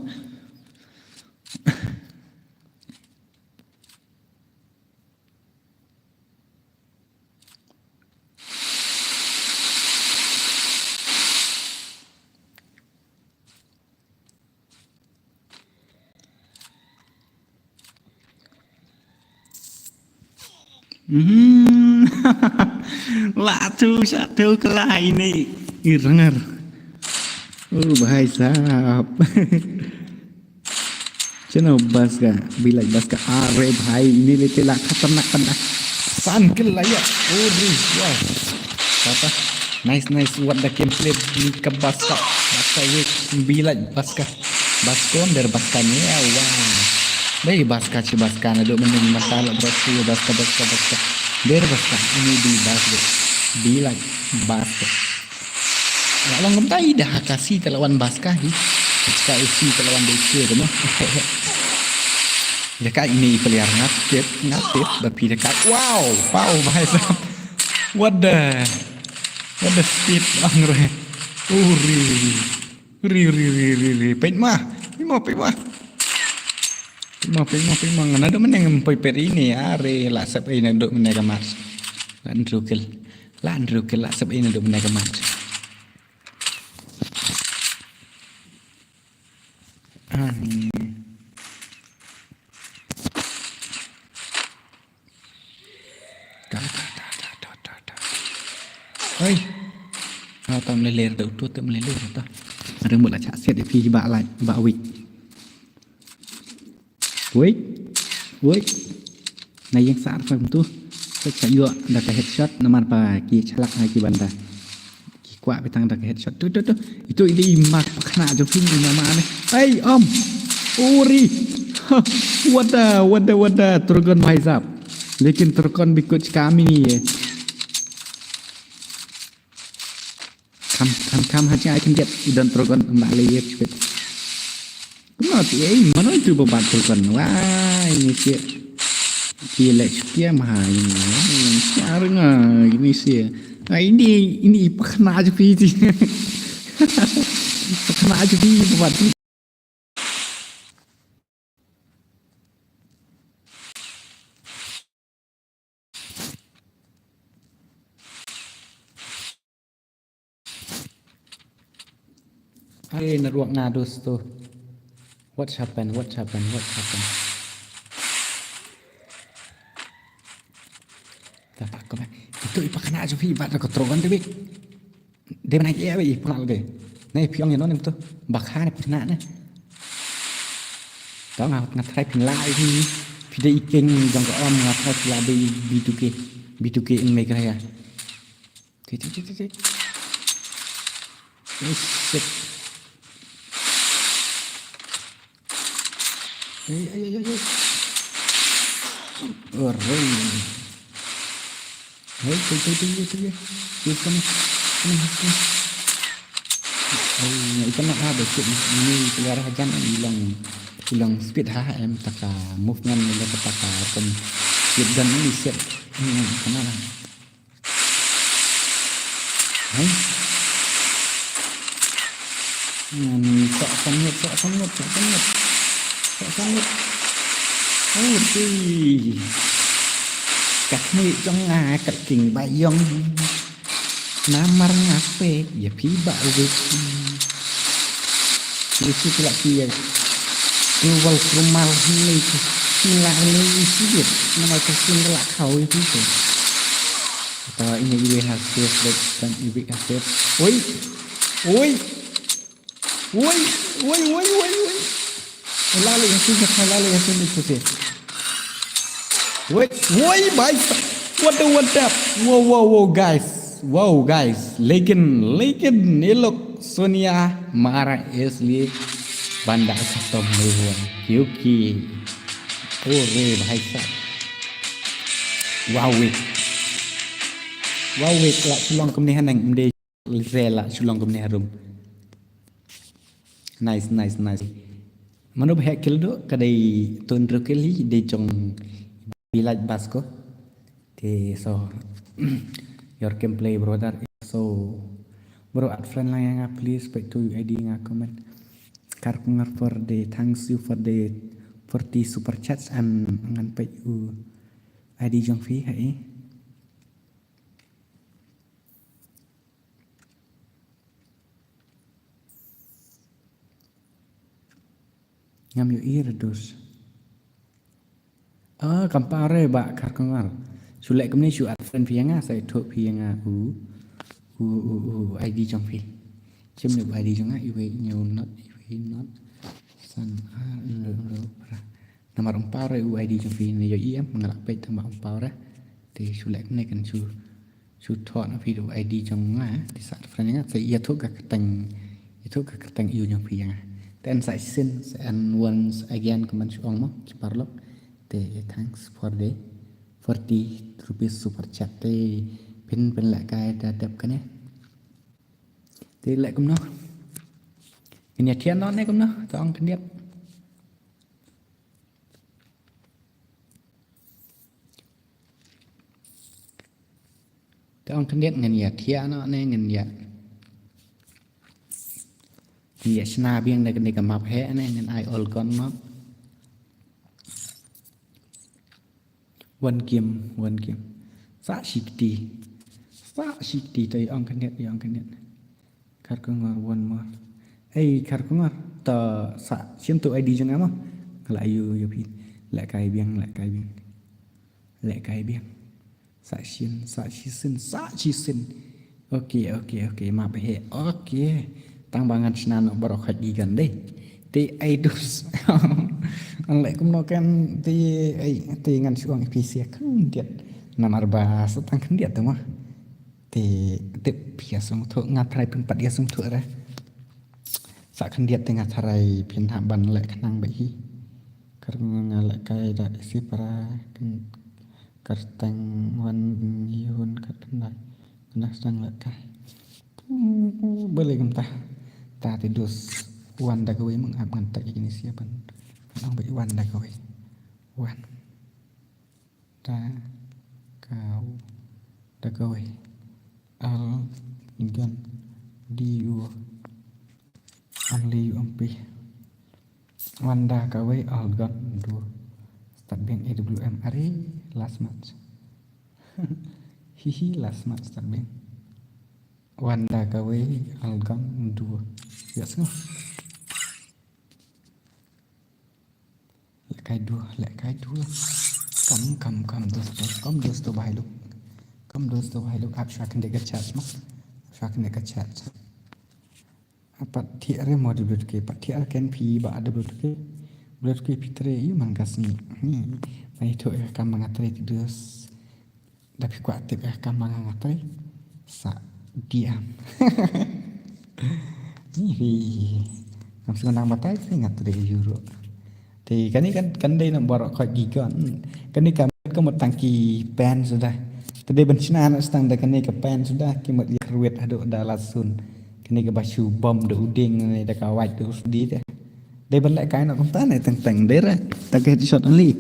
Hmm. La tu satu kelai ni. Irngar. Oh, bhai sahab. Chano bas ka, bilaj bas ka, are bhai, ini lete la khatarnak panda. San kill la ya. Uri, wow. Apa? Nice, nice, what the gameplay ni ka bas ka. Bas ka ye, bilaj bas ka. Bas ko, der bas ka ni, ya, wow. Dei bas ka, chi bas ka, na duk mending mentah la bro, chi bas ka, bas ka, bas ka. Der bas ka, ini di bas ka. Bilaj bas ka. La long kumta i da ha ka si ta la wan bas ka hi. Ka i si ta la wan de ke de mo. Da ka ini i peliar ngat tip, ngat tip, ba pi da ka. Wow, wow, bhai sahab. What the, what the speed, bang re. Uri. Ri, ri, ri, ri, ri. Peit ma. Peit ma, peit ma. Peit ma, peit ma, peit ma. Ngan adu meneng poi pet ini, are la sep ini adu meneng ka mat. La ndru kill. La ndru kill, la sep ini adu meneng ka mat. Ah, ni. Da, da, da. Hei. Ah, tam leler da utu, tam leler da. Ada mula chak set phi ba lai, ba wik. Wik. Wik. Na yang sar fam tu. Sa cha yo da ka headshot namar ba ki chalak ha ki banda. Ki kwah bitang da ka headshot. Tu, tu, tu. Itu ini i mak pakna jo phi ni nama ne. Hey, om. Uri. What the, what the, what the. Turgon bhai sahab. Lekin turgon bi kuch kaam hi nahi hai. Kam, kam, kam ha cha I can get. I don turgon ma le ye chpet. Kumno ti ei, mano itu ba bat turgon. Wah, ini si. Ki lek setia mah ini. Ini si areng ah, ini si. Ah, ini, ini pakna aja phi ti. Pakna aja phi ba bat. Ai, na ruak nga dus tu. What happened? What happened? What happened? Dapat ko ba. Itu i pakna ju phi bat ko trogon tu bi. Dei ban ai ïa i pynlait de. Nai phi ong ïa non em to. Ba kha ne pynlait ne. To nga, nga try pynlait hi. Phi dei i king jong ka om, nga try pynlait de B two K. B two K in Meghalaya. Ti, ti, ti, ti, ti. Oh, shit. Hey, hey, hey, hey, hey. Alright. Hey, hey, hey, hey, hey, hey. He's coming. Coming, he's coming. Hey, ita nak ada sikit ni, ni keluar hajan ni, i long, i long speed ha, em, taka movement ni, taka rukom speed gun ni, siap. Hmm, kena lah. Hai. Ngan sok sangit, sok sangit, sok sangit. Sok sangit. Oh, ti. Ka khmih jong nga ka king ba ïong. Namar nga pek ïa phi ba wit. Ni si pula phi ïa. Global Krumal ni ki. Ni la ni isi bit. Namar ka king la khaw ïa phi tu. Ata ini iwe ha safe, like, kan iwe ha safe. Oi! Oi! Oi! Oi, oi, oi, oi! Lale ha safe, lale ha safe, safe. Oi! Oi, bhai! What the, what the? Wow, wow, wow, guys! Wow, guys! Lekin, lekin, ye lok Sonia mara asli banda khatam mehwan. Kyuki. Ore, bhai sahab. Wow, wait. Wow, wait, la shu long kumne haneng, mde re la shu long kumne harum. Nice, nice, nice. Mano ba heh kill do, ka dei tun ru kill hi, dei jong Bilaj Basko. Te so, your gameplay, brother. So, bro, add friend lang ïa nga, please, peit tu I D nga comment. Kar Kungar for the, thanks you for the forty super chats and ngan peit u I D jong phi ha i. Ngam ïohi re dos. Ah, kam pare ba Kar Kungar. Shu leh kumne, shu add friend phi ïa nga, sa ïathuh phi ïa nga u, u, u, u ID jong phi. Shim ne u ID jong nga, iwei hynñiew not, iwei not san ar hynriew hynriew phra. Namar ym paw re u ID jong phi ne, ïohi em, nga lah peit tang ba ym paw re. Te shu leh kumne kan shu, shu thoh na phi u ID jong nga, te sa add friend ïa nga, sa ïathuh ka kyrteng, ïathuh ka kyrteng ïa u jong phi ïa nga. Te yn sa shisien, sa yn once again kumban shu ong mo, ki paralok. Te thanks for the forty rupees super chat. Te phin, phin lehkai da dep kane. Te leh kumno? Ngin ïa thiah noh ne kumno? To ong khyndiat. To ong khyndiat, ngin ïa thiah noh ne ngin ïa, ngin ïa shna biang da kane ka map heh ne, ngin ai Olgon map. One game, one game. Sa shi kti. Sa shi kti, to ïa ong khyndiat, ïa ong khyndiat. Kharkongor, one more. Ei, Kharkongor. To sa shim tu ID jong nga mo. Nga la ïoh, ïoh phi. Lehkai biang, lehkai biang. Lehkai biang. Sa shisien, sa shisien, sa shisien. Ok, ok, ok, map heh. Ok. Tang ba ngan shna noh baroh khoit ki gun dei. Te ai dus. Ang leh kumno kan te ai, te ngan shu ong ïa phi sha khyndiat. Namar ba sa tang khyndiat te mo. Te, te phi ïa sngewthuh, nga tharai phin pat ïa sngewthuh re. Sa khyndiat te nga tharai phin hap ban leh khnang beit hi. Kar nga lehkai da isi para kyn-, kyrteng wan yun kyrteng da. Kena sdang lehkai. Hmm, balei kumta? Ta te dus wan da kawei, meng ap ngan tak ïa kine sia ban. Nang beit wan da kawei. Wan da kaw, da kawei. Al gan di u. Only U M P. Wan da kawei, Olgon duh. Start biang A W M, are last match. Hihi, last match start biang. Wan da kawei, Olgon duh. Ïa sngew. Lehkai duh, lehkai duh. Kam, kam, kam dosto, kam dosto bhai lok. Kam dosto bhai lok, ap shuwa khyndiat ka chat mo. Ap shuwa khyndiat ka chat. Pat thiah re mo W T K, pat thiah re ken phi ba W T K. W T K phi trei ïa man ka sngi. Hmm. Mai thoh ïa ka ma nga trei ti dus. Da phi kwah tip ïa ka ma nga trei. Sa D M. Ni phi. Ngam sngewbha nang batai phi nga trei euro. Te kane kan, kan dei na baroh khoit ki gun. Kane ka mut ka mut tang ki pen suda. Te dei ban shna na stang da kane ka pen suda ki mut ïa kyrwit haduh da la sun. Kane ka ba shu bom da u ding ne da ka wait da u sdi te. Dei ban lehkai na kumta ne teng teng dei re. Ta ka headshot only.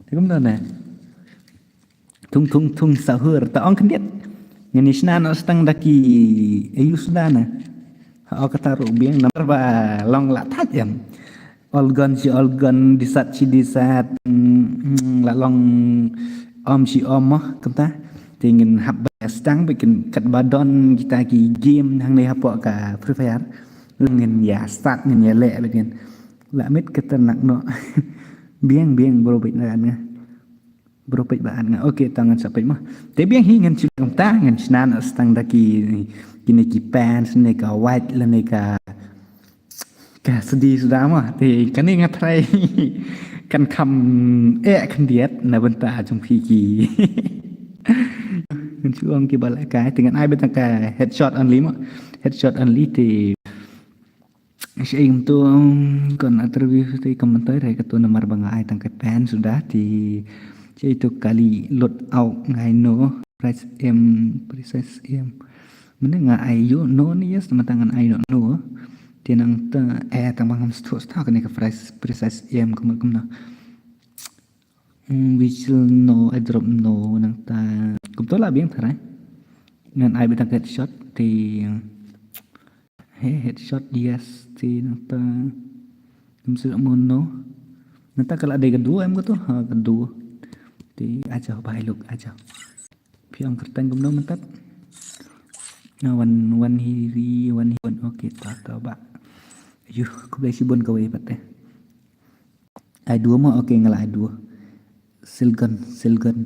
Te kumta ne. Thung thung thung sahur ta ong khyndiat. Ngin ïa shna noh stang da ki ayu suda na. Ha, o kata ruh biang namar ba long la thait em. Olgon shi olgon, disat shi disat. Mm, mm, la long om shi om mo kumta. Te ngin hap ba stang ba kin kat ba don kita ki game hangne hapoh ka Free Fire. Ngin ïa start ngin ïa leh ba kin. La mit ka ternak noh. Biang biang bro bit na nga. Bro peit ba an nga. Okay, ta ngan sa peit mo. Te biang hi ngan shu kumta ngan shna na stang da ki, kine ki pens ne ka wait lane ka, ka sdi suda mo. Te kane nga try kan kham eh khyndiat na bynta jong phi ki. Ngan shu ong ki ba lehkai te ngan ai beit tang ka headshot only mo. Headshot only te Shi ai kumto, um, kon interview te ka myntoi re kato namar ba nga ai tang ka pen suda te shi ai to kali load out ngai no precise aim, precise aim. Mynta nga ai ïoh no ni yes, mynta ngan ai no no. Te nangta eh tang ba ngam sngewthuh kane ka precise, precise aim kumno kumno. Hmm, whistle no, airdrop no, nangta kumto lah biang tharai. Ngan ai beit tang ka headshot te, he, headshot yes te nangta. Ngam sngewthuh mo no. Nangta ka lah dei ka duo em kato, ha ka duo. Te aja bhai lok aja. Phi ong kyrteng kumno mynta. Na wan wan hi ri wan hi wan, okay ta ta ba. Yuh, khublei shibun kawei pat te. Ai duo mo, okay nga lah ai duo. Silgon, Silgon.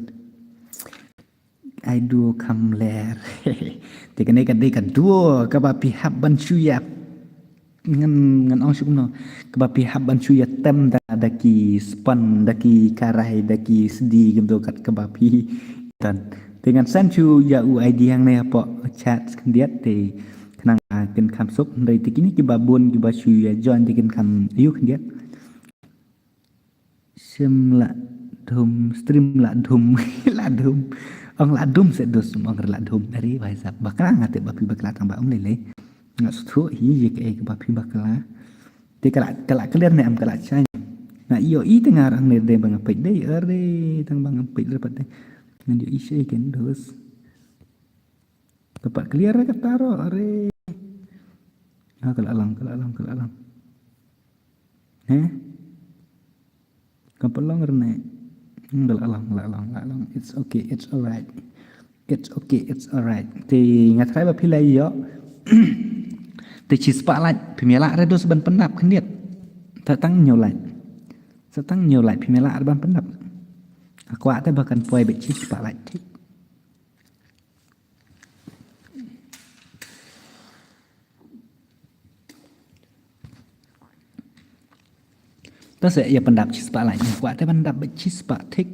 Ai duo kham ler. Te kane ka dei ka duo kaba phi hap ban shu ïa. Ngan, ngan ong shu kumno. Kaba phi hap ban shu ïa tem da, da ki spon, da ki karai, da ki sdi kumto kat kaba phi tan. Te ngan send shu ïa u I D hangne hapoh chat khyndiat te khnang kin kham suk hynrei te kine kiba bun kiba shu ïa join te kin kham ïoh khyndiat. Shim la dhum, stream la dhum, la dhum. Ong la dhum se dus, ong la dhum. Ari, bhai sahab, bakla nga tip ba phi bakla tang ba ong lei lei. Nga sngewthuh hi, ye kaei kaba phi bakla. Te ka la, ka la clear ne em ka la shai. Nga ïohi te nga rang ne dei ba nga peit dei, are, tang ba nga peit re pat dei. Ngan ïohi shai ken dus. Ka pat clear re kata ruh, are. Ha, ka la long, ka la long, ka la long. He? Ka pat long re ne. Hmm, ka la long, ka la long, ka la long. It's okay, it's alright. It's okay, it's alright. Te nga try ba phi la ïoh. Te shispah like, phim ïa lah re dus ban pyndap khyndiat. Sa tang hynñiew like. Sa tang hynñiew like, phim ïa lah re ban pyndap. Nga kwah te ba kan poi beit shispah like. Thik. Te sa ïa pyndap shispah like, nga kwah te pyndap beit shispah thik.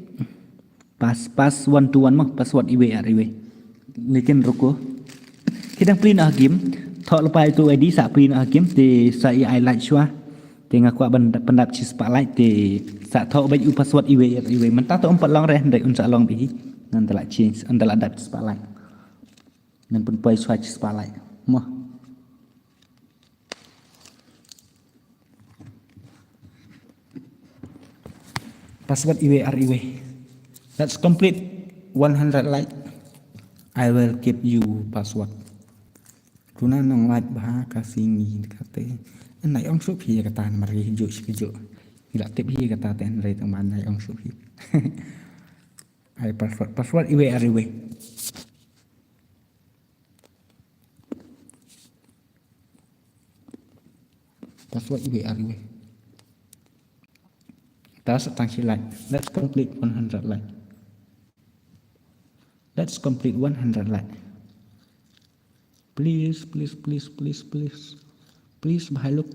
Pass, pass one to one mo, password iwei ar iwei. Lekin ruko. Ki dang plie noh ha game. Thoh lypa ïa uto u I D sa plie noh ha game te sa ïa ai like shuwa. Te nga kwah ban pyndap shispah like te sa thoh beit u password iwei ar iwei. Mynta te um pat long re hynrei un sa long beit hi. Ngan da la change, ngan da la dap shispah like. Ngan pynpoi shuwa shispah like. Mo. Password iwei ar iwei. Let's complete one hundred like. I will give you password. Tuna nong like bha ka sngi kate. Yn ai ong shuh phi kata namar ki juh shi ki juh. Ngi la tip hi kata te hynrei tang ban ai ong shuh phi. Ai password, password iwei ar iwei. Password iwei ar iwei. Te sa tang shi like. Let's complete one hundred like. Let's complete one hundred like. Please, please, please, please, please. Please, bhai look.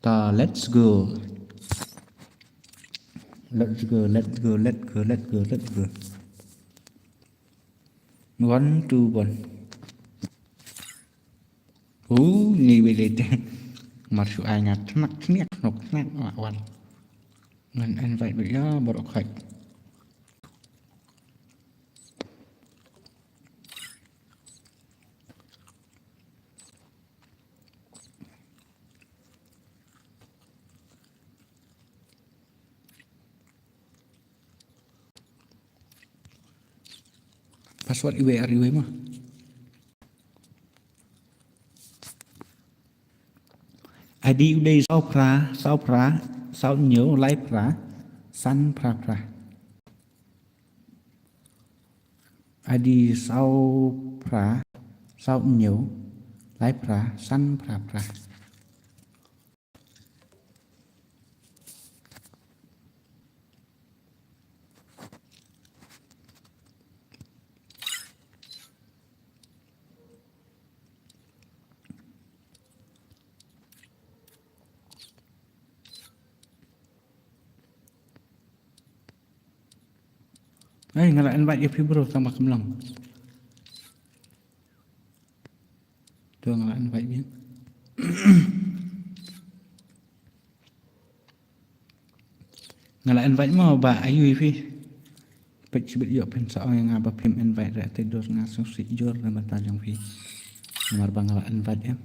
Ta, let's go. Let's go, let's go, let's go, let's go, let's go. One, two, one. Oh, ni wele te. Mar shu ai nga tnak, tnak, tnak, tnak, wan. Ngan invite beit ïa baroh khoit. Password iwei ar iwei mo. I D u dei saw phra, saw phra, saw hynñiew, lai phra, san phra phra. I D saw phra, saw hynñiew, lai phra, san phra phra. Hei, nga la invite ïa phi bro, tang ba kam long. To nga la invite biang. Nga la invite mo ba ayu ïa phi. Peit shibit ïoh phin sa ong ïa nga ba phim invite re te dur nga sngewsih jur na bynta jong phi. Namar ba nga la invite em.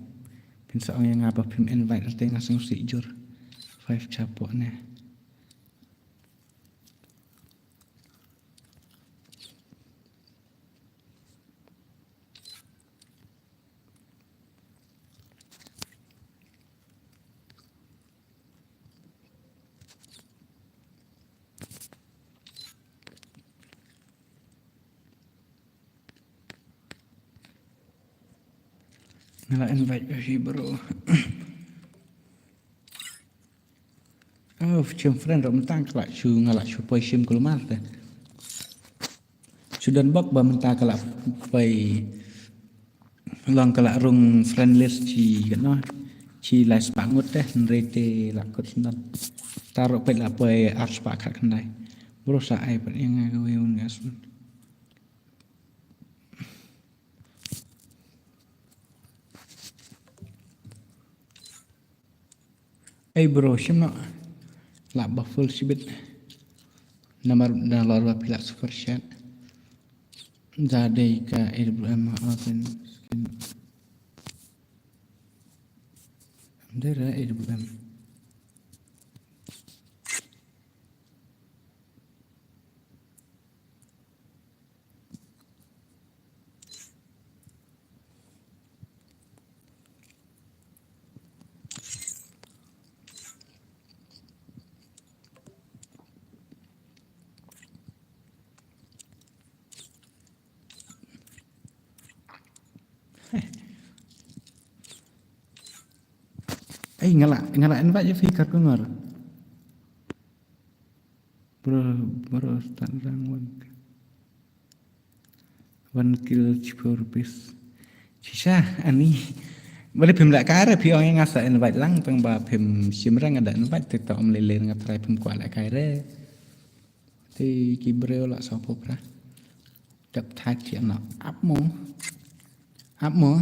Phin sa ong ïa nga ba phim invite re te nga sngewsih jur. Five chapoh ne. Nga la invite ïa phi bro. Shim friend ruh mynta ka lah shu, nga lah shu poi shim kulmar te. Shu don bok ba mynta ka lah poi long ka lah rung friend list shi katno. Shi lai spah ngut te, hynrei te lah kut sendal. Ta ruh peit lah poi ar spah khatkhyndai. Bro sa ai pat ïa nga kawei un nga sendal. Ei bro, shim noh. Lah ba full shibit. Namar da lor ba phi lah super chat. Da dei ka A W M open skin. Dei ra A W M. Ei, nga lah, nga lah invite ïa phi kar kongor. Bro, bro, start rang one. One kill, four rupees. Shisha, ani. Balei phim lah kai re, phi ong ïa nga sa invite lang, tang ba phim shim re nga da invite, te to ym lei lei nga try phim kwah lah kai re. Te ki briew lah saw phew phra. Dep thait ki anak. Ap mo. Ap mo.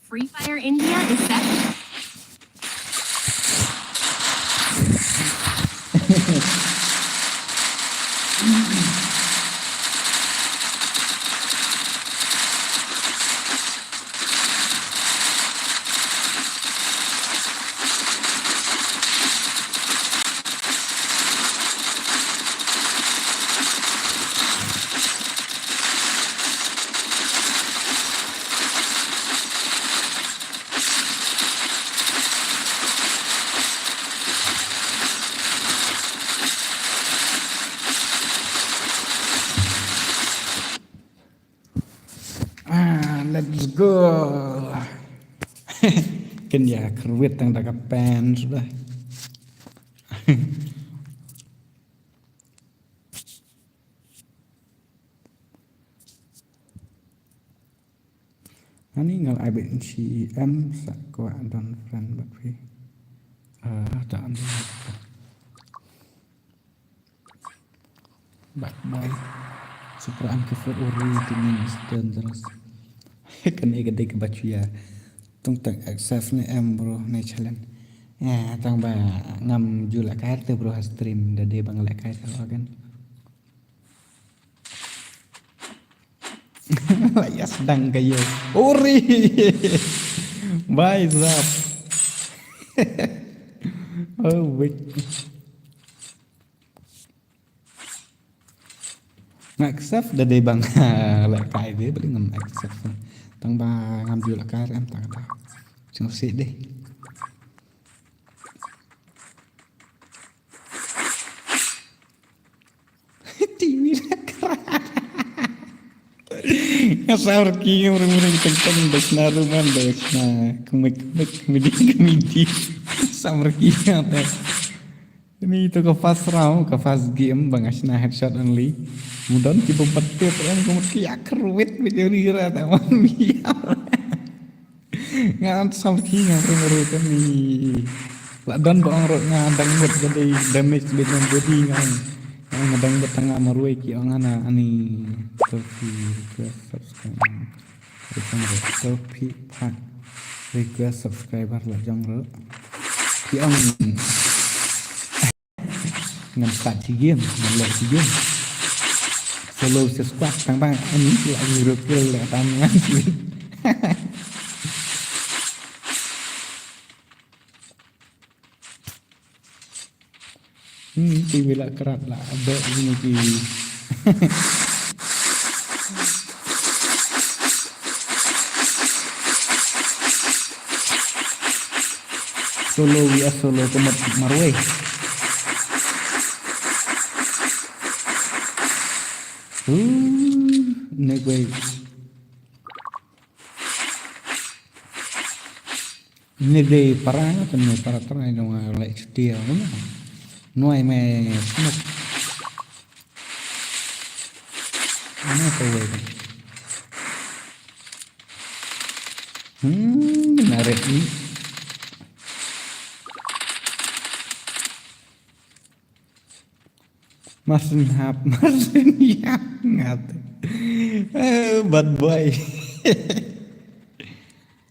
Free Fire India is set. Ah, let's go. Kan ïa kyrwit tang da ka pen suda. Ani ngal ai bit shi em sa kwah don friend bad phi. Ah, ta an. Bye bye. Super an ka food uri tini is dangerous. Kan ega dei ka bachuya. Tung tak accept ne em bro ne challenge. Eh, tang ba ngam ju la kair te bro ha stream da dei bang la kair te organ. Yes, dang kayo. Uri. Bye zap. Oh wait. Nga accept da dei bang la kai dei bali ngam accept. Tang ba ngam ju la kai em tang da. Sing si dei. T V la kra. Nga samar ki ngam ring ring teng teng da sna ruman da sna kumik kumik kumidi kumidi. Samar ki ngam. Ni to ka first round, ka first game ba nga shna headshot only. Mudon ki bom pat tep em ko mut ki akrwit bit ri ra ta man biar. Nga an sam ki nga ring ring ka ni. La don ba ong ro nga dang mut jadi damage bit nang body nga. Nga dang mut tang nga marwei ki ong ana ani. Trophy request subscribe. Request subscribe. Request subscriber la jong ro. Ki ong. Ngam start shi game, ngam leh shi game. Solo shi squad tang ba ani la hero kill la tam ngan shi. Hmm, ti wi la krat la beh ini ki. Solo wi a solo ko mat marwei. Hmm, ne gwei. Ni dei para, ni para trai nong leh chutia. Nuai me smoke. Mana tu wei. Hmm, narik ni. Masin hap, masin yang ngat. Eh, bad boy.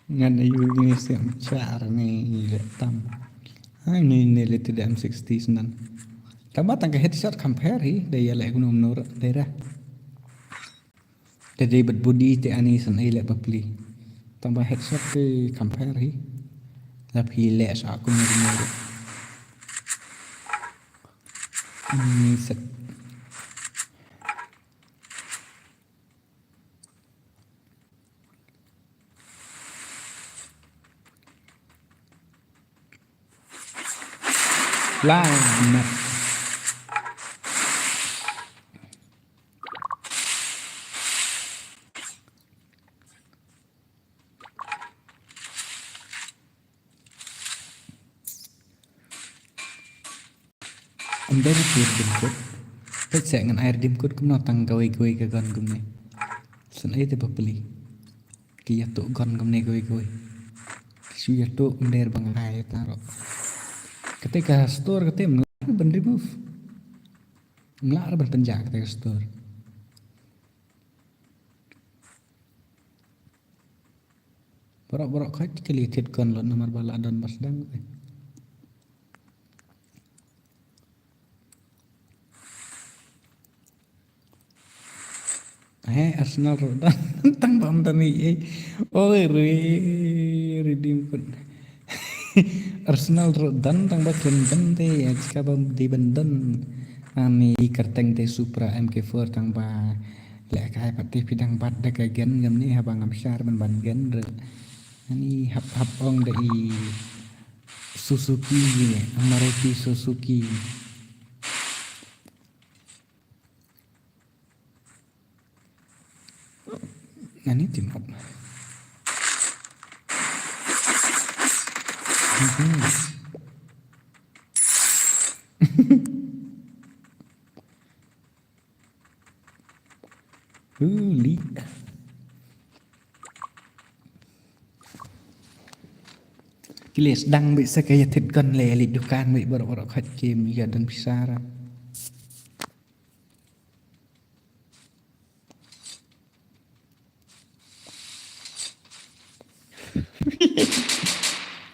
Ngan ayu ni siam char ni le tam. Ai ni ni le tidak M sixty senan. Tama tang ka headshot compare hi, dei ya le gunum nur dei dah. Te dei bad body te ani san ei leh bapli. Tang ba headshot te compare hi. Lap hi leh sa aku mur mur. Ani set. Lamat. Ym dei na ki redeem code. Peit seh ngan ai redeem code kumno tang kawei kawei ka gun kumne. San ei te bapli. Ki ïa tuh gun kumne kawei kawei. Ki shu ïa tuh ym dei ba nga ai ta ruh. Kate ka store kate ym lah ban remove. Ym lah ban pynjah kate ka store. Baroh baroh khoit ki la thied gun lut namar ba la don ba sdang te. He Arsenal ruh don tang ba ym don ei. Oi re, redeem code. Arsenal ruh don tang ba kim don te, ïa, jaka ba dei ban don. Ani kyrteng te Supra M K four tang ba lehkai pat te phi dang bat da ka gun kumne haba ngam share ban ban gun ruh. Ani hap hap ong da i Suzuki ne, Maruti Suzuki. Ani tim hap. Uli. Ki leh sdang beit sa ka ïa thied gun leh leit dukan beit baroh baroh khoit kim ïa don pisa ra.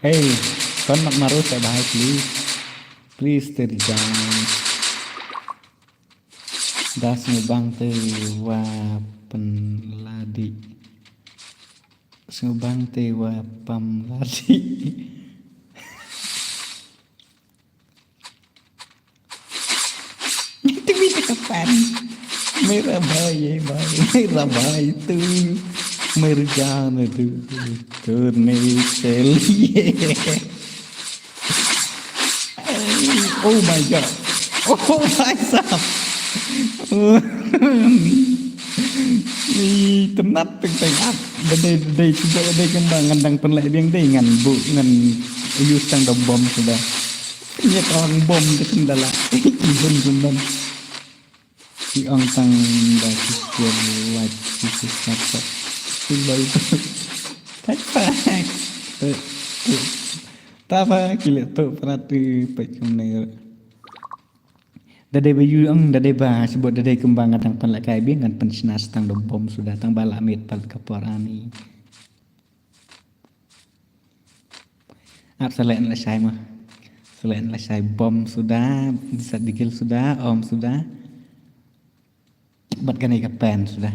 Hey, kon mat maru sa bahai please. Please, Terry Jones. Da sngewbang te wa pynladi. Sngewbang te wa pynladi. Te wi te kapan. Mera bhai, ye bhai. Mera bhai tu. Mer jaan tu. Tu nahi chaliye. Oh my God. Oh my God. Ni tynat teng teng ap. Dei dei cuba dei kembang ngan dang pynleh biang dei ngan bu ngan use tang da bom suda. Nyet ong bom ke kendala. Ihun kumban. Ki ong tang ba ki kian like ki ki snapshot. Ki bai tu. Tak tak. Tu tu. Ta ba ki leh tu pynat tu peit kumne. Da dei ba yu ong da dei ba sebut da dei kumba nga dang pynlehkai biang ngan pynshna tang da bom suda tang ba la miet pat ka por ani. Ap sa leh lashai ma. Sa leh lashai bom suda, sa digil suda, om suda. Bad kane ka pen suda.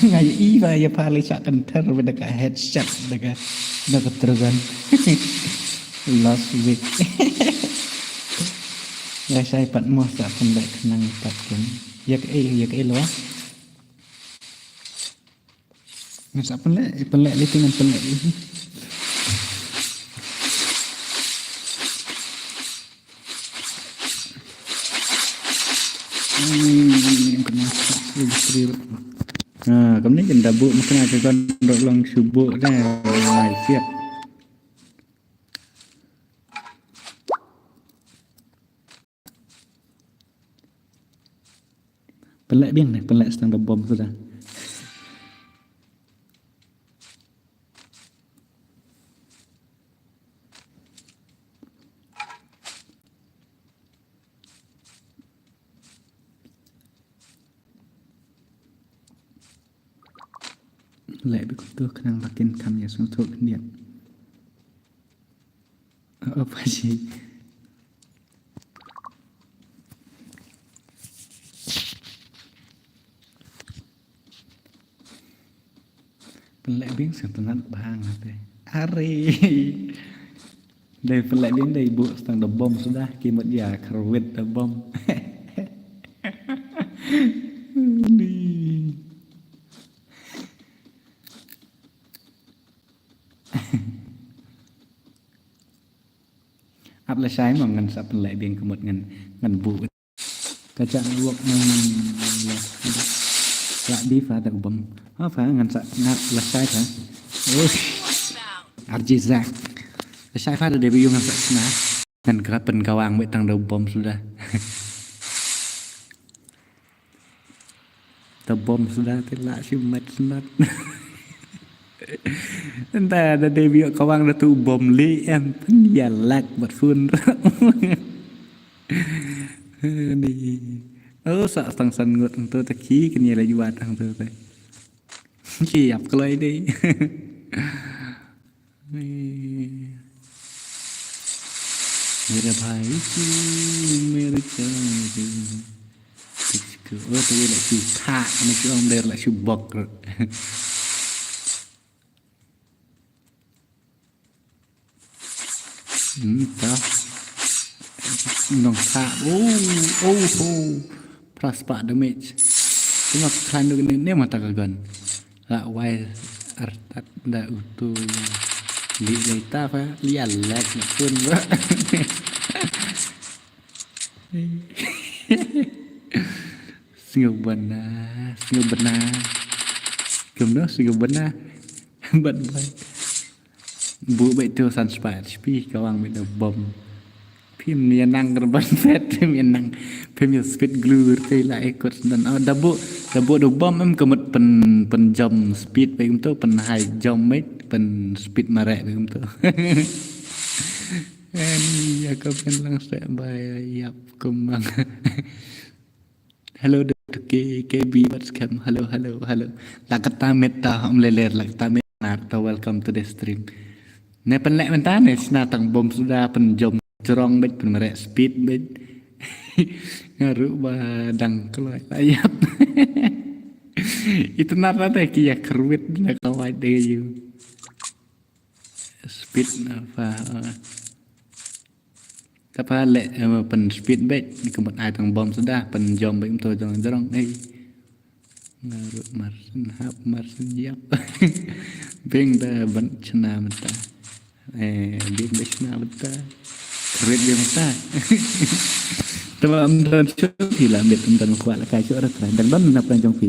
Nga ïa i ba ïa pha lei shah kynthar ba da ka headshot da ka, da ka dragon. Last week. Ïa shai pat mo sa pynleh khnang pat ken. Ïa ka ei, ïa ka ei lo. Ngan sa pynleh, pynleh lei te ngan pynleh. Hmm, kena sa, eh, istri. Ha, kumne kan da buh, mungkin ka kan dok long shu buh dah. Mai siap. Pynleh biang ne, pynleh stang da bom suda. Leh beit kumto khnang ba kin kham ïa sngewthuh khyndiat. Oh, pasi. Pynleh biang sngewtynnat bha nga te. Are. Dei pynleh biang dei buh stang da bom suda ki mut ïa kyrwit da bom. Ni. Ap lashai mo ngan sa pynleh biang ka mut ngan, ngan buh. Ka jaka wok ngan la, la di fa da bom. Ha fa ngan sa ngat lashai fa. Ush. R J Zack. Lashai fa da debut ngan sa sna. Ngan ka pynkawang beit tang da bom suda. Da bom suda te lah shu met sngewtynnat. Ynda da dei ba ïoh kawang da tu bom leh em pynïalak bad phone. Ni. Oh, sa tang san ngut hangto te ki kynïa la juat hangto te. Ki ïap kloi dei. मेरा भाई तू मेरे जान दे। तुझको, oh, tu la shu thah, ma shu ong der la shu bok. Hmm, ta. Nong thah. Oh, oh, oh. Phra spah damage. Tuma khan du ne, ne mata ka gun. La wai artat da utu. Li lai ta fa. Li alek na pun ba. Sngewbana, sngewbana. Kumno sngewbana. Bad bai. Buh beit tu san spah H P kawang beit da bom. Phim ïa nang kyrban phet, phim ïa nang, phim ïa speed glue te la ikut dan. Oh, da buh, da buh da bom em ka mut pyn, pynjump speed beit kumto, pyn high jump beit, pyn speed mareh beit kumto. Ani ïa ka pyn lang seh bai ïap kumang. Hello, Doctor K, K B, what's up? Hello, hello, hello. La kata met ta, um leler, la kata met na ta, welcome to the stream. Ne pynleh mynta ne sna tang bom suda pynjump jrong beit pynmareh speed beit. Nga ruh ba dang kloi la ïap. Itynnat na te ki ïa kyrwit na ka wait de yu. Speed na fa. Tapa leh, eh, pyn speed beit, ni ka mut ai tang bom suda, pynjump beit kumto jrong jrong, ei. Nga ruh mar syn hap, mar syn ïap. Biang da ban chna mynta. Eh, biang da chna mynta. Kyrwit biang mynta. Tama ym don shuh phi la miet, ym don kwah la kai shuh ra trai. Dang don na pran jong phi.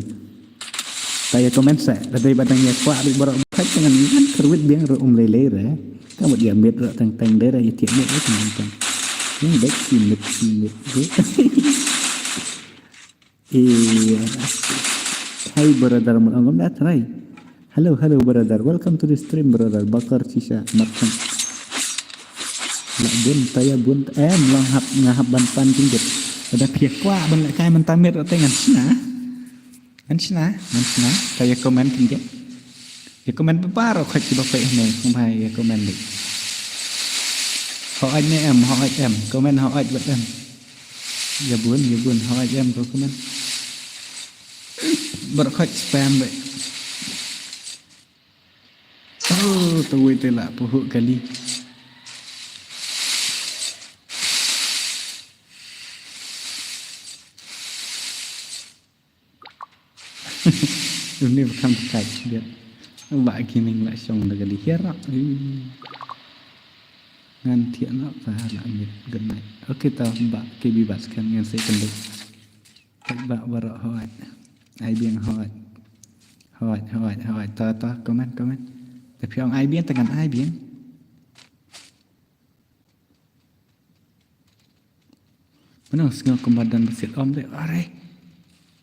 Ta ïa comment sa, da dei ba dang ïa kwah beit baroh ba khait ngan, ngan kyrwit biang ruh um lei lei re. Ka mut ïa miet ruh teng teng de re, ïa thiah miet ruh teng teng. Ïa beit shi miet, shi miet. Eh, hi brother, mut ong kumne trai. Hello, hello brother. Welcome to the stream brother. Bakar shisha, mat kan. La bun, ta ïa bun, em, long hap, nga hap ban pan jingit. Lada phi kwah ban leh kai mynta miet ruh te ngan shna. Ngan shna, ngan shna. Ta ïa comment jingit. Ïa comment ba baroh khoit kiba peit hangne, kumba ïa comment dei. Hooid ne em, hooid em. Comment hooid bad em. Ïa bun, ïa bun, hooid em ko comment. Baroh khoit spam beit. Oh, to wei te la puhu kali. Uni bakam kai dia. Ba kining la shong da kali hirak. Ngan tiak na pa la mit. Good night. Okay, ta ba ke bi bat kan ngan se kenduk. Ba baroh hoi. Ai biang hoi. Hoi, hoi, hoi. Ta, ta, comment, comment. Tapi ong ai biang, tangan ai biang. Mano sngew kumba don ba sit om de. Are.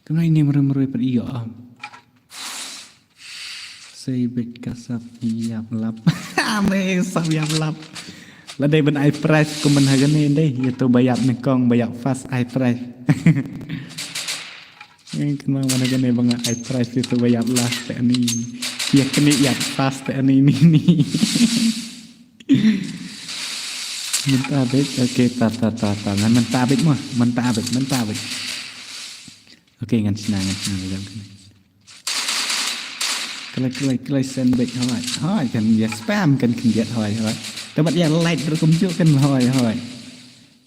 Kumno ini mroi mroi pat ïoh om. Sei beit ka sap ïap lap. Ame sap ïap lap. La dei ban ai prize kum ban ha kane dei. Ïa to ba ïap nyngkong ba ïap first ai prize. Ngi kynmaw ban ha kane ba nga ai prize ïa to ba ïap last te ani. Ïa kane ïap first te ani ni ni. Mynta beit, okay, ta ta ta ta. Ngan mynta beit mo, mynta beit, mynta beit. Okay, ngan shna, ngan shna beit. Klai klai klai send beit hoi. Hoi kan ïa spam kan khyndiat hoi hoi. Te bad ïa like ruh kumjuh kan hoi hoi.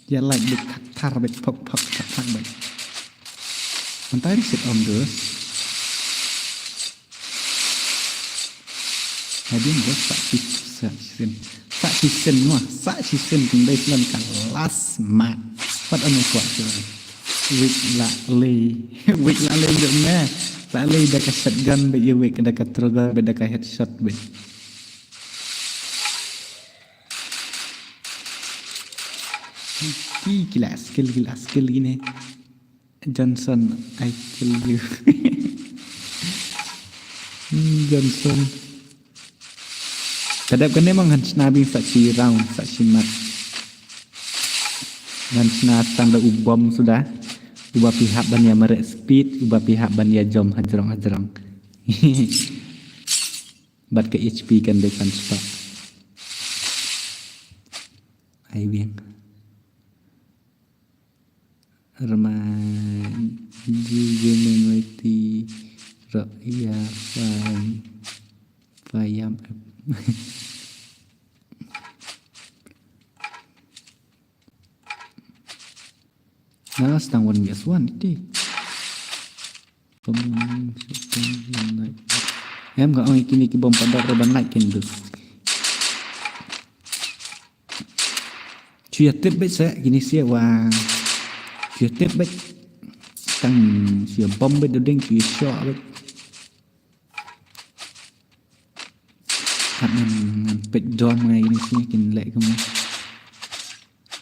Ïa like beit thak thar beit phok phok thak thak beit. Mynta ri sit om dus. Hadien dus sa shi sa shi sin. Sa shi sin mo, sa shi sin kan dei snem ka last match. Pat anu kwah shuh. Wik la lei. Wik la lei jong me. La lei da ka shotgun beit ïa wik da ka trigger beit da ka headshot beit. Ki ki la skill ki la skill kine. Johnson, I kill you. Hmm, Johnson. Ka dep kane ma ngan shna beit sa shi round, sa shi match. Ngan shna tang da u bom suda. Uba phi hap ban ïa mareh speed, uba phi hap ban ïa jom hajrong hajrong. Bad ka H P kan dei kan spah. Ai biang. Rma ji gaming wei ti ro ïa fai fai yam. Na stang wan bias wan ti. Em ka ong kini ki bom padat ro ban like kin dus. Shu ïa tip beit sa kini sia wa. Shu ïa tip beit. Tang shu ïa bom beit doding shu ïa shot beit. Hap ngan ngan peit dom ngai kini sia kin leh kumno.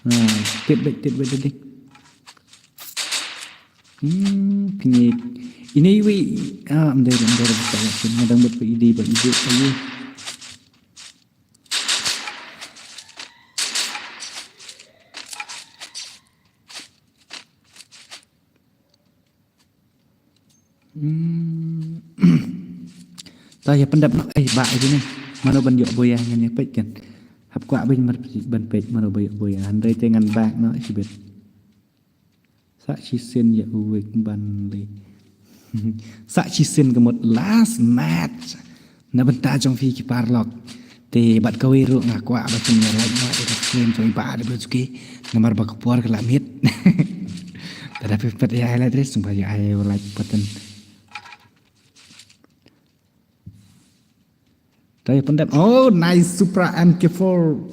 Ha, tip beit tip beit doding. Hmm, pini ini wi ah am dei am dei ba sa kin ngadang beit ba idi ba idi ba idi. Hmm. Ta ïa pyndep noh, eh, ba ïa kine. Mano ban ïoh boya ngan ïa peit kan. Hap kwah ban mar ban peit mano ba ïoh boya. Hynrei te ngan bak noh shibit. Sa shisien ïa u wik ban lei. Sa shisien ka mut last match. Na bynta jong phi ki paralok. Te bad kawei ruh nga kwah ba kin ïa like noh ïa ka stream jong i Bah W J K. Namar ba ka por ka la miet. Te da phi pat ïa highlight ris ba ïa highlight pateng. Te pyndep. Oh, nice Supra M K four.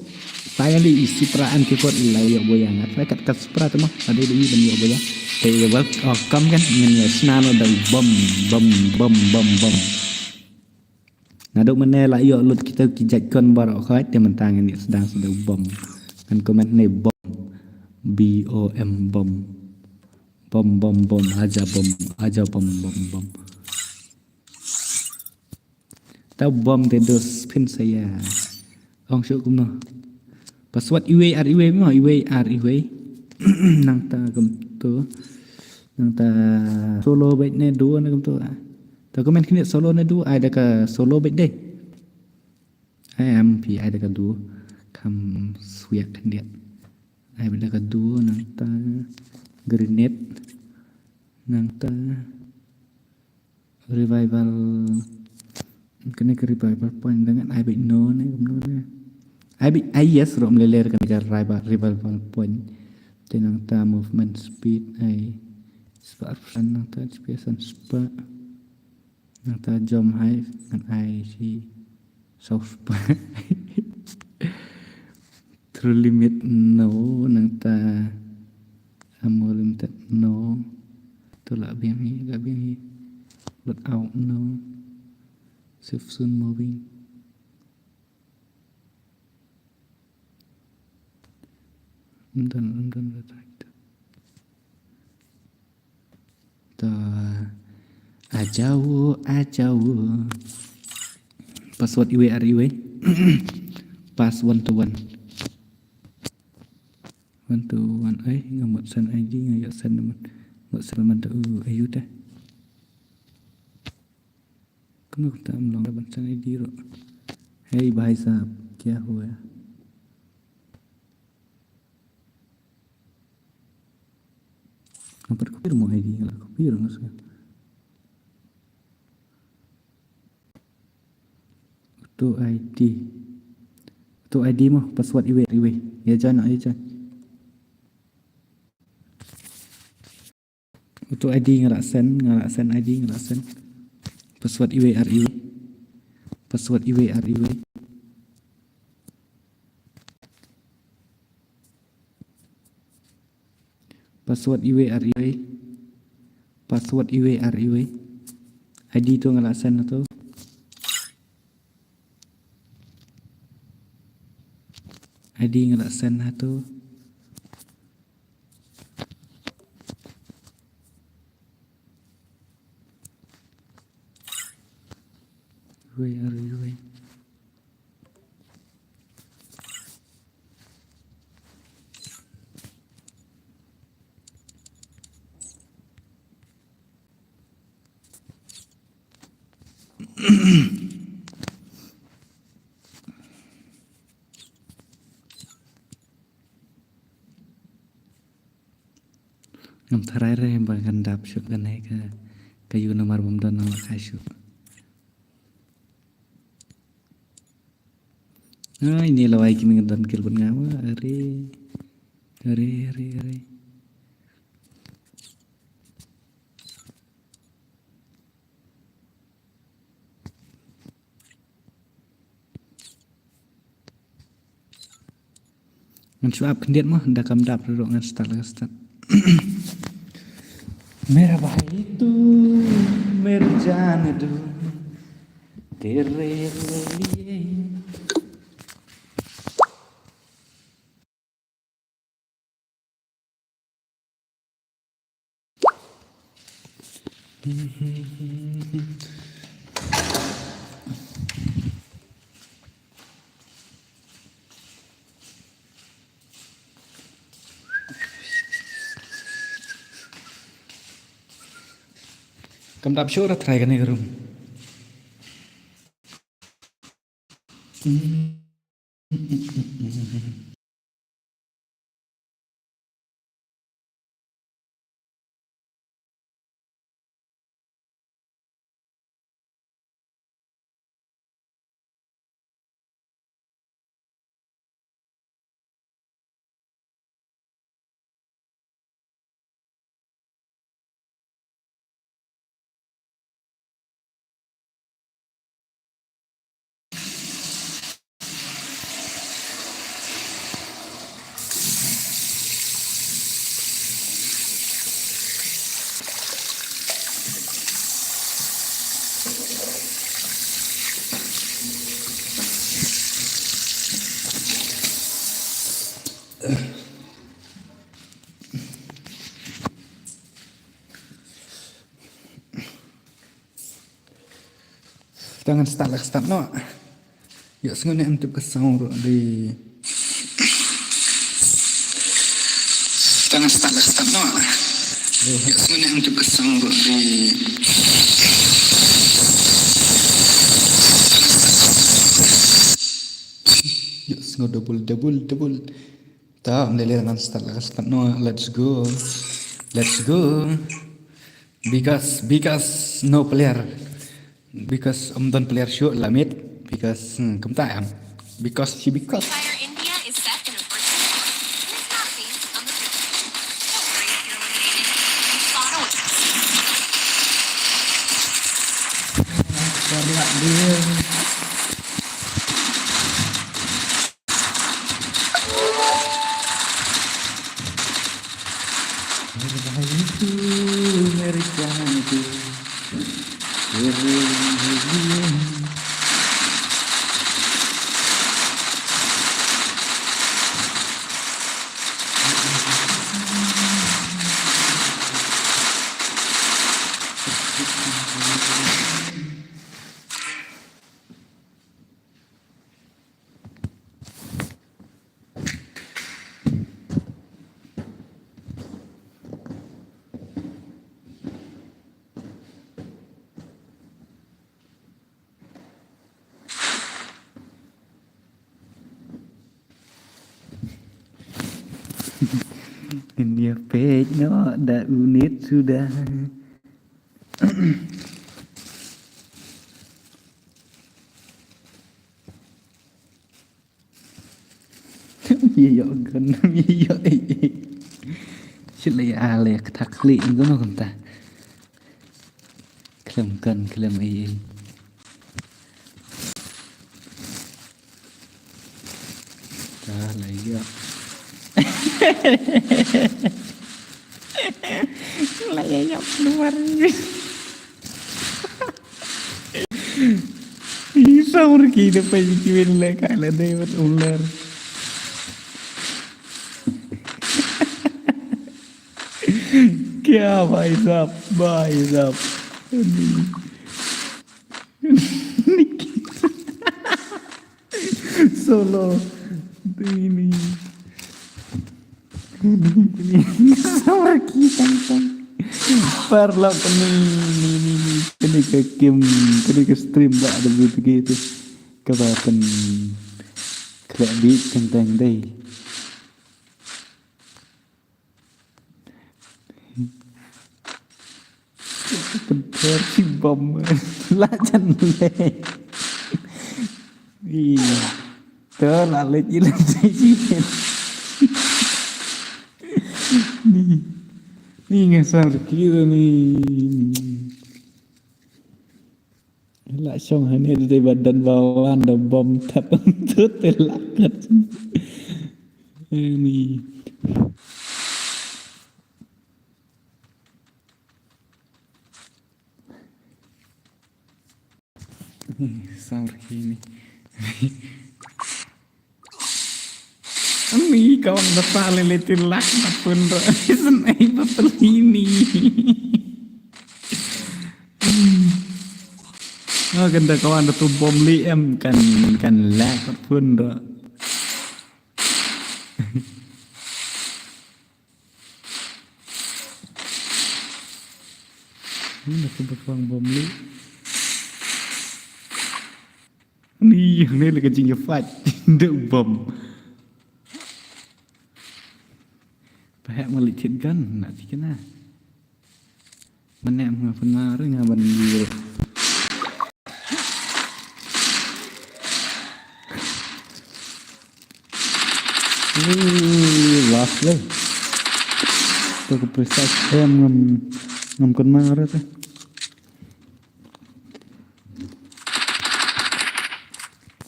Finally, Supra M K four i la ïoh boya nga. Try kat ka Supra te mo. Ada dei ban ïoh boya. Te ïa welcome kan. Ngin ïa shna noh da bom, bom, bom, bom, bom. Naduh mynne la ïoh lut kita ki jait kon baroh khoit te mynta ngin ïa sdang sa da bom. Ngan comment ne bom. B O M bom. Bom, bom, bom. Aja bom, aja bom, bom, bom. Ta bom te dos phin sa ïa. Ong shuh kumno. Password iwei ar iwei mo, iwei ar iwei. Nangta kumto. Nangta solo beit ne duo ne kumto. Ta comment khyndiat solo ne duo, ai da ka solo beit dei. Ai am phi ai da ka duo. Kham swiak khyndiat. Ai beit da ka duo nangta grenade. Nangta Revival. Kane ka revival point da ngan ai beit no ne, kumno ne. Ai beit, ai yes ruh, ym lei lei kane ka revival, revival point. Te nangta movement speed ai spah arphew san, nangta H P S san spah. Nangta jump height ngan ai shi saw spah. Throw limit no, nangta ammo limited no. To lah biang hi, lah biang hi. Load out no. Save soon moving. Ym don, ym don retract. To, ajaw, ajaw. Password iwei ar iwei. Pass one to one. One to one. Ai, nga mut send I D, nga ïoh send naman. Mut send naman to, uh, ayu te. Kumno kumta ym long da ban send I D ruh. Hey bhai sahab, kya hua? Nga pat copy ruh mo I D, nga la copy ruh nga sngew. Auto I D. Auto I D mo, password iwei ar iwei. Ïa join, ïa join. Auto I D nga la send, nga la send I D, nga la send. Password iwei ar iwei. Password iwei ar iwei. Password iwei ar iwei. Password iwei ar iwei. I D to nga la send na to. I D nga la send na to. Where are you? Ngam tharai re ba kan dap shuh kane ka, ka ïu namar bym don nang la kai shuh. Ai, ine lawei kine nga don kill bad nga ma, are. Are, are, are. Ngan shu ap khyndiat mo, da kam dap ruh ngan start, ngan start. Mera bhai tu, mere jaan du, tere liye. Kam dap shuh ra try kane ka room. Te ngan start la ka start noh. Ïohsngew ne em tip ka sound ruh de. Te ngan start la ka start noh. Ïohsngew ne em tip ka sound ruh de. Ïohsngew double, double, double. Te ym lei lei ngan start la ka start noh. Let's go. Let's go. Because, because no player. Because ym don player shuh la mid. Because, hmm, kumta em. Because shi because. Entire India is set in a virtual war. It's not based on the real world. Don't worry if you're eliminated. It's auto. Ngin ïa peit noh da u Nit suda. Ïa ïoh gun, ïa ïoh ei ei. Shu leh ïa leh kata khlieh kumno kumta. Khlem gun, khlem ei ei. Ta la ïoh. La ïoh luar. Ih, saur ki da pynkiwin leh ka la dei bad ular. Kya bhai sahab, bhai sahab. Solo. Ini. Ini. Saur ki tang tang. Paralok ni, ni, ni, ni. Kane ka game, kane ka stream ba da begitu. Kaba pynkhleh bit tang tang dei. Pynpher shi bom la jan leh. Ih. To la leh ïa leh shi. Ni. Ni nga sar kira ni. La shong hangne dei ba don ba wan da bom thep tut te la kat. Ni. Ni, saur ki ni. Ani ka wan da ta leh leh te lak na pun ro. San ai ba peli ni. Oh, kan da ka wan da tu bom li em kan, kan lak na pun ro. Ni na tu ba kwang bom li. Ni, ni la ka jingïafight. Dei u bom. Ba heh malik thied gun, na ti kena. Mane nga pynmar nga ban ïa. Ui, last leh. To ka precise aim ngam, ngam kynmaw re te.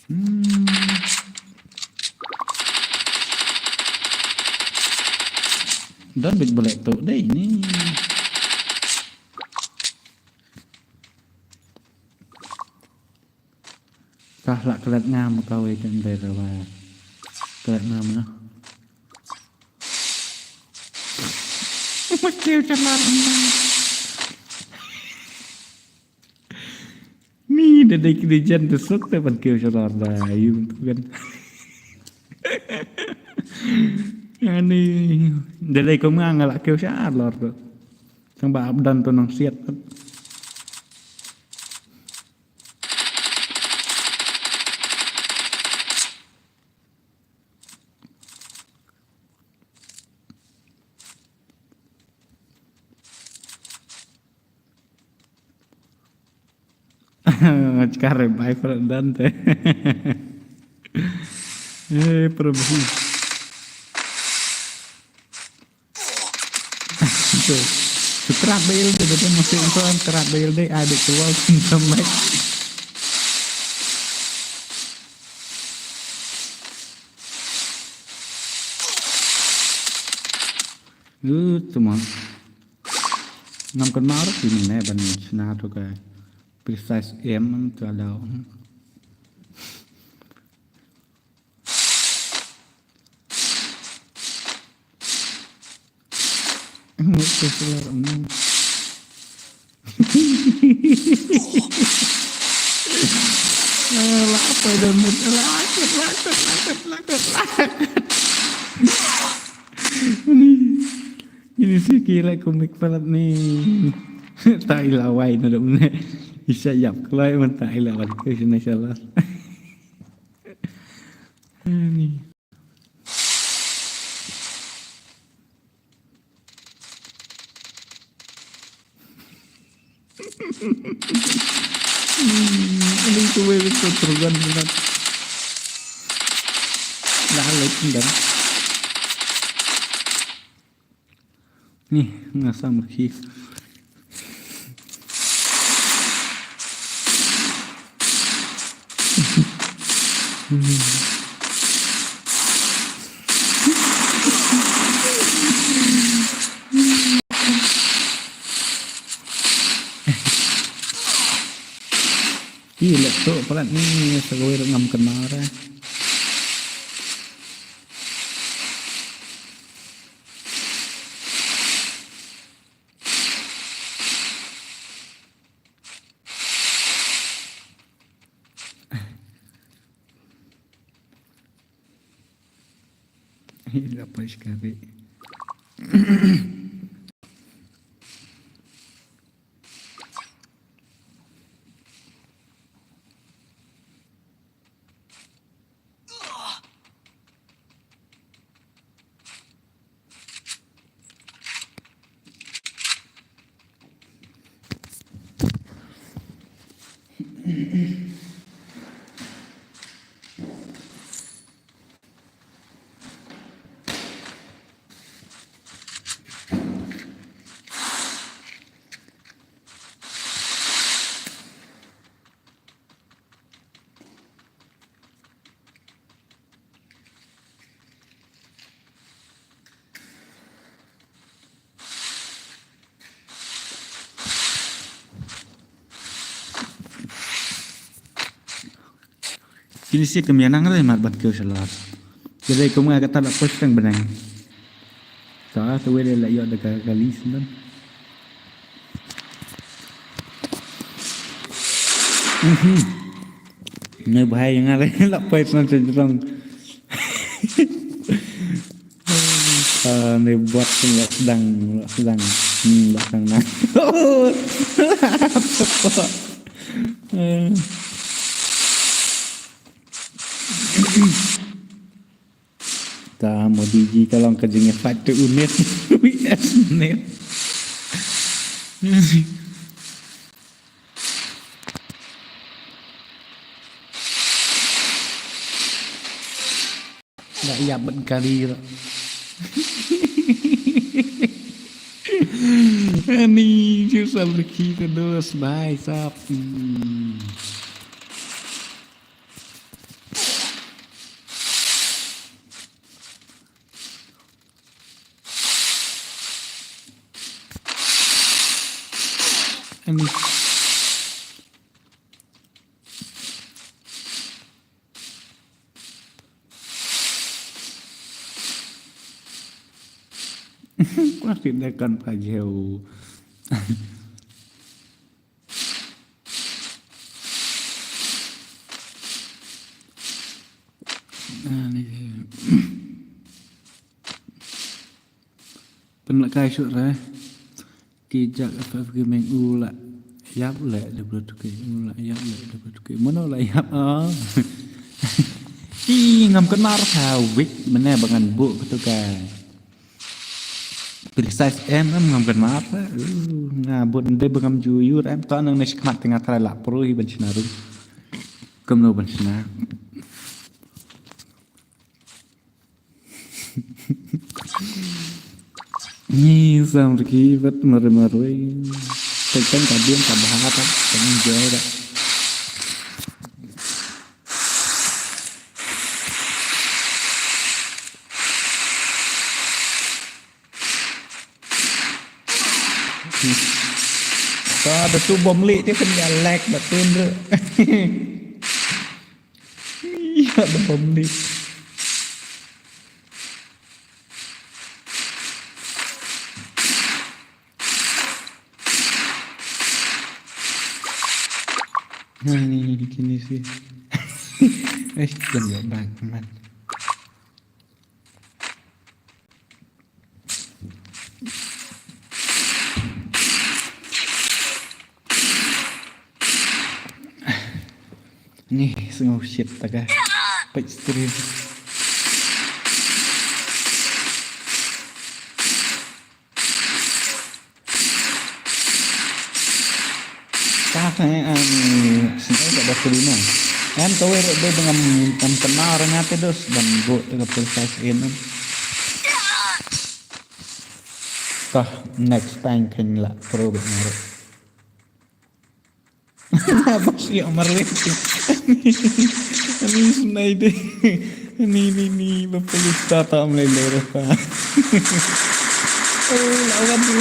Hmm. Don bit ba leh to dei ni. Ka la klet ngam kawei kan dei rawa. Klet ngam na. Kiew shalar. Ni da dei ki dei jan da suk te ban kiew shalar da yung tu kan. Ani da dei kum nga nga la kiew shalar tu. Tang ba ap dan tu nang siat. Chkar bai prat dan te. Eh, perbehi. Itu. Seterat bail de, de masih itu seterat bail de, adik keluar sampai. Itu mah. Ngam kan marah ini ne ban sena tu ke precise aim tu ada. Ngam tu keluar, hmm. Ah, lah apa dah mut? Lah, lah, lah, lah, lah, lah. Ini, ini sih kira komik palat ni. Tak ilawai na dum ne. Isa yap kloi man tak ilawai ke sini salah. Ini. Hmm, ini tu wei tu turun benar. Dah lek dan. Ni, ngasam khi. Ih, laptop palat ni, sa kawei ruh ngam kena re. Ih, la poi shkari. Kine shi ka mia nang re mat ban kiew sha lar. Ki dei kum nga kata la poi tang benang. Ta ta wei de la ïoh da ka kali sendang. Mhm. Ngai bahai nga re la poi tang sha jrong. Ah, ni buat ni la sedang, la sedang. Hmm, la sedang na. Eh. Ta Modi ji ka long ka jingïafight tu u net. V S net. Dah ïap ban kali ruh. Ani, ju sal riki ka dos, bye, sap. Hmm. Ani. Plastik dekan pajeu. Ani. Pynlehkai shuh re. Ki jak F F Gaming u la ïap leh da bro tuke, u la ïap leh da bro tuke. Mano la ïap, ah. Ki ngam kynmaw ka wik mane ba ngan buh ka tuke. Precise em em ngam kan map. Uh, nga bun de ba ngam ju ïur em to nang ne shikmat te nga try lah pro hi ban shna ru. Kumno ban shna. Ni sam riki bat mare mare. Teng teng ka biang ka bha ta kan enjoy ta. Ka da tu bom li te kan ya lag da tu ndu. Ya da bom li. Nah, ni, ni, kini sih. Eh, jangan bak, man. Ni, sngewsih ta ka. Page stream. Ka ka, em, sngewsih ka da kuli na. Em, kawei ruh dei ba ngam, ngam kynmaw ra nga te dos ban buh te ka precise aim em. Ka next time kan lah pro bit nga ruh. Ba sih Omar wei. Ani snai de. Ni ni ni ba police ta ta mlei lei ra ta. Oh, lawan tu.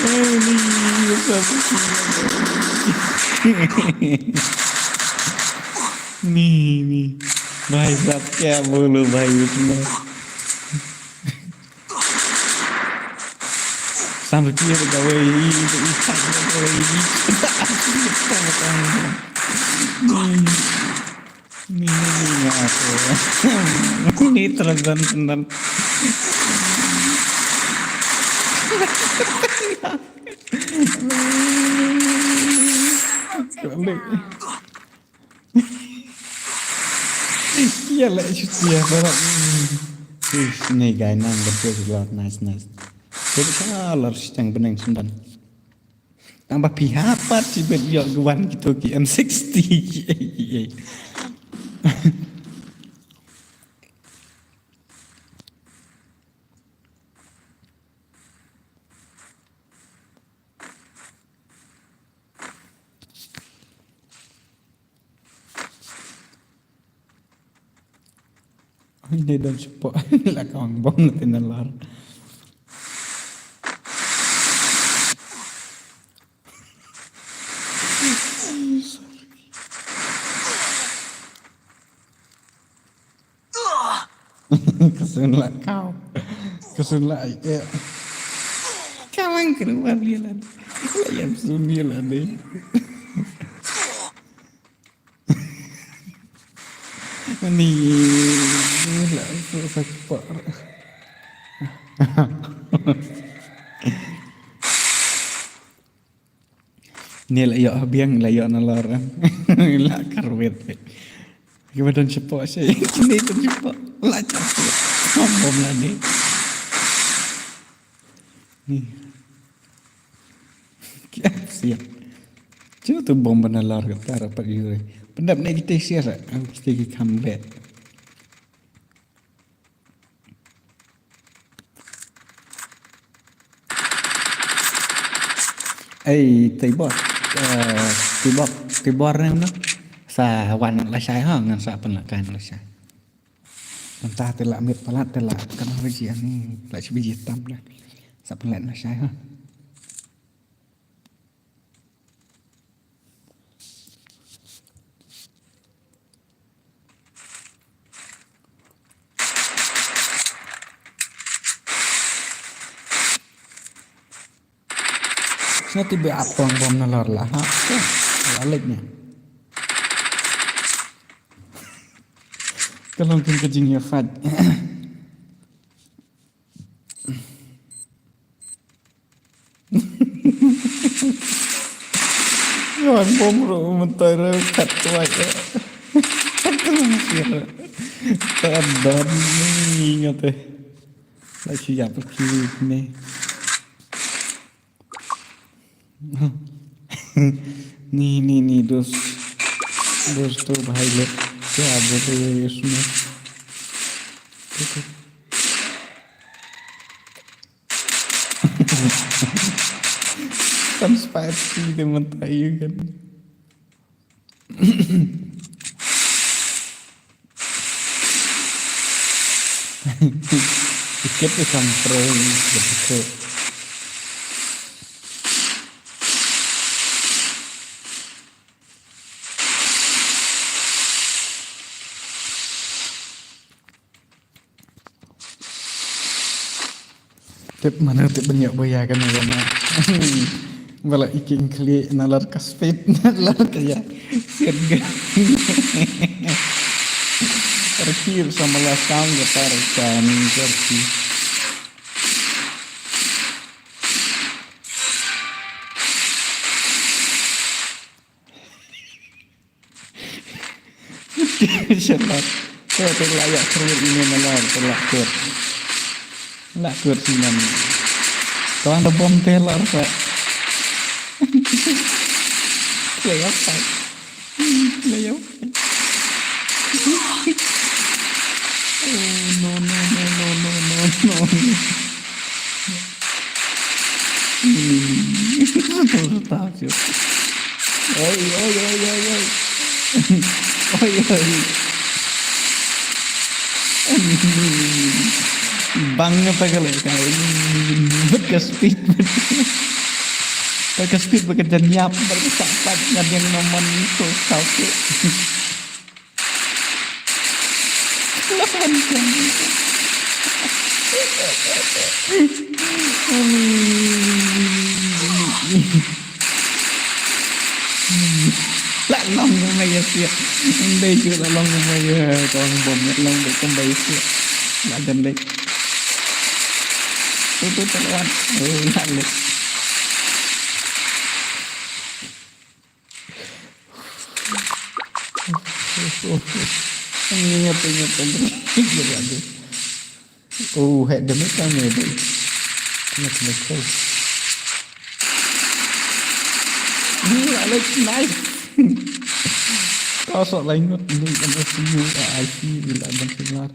Oh, ni, ni, ni, ni. Ni, ni. Bhai sahab, kya bolu bhai usme. Sampai kiri ka wei, i, i, i, ni, ni, ni, ni, ni, ni, ni, terus dan, dan. Balik. Ïa la, ïa la. Ih, ni guy nang berke juga. Nice, nice. Jadi ka lar sitang beneng sundan. Tang ba phi hap pat sibet ïoh gwan kito ki M sixty. Ine don shapoh la ka ong bom na tin lar. Ka sun la kau. Ka sun la ai, eh. Ka lang keluar dia lah. La ïam sun dia lah deh. Ni la sa sa kepar. Ni la ïoh biang, la ïoh nalor. La karwet. Kiba don shapoh shi. Kini don shapoh. La shapoh. Bom la ni. Ni. Kya siap. Cuma tu bom ba nalor kata rapat yuri. Pendap ni kita siap. Kita ki kamlet. Ei, Tibor. Eh, Tibor, Tibor ne mano? Sa wan lashai ha, ngan sa pynlait kan lashai. Mynta te la miet palat te la kan biji ani, la shi biji tam dah. Sa pynlait lashai ha. Sngewthuh ba ap tong bom nalor la ha. La lek ni. Ka long kum ka jingïafait. Wan bom ruh mynta ruh kat tuai. Tadam ni ngate. La chi ya perki ni. Ni ni ni dos. Dos to bhai le. Kya bolte hain isme? Tam spy ki de manta yu kan. Ikit ikam pro. Tip mana tip banyak boya kan ya na. Bala iking kli nalar ka speed nalar ka ya. Siat ga. Terkir sama la sound ga tar kan terkir. Shalak. Te te la ya kruir ini malar te la kut. La kut sinan. Tuan da bom te la rasa. Play outside. Play outside. Oh, no, no, no. Oi, oi, oi, oi, oi. Oi, oi. Bang apa kalau kau bet ka speed. Bet ka speed, bet ka janyap, bet ka sapat, ngadeng naman tu kau tu. La long kumba ïa siat. Ndei ju la long kumba ïa kong bom, la long kumba ïa siat. La jan lek. Tu tu tu lawan. Oh, la lek. Ingat, ingat, ingat. Oh, head damage kan ni tu. Ingat, ingat, ingat. Ni Alex, nice. Kau sok lain kot ni kan S U A I C bila ban singar.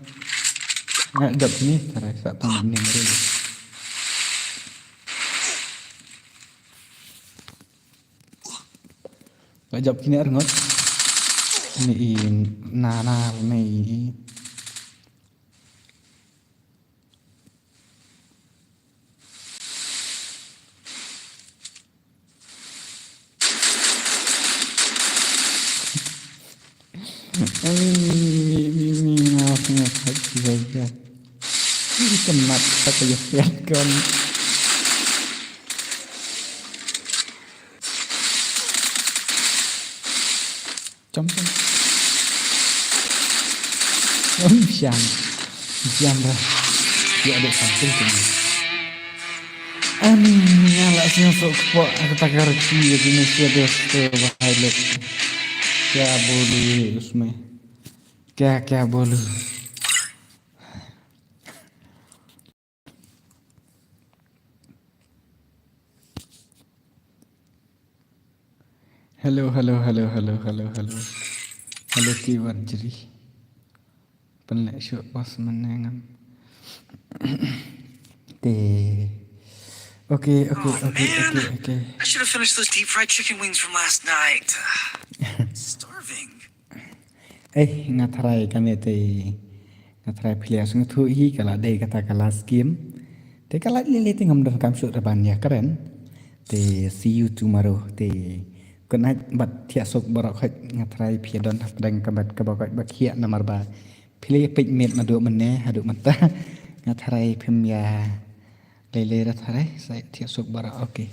Ngat dap ni, tarai sa tang ni mari. Ka jop kine ar ngot. Ni i na na ni i. Ai, mi, mi, mi, maaf, maaf, hati saya. Ini kemat, kata ya, ya, kan. Jump, jump. Jump, jump. Jump dah. Dia ada sampul tu ni. Ani, nga la sngewsuk kpoh ha kata ka riti ïa kine ki dos to bhai lok. Kya bolu usme? Kya, kya bolu? Hello, hello, hello, hello, hello, hello. Hello, T one three. Pynleh shuh bos mynne ngam. Te. Okay, okay, oh, okay, man. Okay, okay. I should have finished those deep fried chicken wings from last night. Starving. Eh, nga tharai kane te. Nga tharai phi la sngewthuh hi ka la dei kata ka last game. Te ka lait lei lei te ngam donkam shuh re ban ïakren. Te see you tomorrow. Te good night bad thiah suk baroh khoit, nga tharai phi don hapdeng ka bad kaba koit ba khiah namar ba phi la ïa peit miet naduh mynne haduh mynta. Nga tharai phim ïa lei lei re tharai. Sa thiah suk baroh. Okay.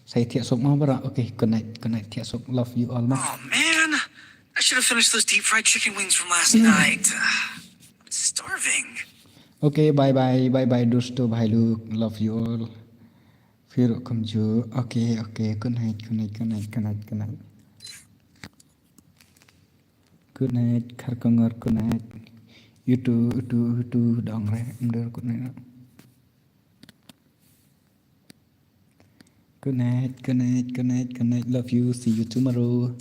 Sa thiah suk mo baroh. Okay. Good night. Good night. Thiah suk. Love you all mo. Oh man, I should have finished those deep fried chicken wings from last night. I'm starving. Okay, bye bye, bye bye, dosto bhai lok, love you all. Phi ruh kumjuh. Okay, okay, good night, good night, good night, good night, good night. Good night, Kharkongor, good night. YouTube, YouTube, YouTube dang re, em der connect. Connect, connect, connect, connect. Love you. See you tomorrow.